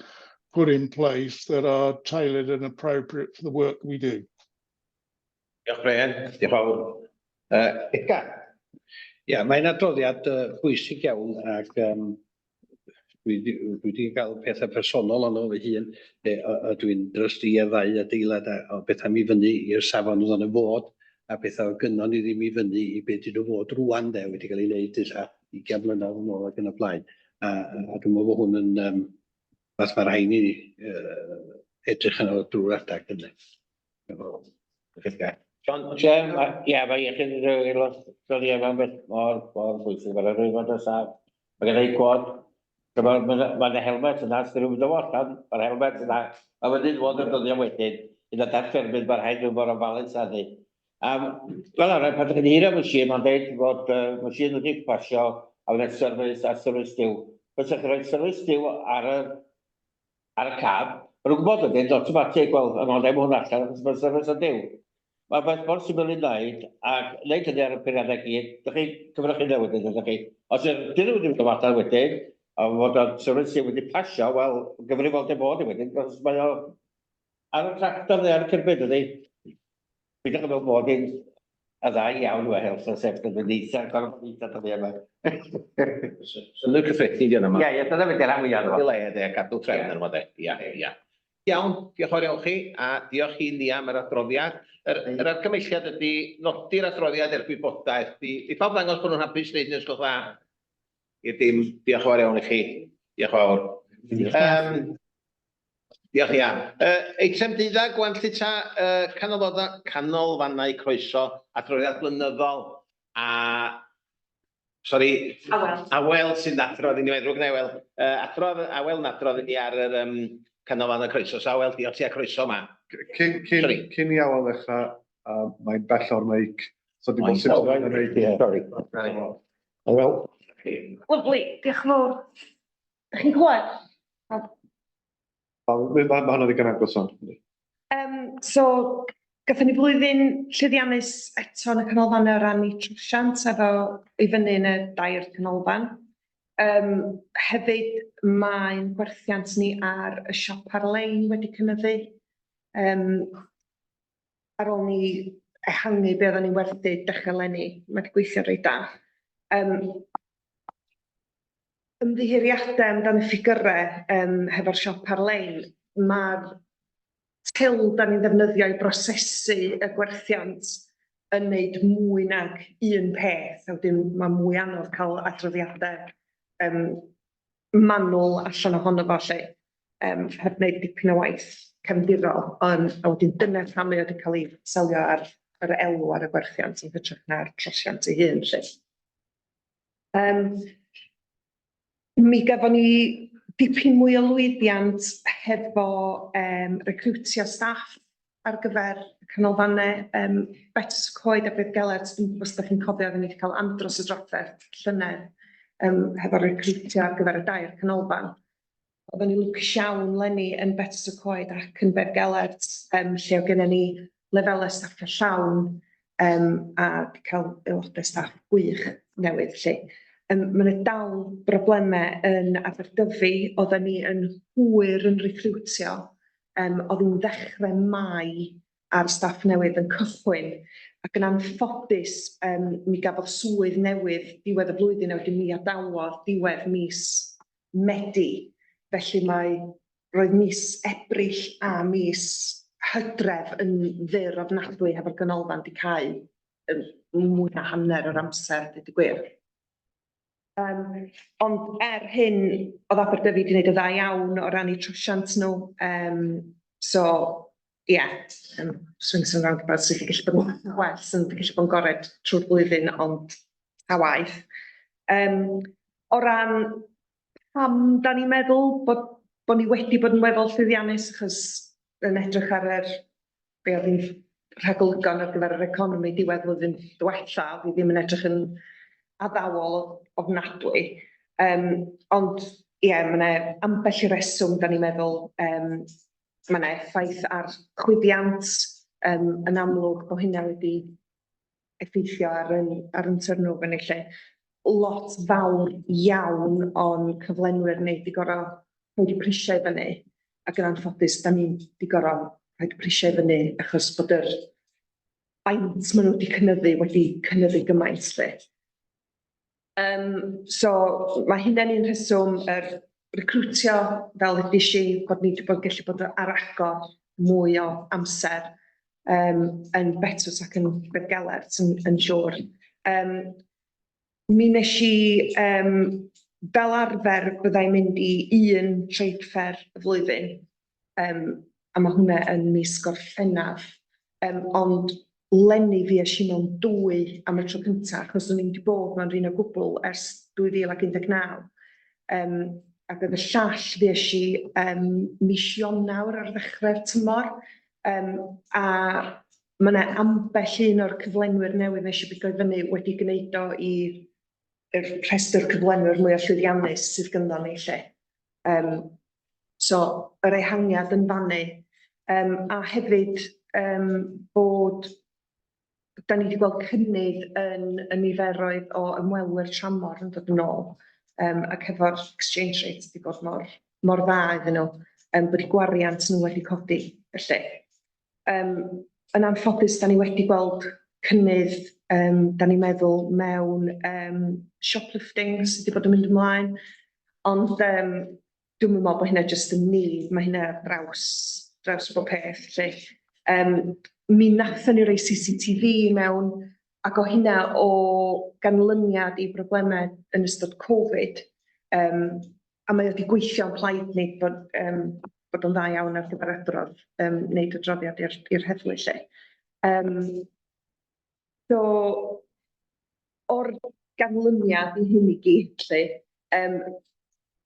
put in place that are tailored and appropriate for the work we do. Diolch Brian, diolch yn fawr. Edgar? Ia, mae'n adroddiad pwysig iawn ac dwi 'di gael pethau personol ono fy hun, a dwi'n drystee ar ddau adeilad a o bethau mi fyny i'r safon oedd o'n y fod, a pethau o gynnon ni ddim i fyny i beth ydyn nhw fod rŵan de, wedi cael ei wneud ella 20 mlynedd yn ôl ac yn y blaen. A dwi'n meddwl bod hwn yn fath mae rhaid ni edrych arno drwy'r adag yna. Edgar. John? Ie, mae iechyd y aelod dyddiau yma'n beth mor, mor bwysig. Mae'n rhywun fod yn saff. Mae gen i gwod. Mae'r ma, ma helmet yna, sy'n rhywun dod allan, mae'r helmet yna. Mae wedi fod yn dyddiau wedyn. Un o dar ffermydd, mae'r rhaid rhywun mor ofalus â ni. Fel arfer, pan ydych chi'n heirio machine, mae'n dweud fod machine wedi pasio a wneud service a service due. Fysa chi'n rhoi service due ar y cab, maen nhw'n gwybod wedyn, automatic, wel, yma ddim hwn allan, achos mae'n service yn due. Mae beth mor syml i wneud, ac wneud hynny ar y peiriannau gyd, dych chi, cyfrwch chi newid ydych chi. Os ydyn nhw wedi mynd allan wedyn, a fod o'r service due wedi pasio, wel, gyfrifoldeb bod i wedyn, achos mae o ar y tractor neu ar y cerbyd ydy. Peidiwch yn meddwl bod hi'n y ddau iawn yw health and safety yn eitha, gorfod eitha dyddiau yma. Synnwyr cyffredin di yma. Ie, dyna beth yw'r rhan fwyaf I le, de, gadw trefn yma, de. Ia. Iawn, diolch yn fawr iawn chi, a diolch i ni am yr adroddiad. Yr argymelliad ydy nodi'r adroddiad er gwybodaeth. I pawb ddangos bod nhw'n hapus wneud hynny, os gwelwch dda? I'r dim, diolch yn fawr iawn i chi. Diolch yn fawr. Diolch ia. Eitem 12, gwan lly ta, canolfannau croeso, adroddiad blynyddol, a, sori, Awel. Awel sy'n adrodd i ni, mae'n ddrwg na Awel. Adrodd, Awel yn adrodd i ni ar yr canolfannau croeso. So Awel, diolch ti a croeso yma. Cyn, Sorry. cyn i Awel ddechrau, mae'n bell o'r meic, so dim Mae'n bosib oh, bod yn right, meic. yeah. Sorry. Awel. Lovely, diolch yn fawr. Dach chi'n clywed? Mae hwnna ddigon agos o'n. So, gathon ni flwyddyn llwyddiannus eto yn y canolfannau o ran ei trosiant efo i fyny yn y dair canolfan. Hefyd, mae'n gwerthiant ni ar y siop ar-lein wedi cynyddu. Ar ôl ni ehangu be oedden ni'n werthu dechrau eleni, mae wedi gweithio reit da. Ymddiheuriadau amdan y ffigyrau hefo'r siop ar-lein, mae'r til da ni'n ddefnyddio i brosesu y gwerthiant yn neud mwy nag un peth, a wedyn mae mwy anodd cael adroddiadau manwl allan ohono fo lly, heb wneud dipyn o waith. cefndirol, ond a wedyn dyna pam mae o wedi cael ei selio ar yr elw ar y gwerthiant yn hytrach na'r trosiant ei hun 'lly. Yym mi gafon ni dipyn mwy o lwyddiant hefo yym recriwtio staff ar gyfer y canolfanne yym Betws y Coed a Beddgelert, dwi'm yn gwybod os dach chi'n cofio oedden ni wedi cael andros o drafferth llynedd yym hefo recriwtio ar gyfer y dair canolfan. Oedden ni'n lwcus iawn leni yn Betws y Coed ac yn Beddgelert yym lle oedd gennym ni lefelau staffio llawn yym a 'di cael aelodau staff gwych newydd 'lly. Yym ma' 'na dal broblemau yn Aberdyfi, oedden ni yn hwyr yn recriwtio, yym oedd hi'n ddechrau Mai a'r staff newydd yn cychwyn ac yn anffodus yym mi gafodd swydd newydd diwedd y flwyddyn a wedyn mi adawodd diwedd mis Medi, felly mae, roedd mis Ebrill a mis Hydref yn fyr ofnadwy hefo'r ganolfan 'di cau mwy na hanner yr amser, deud y gwir. Um, ond er hyn, oedd Aberdyfi wedi gwneud y dda iawn o ran eu trosiant nhw, um, so ie, yeah, swings and roundabouts sydd wedi gallu bod yn well, sydd wedi gallu bod yn gored trwy'r blwyddyn, ond ta waeth. Um, o ran pam da ni'n meddwl bod, bod ni wedi bod yn weddol llwyddiannus, achos yn edrych ar yr, be oedd hi'n rhagolygon ar gyfer yr economi diwedd flwyddyn diwetha, oedd hi ddim yn edrych yn addawol ofnadwy. Um, ond ie, yeah, mae yna ambell i reswm, da ni'n meddwl, um, mae yna effaith ar chwyddiant, um, yn amlwg bod hynna wedi effeithio ar yn, ar yn turnover ni lle. Lot fawr iawn o'n cyflenwyr ni wedi gorau rhoid y prisiau fyny, ac yn anffodus, da ni'n wedi gorau rhoid y prisiau fyny achos bod yr faint maen nhw wedi cynyddu wedi cynyddu gymaint lle. Yym so ma' hynna'n un rheswm, yr recriwtio fel ddeudais i, bod ni 'di bod gallu bod ar agor mwy o amser yym yn Betws ac yn Beddgelert yn yn siŵr. Yym mi wnes i yym fel arfer bydda i'n mynd i un trade fair y flwyddyn yym a ma' hwnna yn mis Gorffennaf yym ond leni fues i mewn dwy am y tro cynta achos o'n i'm 'di bod mewn run o gwbl ers 2019 yym ac oedd y llall fues i yym mis Ionawr ar ddechrau'r tymor yym a ma' 'na ambell un o'r cyflenwyr newydd nes i bigo i fyny wedi gneud o i yr rhestr cyflenwyr mwya llwyddiannus sydd gynddon ni 'lly. Yym so yr ehangiad yn fannu yym a hefyd yym bod da ni wedi gweld cynnydd yn y niferoedd o ymwelwyr tramor yn dod yn ôl yym ac hefo'r exchange rate wedi bod mor mor dda iddyn nhw yym bod eu gwariant nhw wedi codi felly. Yym yn anffodus da ni wedi gweld cynnydd yym da ni'n meddwl mewn yym shoplifting sydd wedi bod yn mynd ymlaen ond yym dwi'm yn meddwl bod hynna jyst yn ni, mae hynna ar draws draws bob peth 'lly. Yym mi nathon ni roi CCTV i mewn ac o hynna o ganlyniad i broblemau yn ystod Covid yym a mae o wedi gweithio'n plaid ni bod yym bod o'n dda iawn ar gyfer adrodd yym neud adroddiad i'r i'r heddlu 'lly. Yym so o'r ganlyniad i hyn i gyd 'lly yym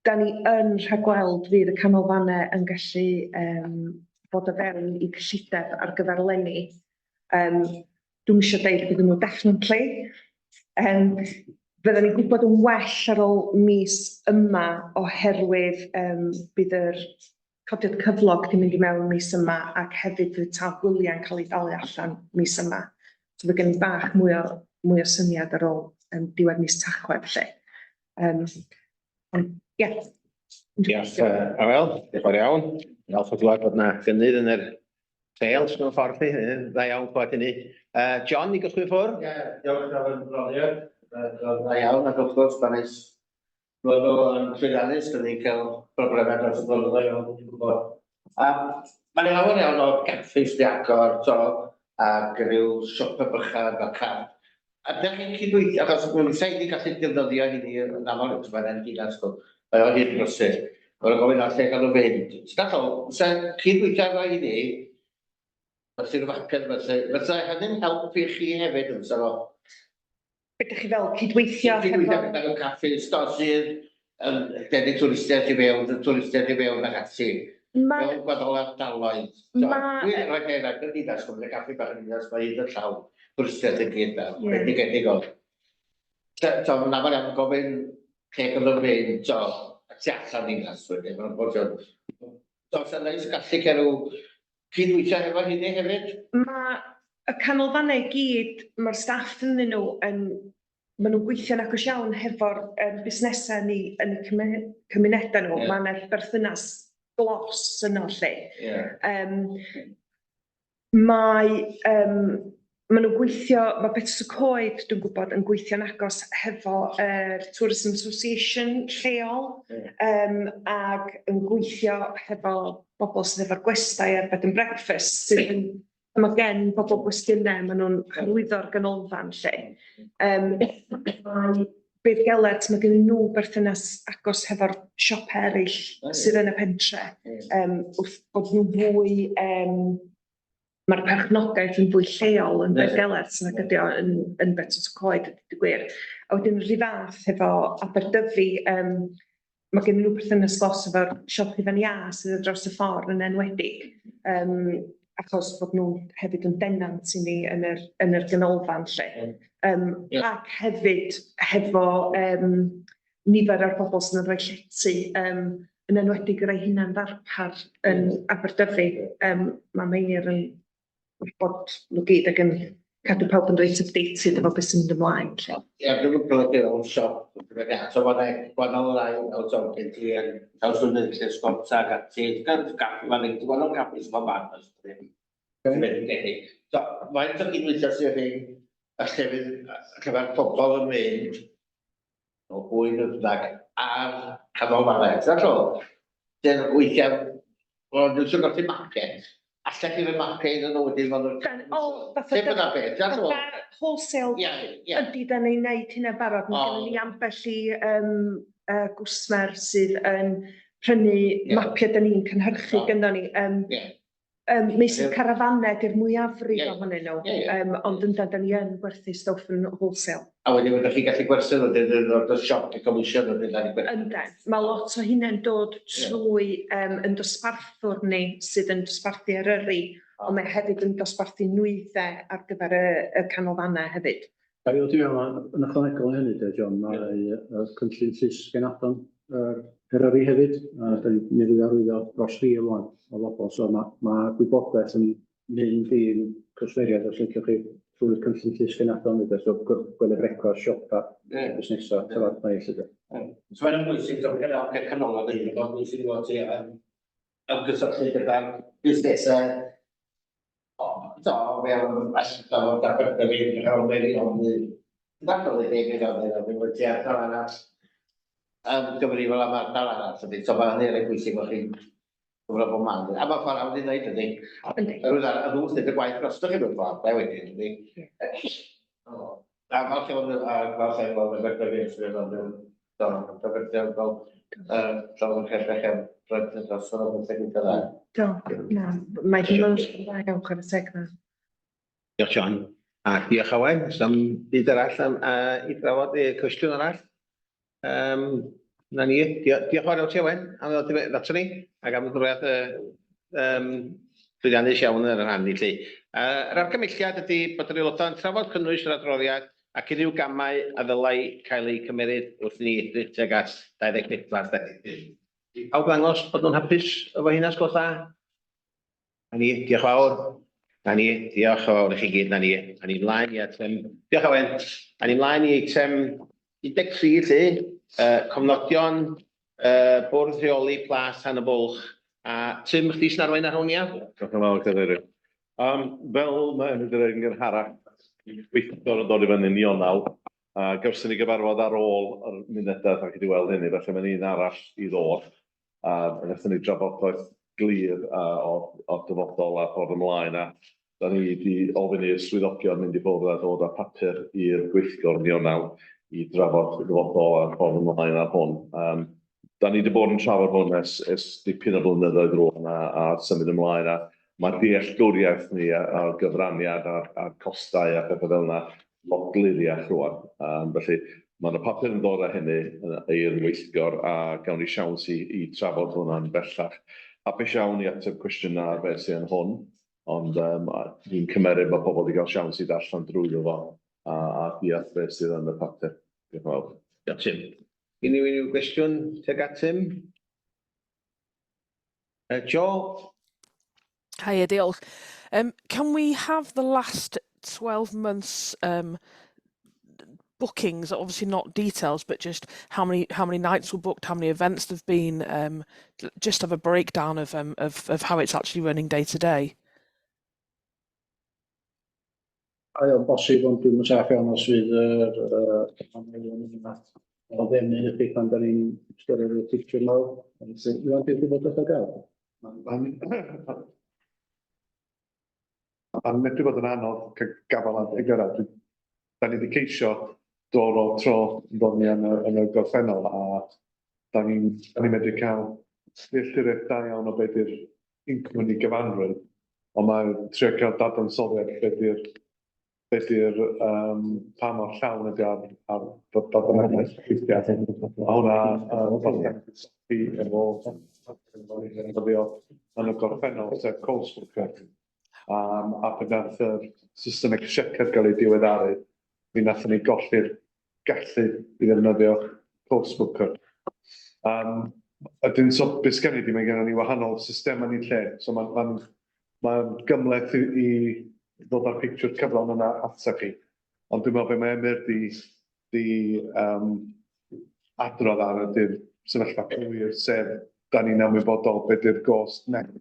da ni yn rhagweld fydd y canolfannau yn gallu yym bod o fewn i cyllideb ar gyfer eleni. Yym dwi'm isio deud bydden nhw definitely yym fydden ni'n gwybod yn well ar ôl mis yma oherwydd yym bydd yr codiad cyflog 'di mynd i mewn mis yma ac hefyd fydd tâl gwyliau'n cael ei dalu allan mis yma. So fydd gen i bach mwy o mwy o syniad ar ôl yym diwedd mis Tachwedd 'lly. Yym ond ie. Diolch yy Awel, diolch yn fawr iawn. Falch o glywed bod 'na gynnydd yn yr sales mewn ffordd 'lly, dda iawn clywed hynny. Yy John i gychwyn ffwrdd? Ie, diolch am y adroddiad, dda iawn ac wrth gwrs ma'n neis Roedd o yn llwyddiannus, dan ni'n cael problemau dros y blynyddoedd, fel dwi'n gwybod. Um, Mae'n lawer iawn o gaffis di agor, to, ac rhyw siopa bychan fel caf. A dych chi'n cydweithio, achos mae'n sain i gallu defnyddio hynny yn aml, mae'n yn dinas, mae o hyd brysur. Mae'n gofyn ar lle gael nhw fynd. Ti'n dall, fysa cydweithio efo i ni, felly'r fapio, felly, fysa hynny'n helpu chi hefyd, yn fysa fo? Be ydych chi fel cydweithio hefo? Cydweithio gydag y caffi, sto sydd yn denu twristiaid i fewn, twristiaid i fewn ac ati. Ma... Mewn gwahanol ardaloedd. Ma... Dwi'n rhoi enghraifft yn ddinas, mae'n caffi bach yn ddinas, mae un yn llawn twristiaid yn gyd, a bendigedig o. So, mae'n aml iawn gofyn lle gael nhw fynd, so, tu allan ddinas wedyn, mae'n bod yn... So, sa'n neis gallu cael rhyw cydweithio hefo hynny hefyd? Mae y canolfannau i gyd, mae'r staff ynddyn nhw yn, maen nhw'n gweithio'n agos iawn hefo'r um, busnesau ni yn y cymunedau nhw. Yeah. Mae yna berthynas glos yno lle. Yeah. Mae, maen nhw'n gweithio, mae Betws y Coed, dwi'n gwybod, yn gweithio'n agos hefo yr Tourism Association lleol, ac yn gweithio hefo bobl sydd efo'r gwestai a'r bed and breakfast, sydd yn, mae gen bobl gwestiynau, maen nhw'n hyrwyddo'r ganolfan lle. Mae Beddgelert, mae gen nhw berthynas agos hefo'r siopau eraill sydd yn y pentre, wrth bod nhw'n fwy, mae'r perchnogaeth yn fwy lleol yn Beddgelert nag ydi o yn, yn Betws y Coed, a deud y gwir. A wedyn yr un fath hefo Aberdyfi, mae gen nhw perthynas glos efo'r siop Ifan Ia sydd ar draws y ffordd yn enwedig, achos bod nhw hefyd yn denant i ni yn yr, yn yr ganolfan lle. Ac hefyd hefo nifer o'r bobl sydd yn rhoi llety, yn enwedig y rhai hunan ddarpar yn Aberdyfi. Mae Meinir yn gwybod nhw gyd ac yn cadw pawb yn reit updated efo beth sy'n mynd ymlaen. Lle. Ie, dwi'n gwybod bod o'n siop, so mae'n gwahanol rai o siop gen ti yn cael swnio lle sgota ac ati, mae'n gwahanol caffi sy'n fan, So, faint o gydweithio sydd rhwng y llefydd lle mae'r pobl yn mynd o bwy neu bynnag a'r canolfannau. Ti'n allo? Dyn weithiau, wel, dwi'n siŵr gallu mapiau. Allech chi roi mapiau iddyn nhw wedyn fel nhw'n... O, fatha... Lle bynnag beth, ti'n allo? Fatha wholesale Ie. ydy, da ni'n neud hynna barod. Mae gennym ni ambell i gwsmer sydd yn prynu mapiau da ni'n cynhyrchu gynnon ni. Meysydd carafannau di'r mwyafrif ohonyn nhw, ond yndan, da ni yn gwerthu stwff yn wholesale. A wedyn ydych chi'n gallu gwerthu nhw, dyn nhw'n dod o'r siop i comisiwn nhw, dyn nhw'n gwerthu. Yndan, mae lot o hynny'n dod trwy yn dosbarthwr ni sydd yn dosbarthu Eryri, ond mae hefyd yn dosbarthu nwyddau ar gyfer y canolfannau hefyd. Ga i ddod i mewn yn ychwanegol i hynny de, John, mae y cynllun Llys Genadon yr Eryri hefyd, a da ni newydd arwyddo dros 1,000 ŵan o bobl, so mae ma gwybodaeth yn mynd i'n cwsmeriaid os liciwch chi trwy'r cynllun Llys Genadon hefyd, so gwely brecwast, siopa, busnesau, tafarnau felly de. So mae'n bwysig, so mae'n cael canolfan yn mae'n bwysig i fod ti yn ymgysylltu gyda'r busnesau. O, fewn ardal o'r Aberdyfi, fel Meirionnydd, ddim wedi ardal arall yn gyfrifol am ardal arall, ydy. So mae hynny'n reit bwysig bod chi'n gyfrifol bob man. A mae ffordd hawdd i wneud, ydy. Yr wyth ar y nhw sydd y gwaith drostoch chi mewn ffordd, de, wedyn, ydy. A falch iawn, a falch iawn bod Aberdyfi yn swnio fel do, Aberdyfi fel llongyfarchiadau chi am rhoid y drosodd o beth gweithio dda. Do, na, mae hi'n dda iawn chwarae teg na. Diolch John. A diolch Owen. Oes am byd arall am, i drafod neu cwestiwn arall? Na ni. Diolch yn fawr iawn ti Owen am ddod i ato ni ac am ddod llwyddiannus iawn yn yr rhan ni lly. Yr argymhelliad ydy bod yr aelodau yn trafod cynnwys yr adroddiad ac unrhyw gamau a ddylai cael eu cymeryd wrth i ni edrych tuag at 24, 25. Pawb ddangos bod nhw'n hapus efo hynna, os gwelwch dda? Na ni, diolch fawr. Na ni, diolch yn fawr i chi gyd, na ni. A ni mlaen i eitem, diolch Owen. A ni mlaen i eitem 13 lly, cofnodion Bwrdd Rheoli Plas Tan y Bwlch. A Tim, chdi sy'n arwain ar hwn, ia? Diolch yn fawr, Cadeirydd. Fel mae wedi dweud yn gynharach, gweithgor yn dod i fyny yn Ionawr, a gawson ni gyfarfod ar ôl yr munedau, ac wedi weld hynny, felly mae'n un arall i ddod. A wnaethon ni drafodaeth glir o'r dyfodol a'r ffordd ymlaen, a da ni wedi ofyn i'r swyddogion mynd i ffwrdd a dod â papur i'r gweithgor yn Ionawr i drafod y dyfodol a'r ffordd ymlaen ar hwn. Da ni 'di bod yn trafod hwn ers ers dipyn o flynyddoedd rŵan a a symud ymlaen a ma' dealltwriaeth ni a'r gyfraniad a'r a'r costau a pethau fel yna lot gliriach rŵan. Yym felly ma' 'na papur yn dod â hynny yy i'r weithgor a gawn ni siawns i i trafod hwnna'n bellach. Hapus iawn i ateb cwestiynau ar beth sydd yn hwn, ond yym dwi'n cymeryd bod pobl wedi cael siawns i ddarllen drwyddo fo a a deall beth sydd yn y papur. Diolch yn fawr. Diolch Tim. Unrhyw unrhyw gwestiwn tuag at Tim? Jo? Hiya, diolch. Can we have the last 12 months bookings, obviously not details, but just how many nights were booked, how many events there've been, just have a breakdown of how it's actually running day to day? Mae o'n bosib, ond dwi'm yn saff iawn os fydd yr manylion yma o ddefnydd i chi pan da ni'n ystyried y picture mawr. Iwan, ti'n gwybod beth o gael? Mae'n medru bod yn anodd cael gafael ar ffigurau. Da ni wedi ceisio dod o tro yn dod ni yn y gorffennol a da ni medru cael dealltwriaeth da iawn o beth yw'r incwm yn ei gyfanrwydd, ond mae trio cael dadansoddiad beth yw'r pa mor llawn ydy ar ba bynnag ffeithiau. A hwnna yy efo defnyddio yn y gorffennol, sef cost booker. A pan nath yr system exchequer gael ei diweddaru, mi nathon ni golli'r gallu i ddefnyddio cost booker. Ydyn, so beth sgen i di, mae gennym ni wahanol systemau ni'n lle, so mae'n ma, ma gymhleth i ddod â'r picture cyflawn yna ata chi. Ond dwi'n meddwl be mae Emyr di adrodd ar ydy'r sefyllfa cywir, sef da ni'n ymwybodol beth yw'r gost net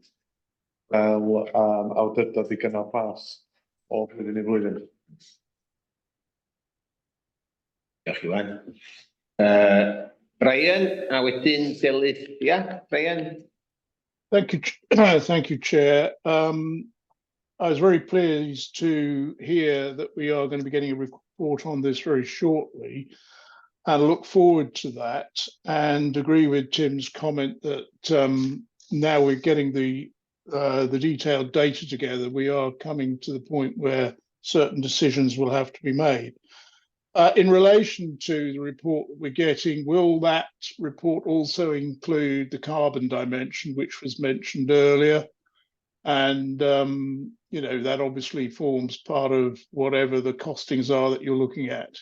fel awdurdod i gynnal plas o flwyddyn i flwyddyn. Diolch, Iwan. Brian, a wedyn Delyth. Ia, Brian? Thank you, thank you, Chair. I was very pleased to hear that we are going to be getting a report on this very shortly and look forward to that, and agree with Tim's comment that now we're getting the detailed data together, we are coming to the point where certain decisions will have to be made. In relation to the report that we're getting, will that report also include the carbon dimension, which was mentioned earlier? And that obviously forms part of whatever the costings are that you're looking at.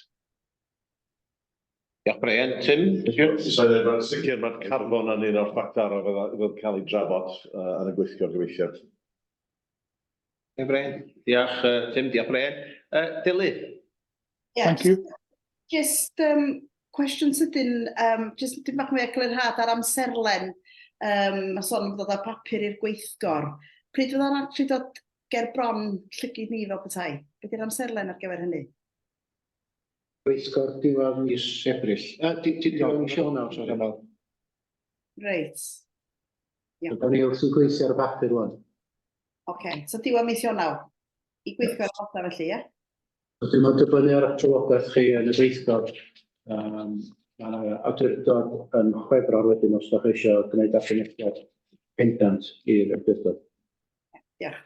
Diolch, Brian. Tim? So, mae'n sicr mae'r carbon yn un o'r ffactorau fydd cael ei drafod yn y gweithgor gobeithio. Diolch, Brian. Diolch, Tim. Diolch, Brian. Delyth? Yeah, Thank you. Just cwestiwn sydyn, just dim bach mwy o eglurhad ar amserlen. Mae sôn am ddod â papur i'r gweithgor. Pryd fydd o'n actually dod ger bron llygid ni fel petai? Be di'r amserlen ar gyfer hynny? Gweithgor diwedd mis Ebrill. Diwedd mis Ionawr, sori. Reit. Iawn. Da ni wrth yn gweithio ar y papur rwan. Oce, so diwedd mis Ionawr. I gweithgor aelodau felly, ie? Wedyn mae'n dibynnu ar eich trafodaeth chi yn y gweithgor. Mae yna awdurdod yn Chwefror wedyn os ydych chi eisiau gwneud argymhelliad pendant i'r awdurdod. Diolch.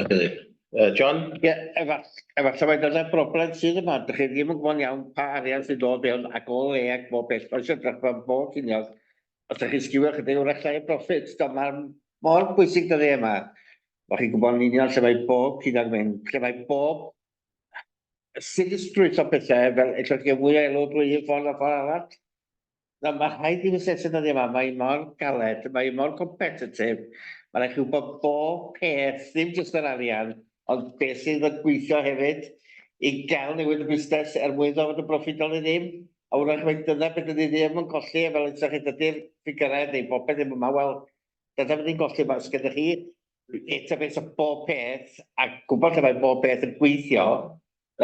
Diolch. John? Ie, efallai mai dyna'r broblem sydd yma. Dych chi ddim yn gwybod iawn pa arian sy'n dod mewn ac o le ac bob beth. Mae eisiau edrych fel bob ceiniog. Os ydych chi'n sgiwio chydig, wrach llai o profit. Do, mae'n mor bwysig dyddiau yma. Mae chi'n gwybod yn union lle mae bob ceiniog mynd, lle mae bob sut i strwytho pethau, fel ella chi fwy o elw drwy un ffordd a ffordd arall. Na, mae rhaid i fusnesau dyddiau yma, mae mor galed, mae mor competitive. Mae rhaid chi wybod bob peth, ddim jyst yr arian, ond beth sydd yn gweithio hefyd i gael newid y busnes er mwyn ddod yn broffidol neu ddim. A wrach mai dyna beth ydy ddim yn colli, fel eto chi, dydy'r ffigyrau neu bopeth ddim yma, wel, dyna beth ni'n colli, mae os gennych chi database o bob peth a gwybod lle mae bob peth yn gweithio,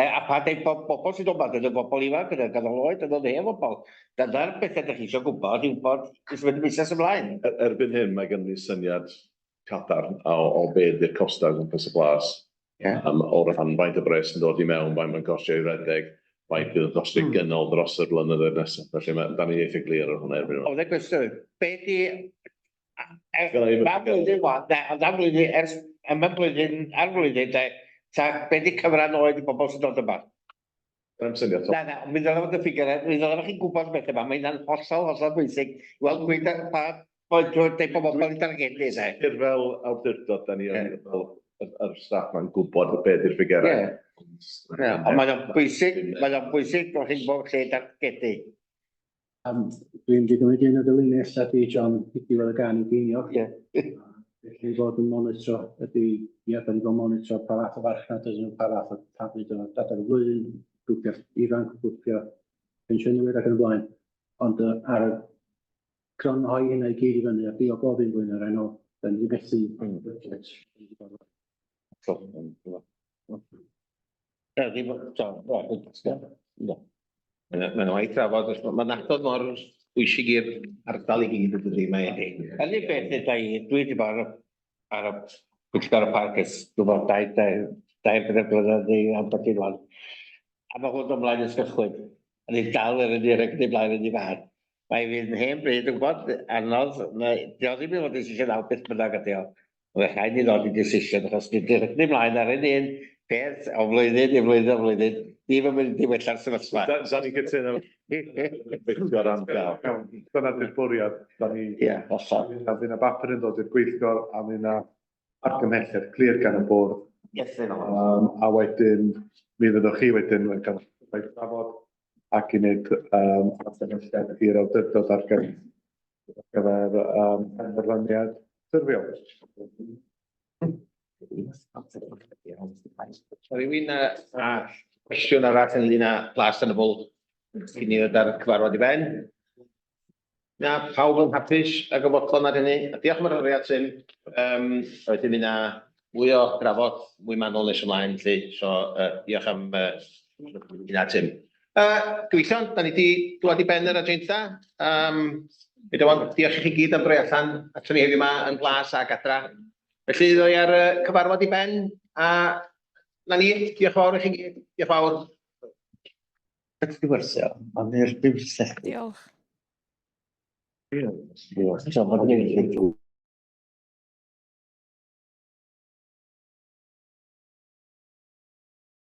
a pa deud bod bobl sy'n dod yma, dyn nhw'n bobl ifanc, yn ganol oed, dyn nhw'n hen bobl. Dyna'r bethau ydych chi eisiau gwybod, i wybod sut mynd y busnes ymlaen. Erbyn hyn, mae gennym ni syniad cadarn o be ydy'r costau o gwmpas y plas. O ran faint o bres yn dod i mewn, faint mae'n costio i redeg. faint fydd yn gostio i gynnal dros y blynyddoedd nesaf. Felly mae, da ni eitha glir ar hwnna erbyn hyn. Oedd e gwestiwn, be di... Gynna i'm y Ma' blwyddyn wan, de, ond am blwyddyn, ers, am y blwyddyn, ar flwyddyn, de, ta be di cyfran oed y bobl sy'n dod yma? Gynna i'm syniad, Tom. Na, na, mi ddylai fod y ffigur, mi ddylai fod chi'n gwybod beth yma, mae hynna'n hollol, hollol bwysig. Wel, gweud ar pa oed drwy'r deud bod bobl yn dargedu, de. Sicr fel awdurdod, da ni yn, fel yr staff ma'n gwybod be di'r ffigurau. Ie. Ie, ond mae o'n bwysig, mae o'n bwysig bod chi'n gwybod lle dargedu. Dwi'n mynd i gymryd un o dy linell a di, John, i diwedd y gan i geiniog. Ie. Felly fod yn monitro ydy, ia, da ni fod yn monitro pa fath o farchnad ydyn nhw, pa fath o tablu ydyn nhw, adeg y flwyddyn, grwpiau ifanc, grwpiau pensiynwyr ac yn y blaen. Ond yy, ar y crynhoi hynna i gyd i fyny a bio bob un flwyddyn ar enw, da ni wedi methu budget. Ie, ddim, so, ie. Mae'n waith trafod, mae'n adnodd mor bwysig i'r ardal i gyd, ydy, mae Yr unig beth ddeuda i, dwi wedi bod ar y, ar y pwyllgor y parc ers dwi'n meddwl dau, dau, dair, pedair blynedd neu ambell un wan. A mae hwn ymlaen ers cychwyn. A ni dal yr un i rhedeg ymlaen yn ei fan. Mae fi'n hen bryd yn gwybod, anodd, mae, di o ddim i fod yn decision awr beth bynnag ydi o. Mae rhaid ni ddod i decision achos ni di rhedeg ymlaen ar un un peth o flwyddyn i flwyddyn o flwyddyn. Ddim yn mynd i wella'r sefyllfa. Da ni'n cytuno Gweithio am gael. Dyna di'r bwriad. Da ni... Ie, hollol. A fydd 'na bapur yn dod i'r gweithgor a fydd 'na argymhelliad clir gan y bwrdd. Yes, A wedyn mi fyddwch chi wedyn yn cael cyfle i trafod ac i wneud argymhelliad i'r awdurdod ar gyfer ar gyfer penderfyniad ffurfiol. Rhywun â cwestiwn arall ynglyn â Plas Tan y Bwlch cyn i ddod â'r cyfarfod i ben? Na, pawb yn hapus ac yn fodlon ar hynny. A diolch am yr adroddiad, Tim. A wedyn mi 'na mwy o drafod mwy manwl nes ymlaen 'lly. So diolch am hynna, Tim. Gyfeillion, da ni 'di dŵad i ben yr agenda. Fedra i ond diolch i chi gyd am droi allan aton ni heddiw 'ma yn Blas ac adra. Felly ddoi ar y cyfarfod i ben a 'na ni. Diolch yn fawr i chi gyd. Diolch yn fawr. Beth di werthu o? Ond i'r Diolch. Diolch.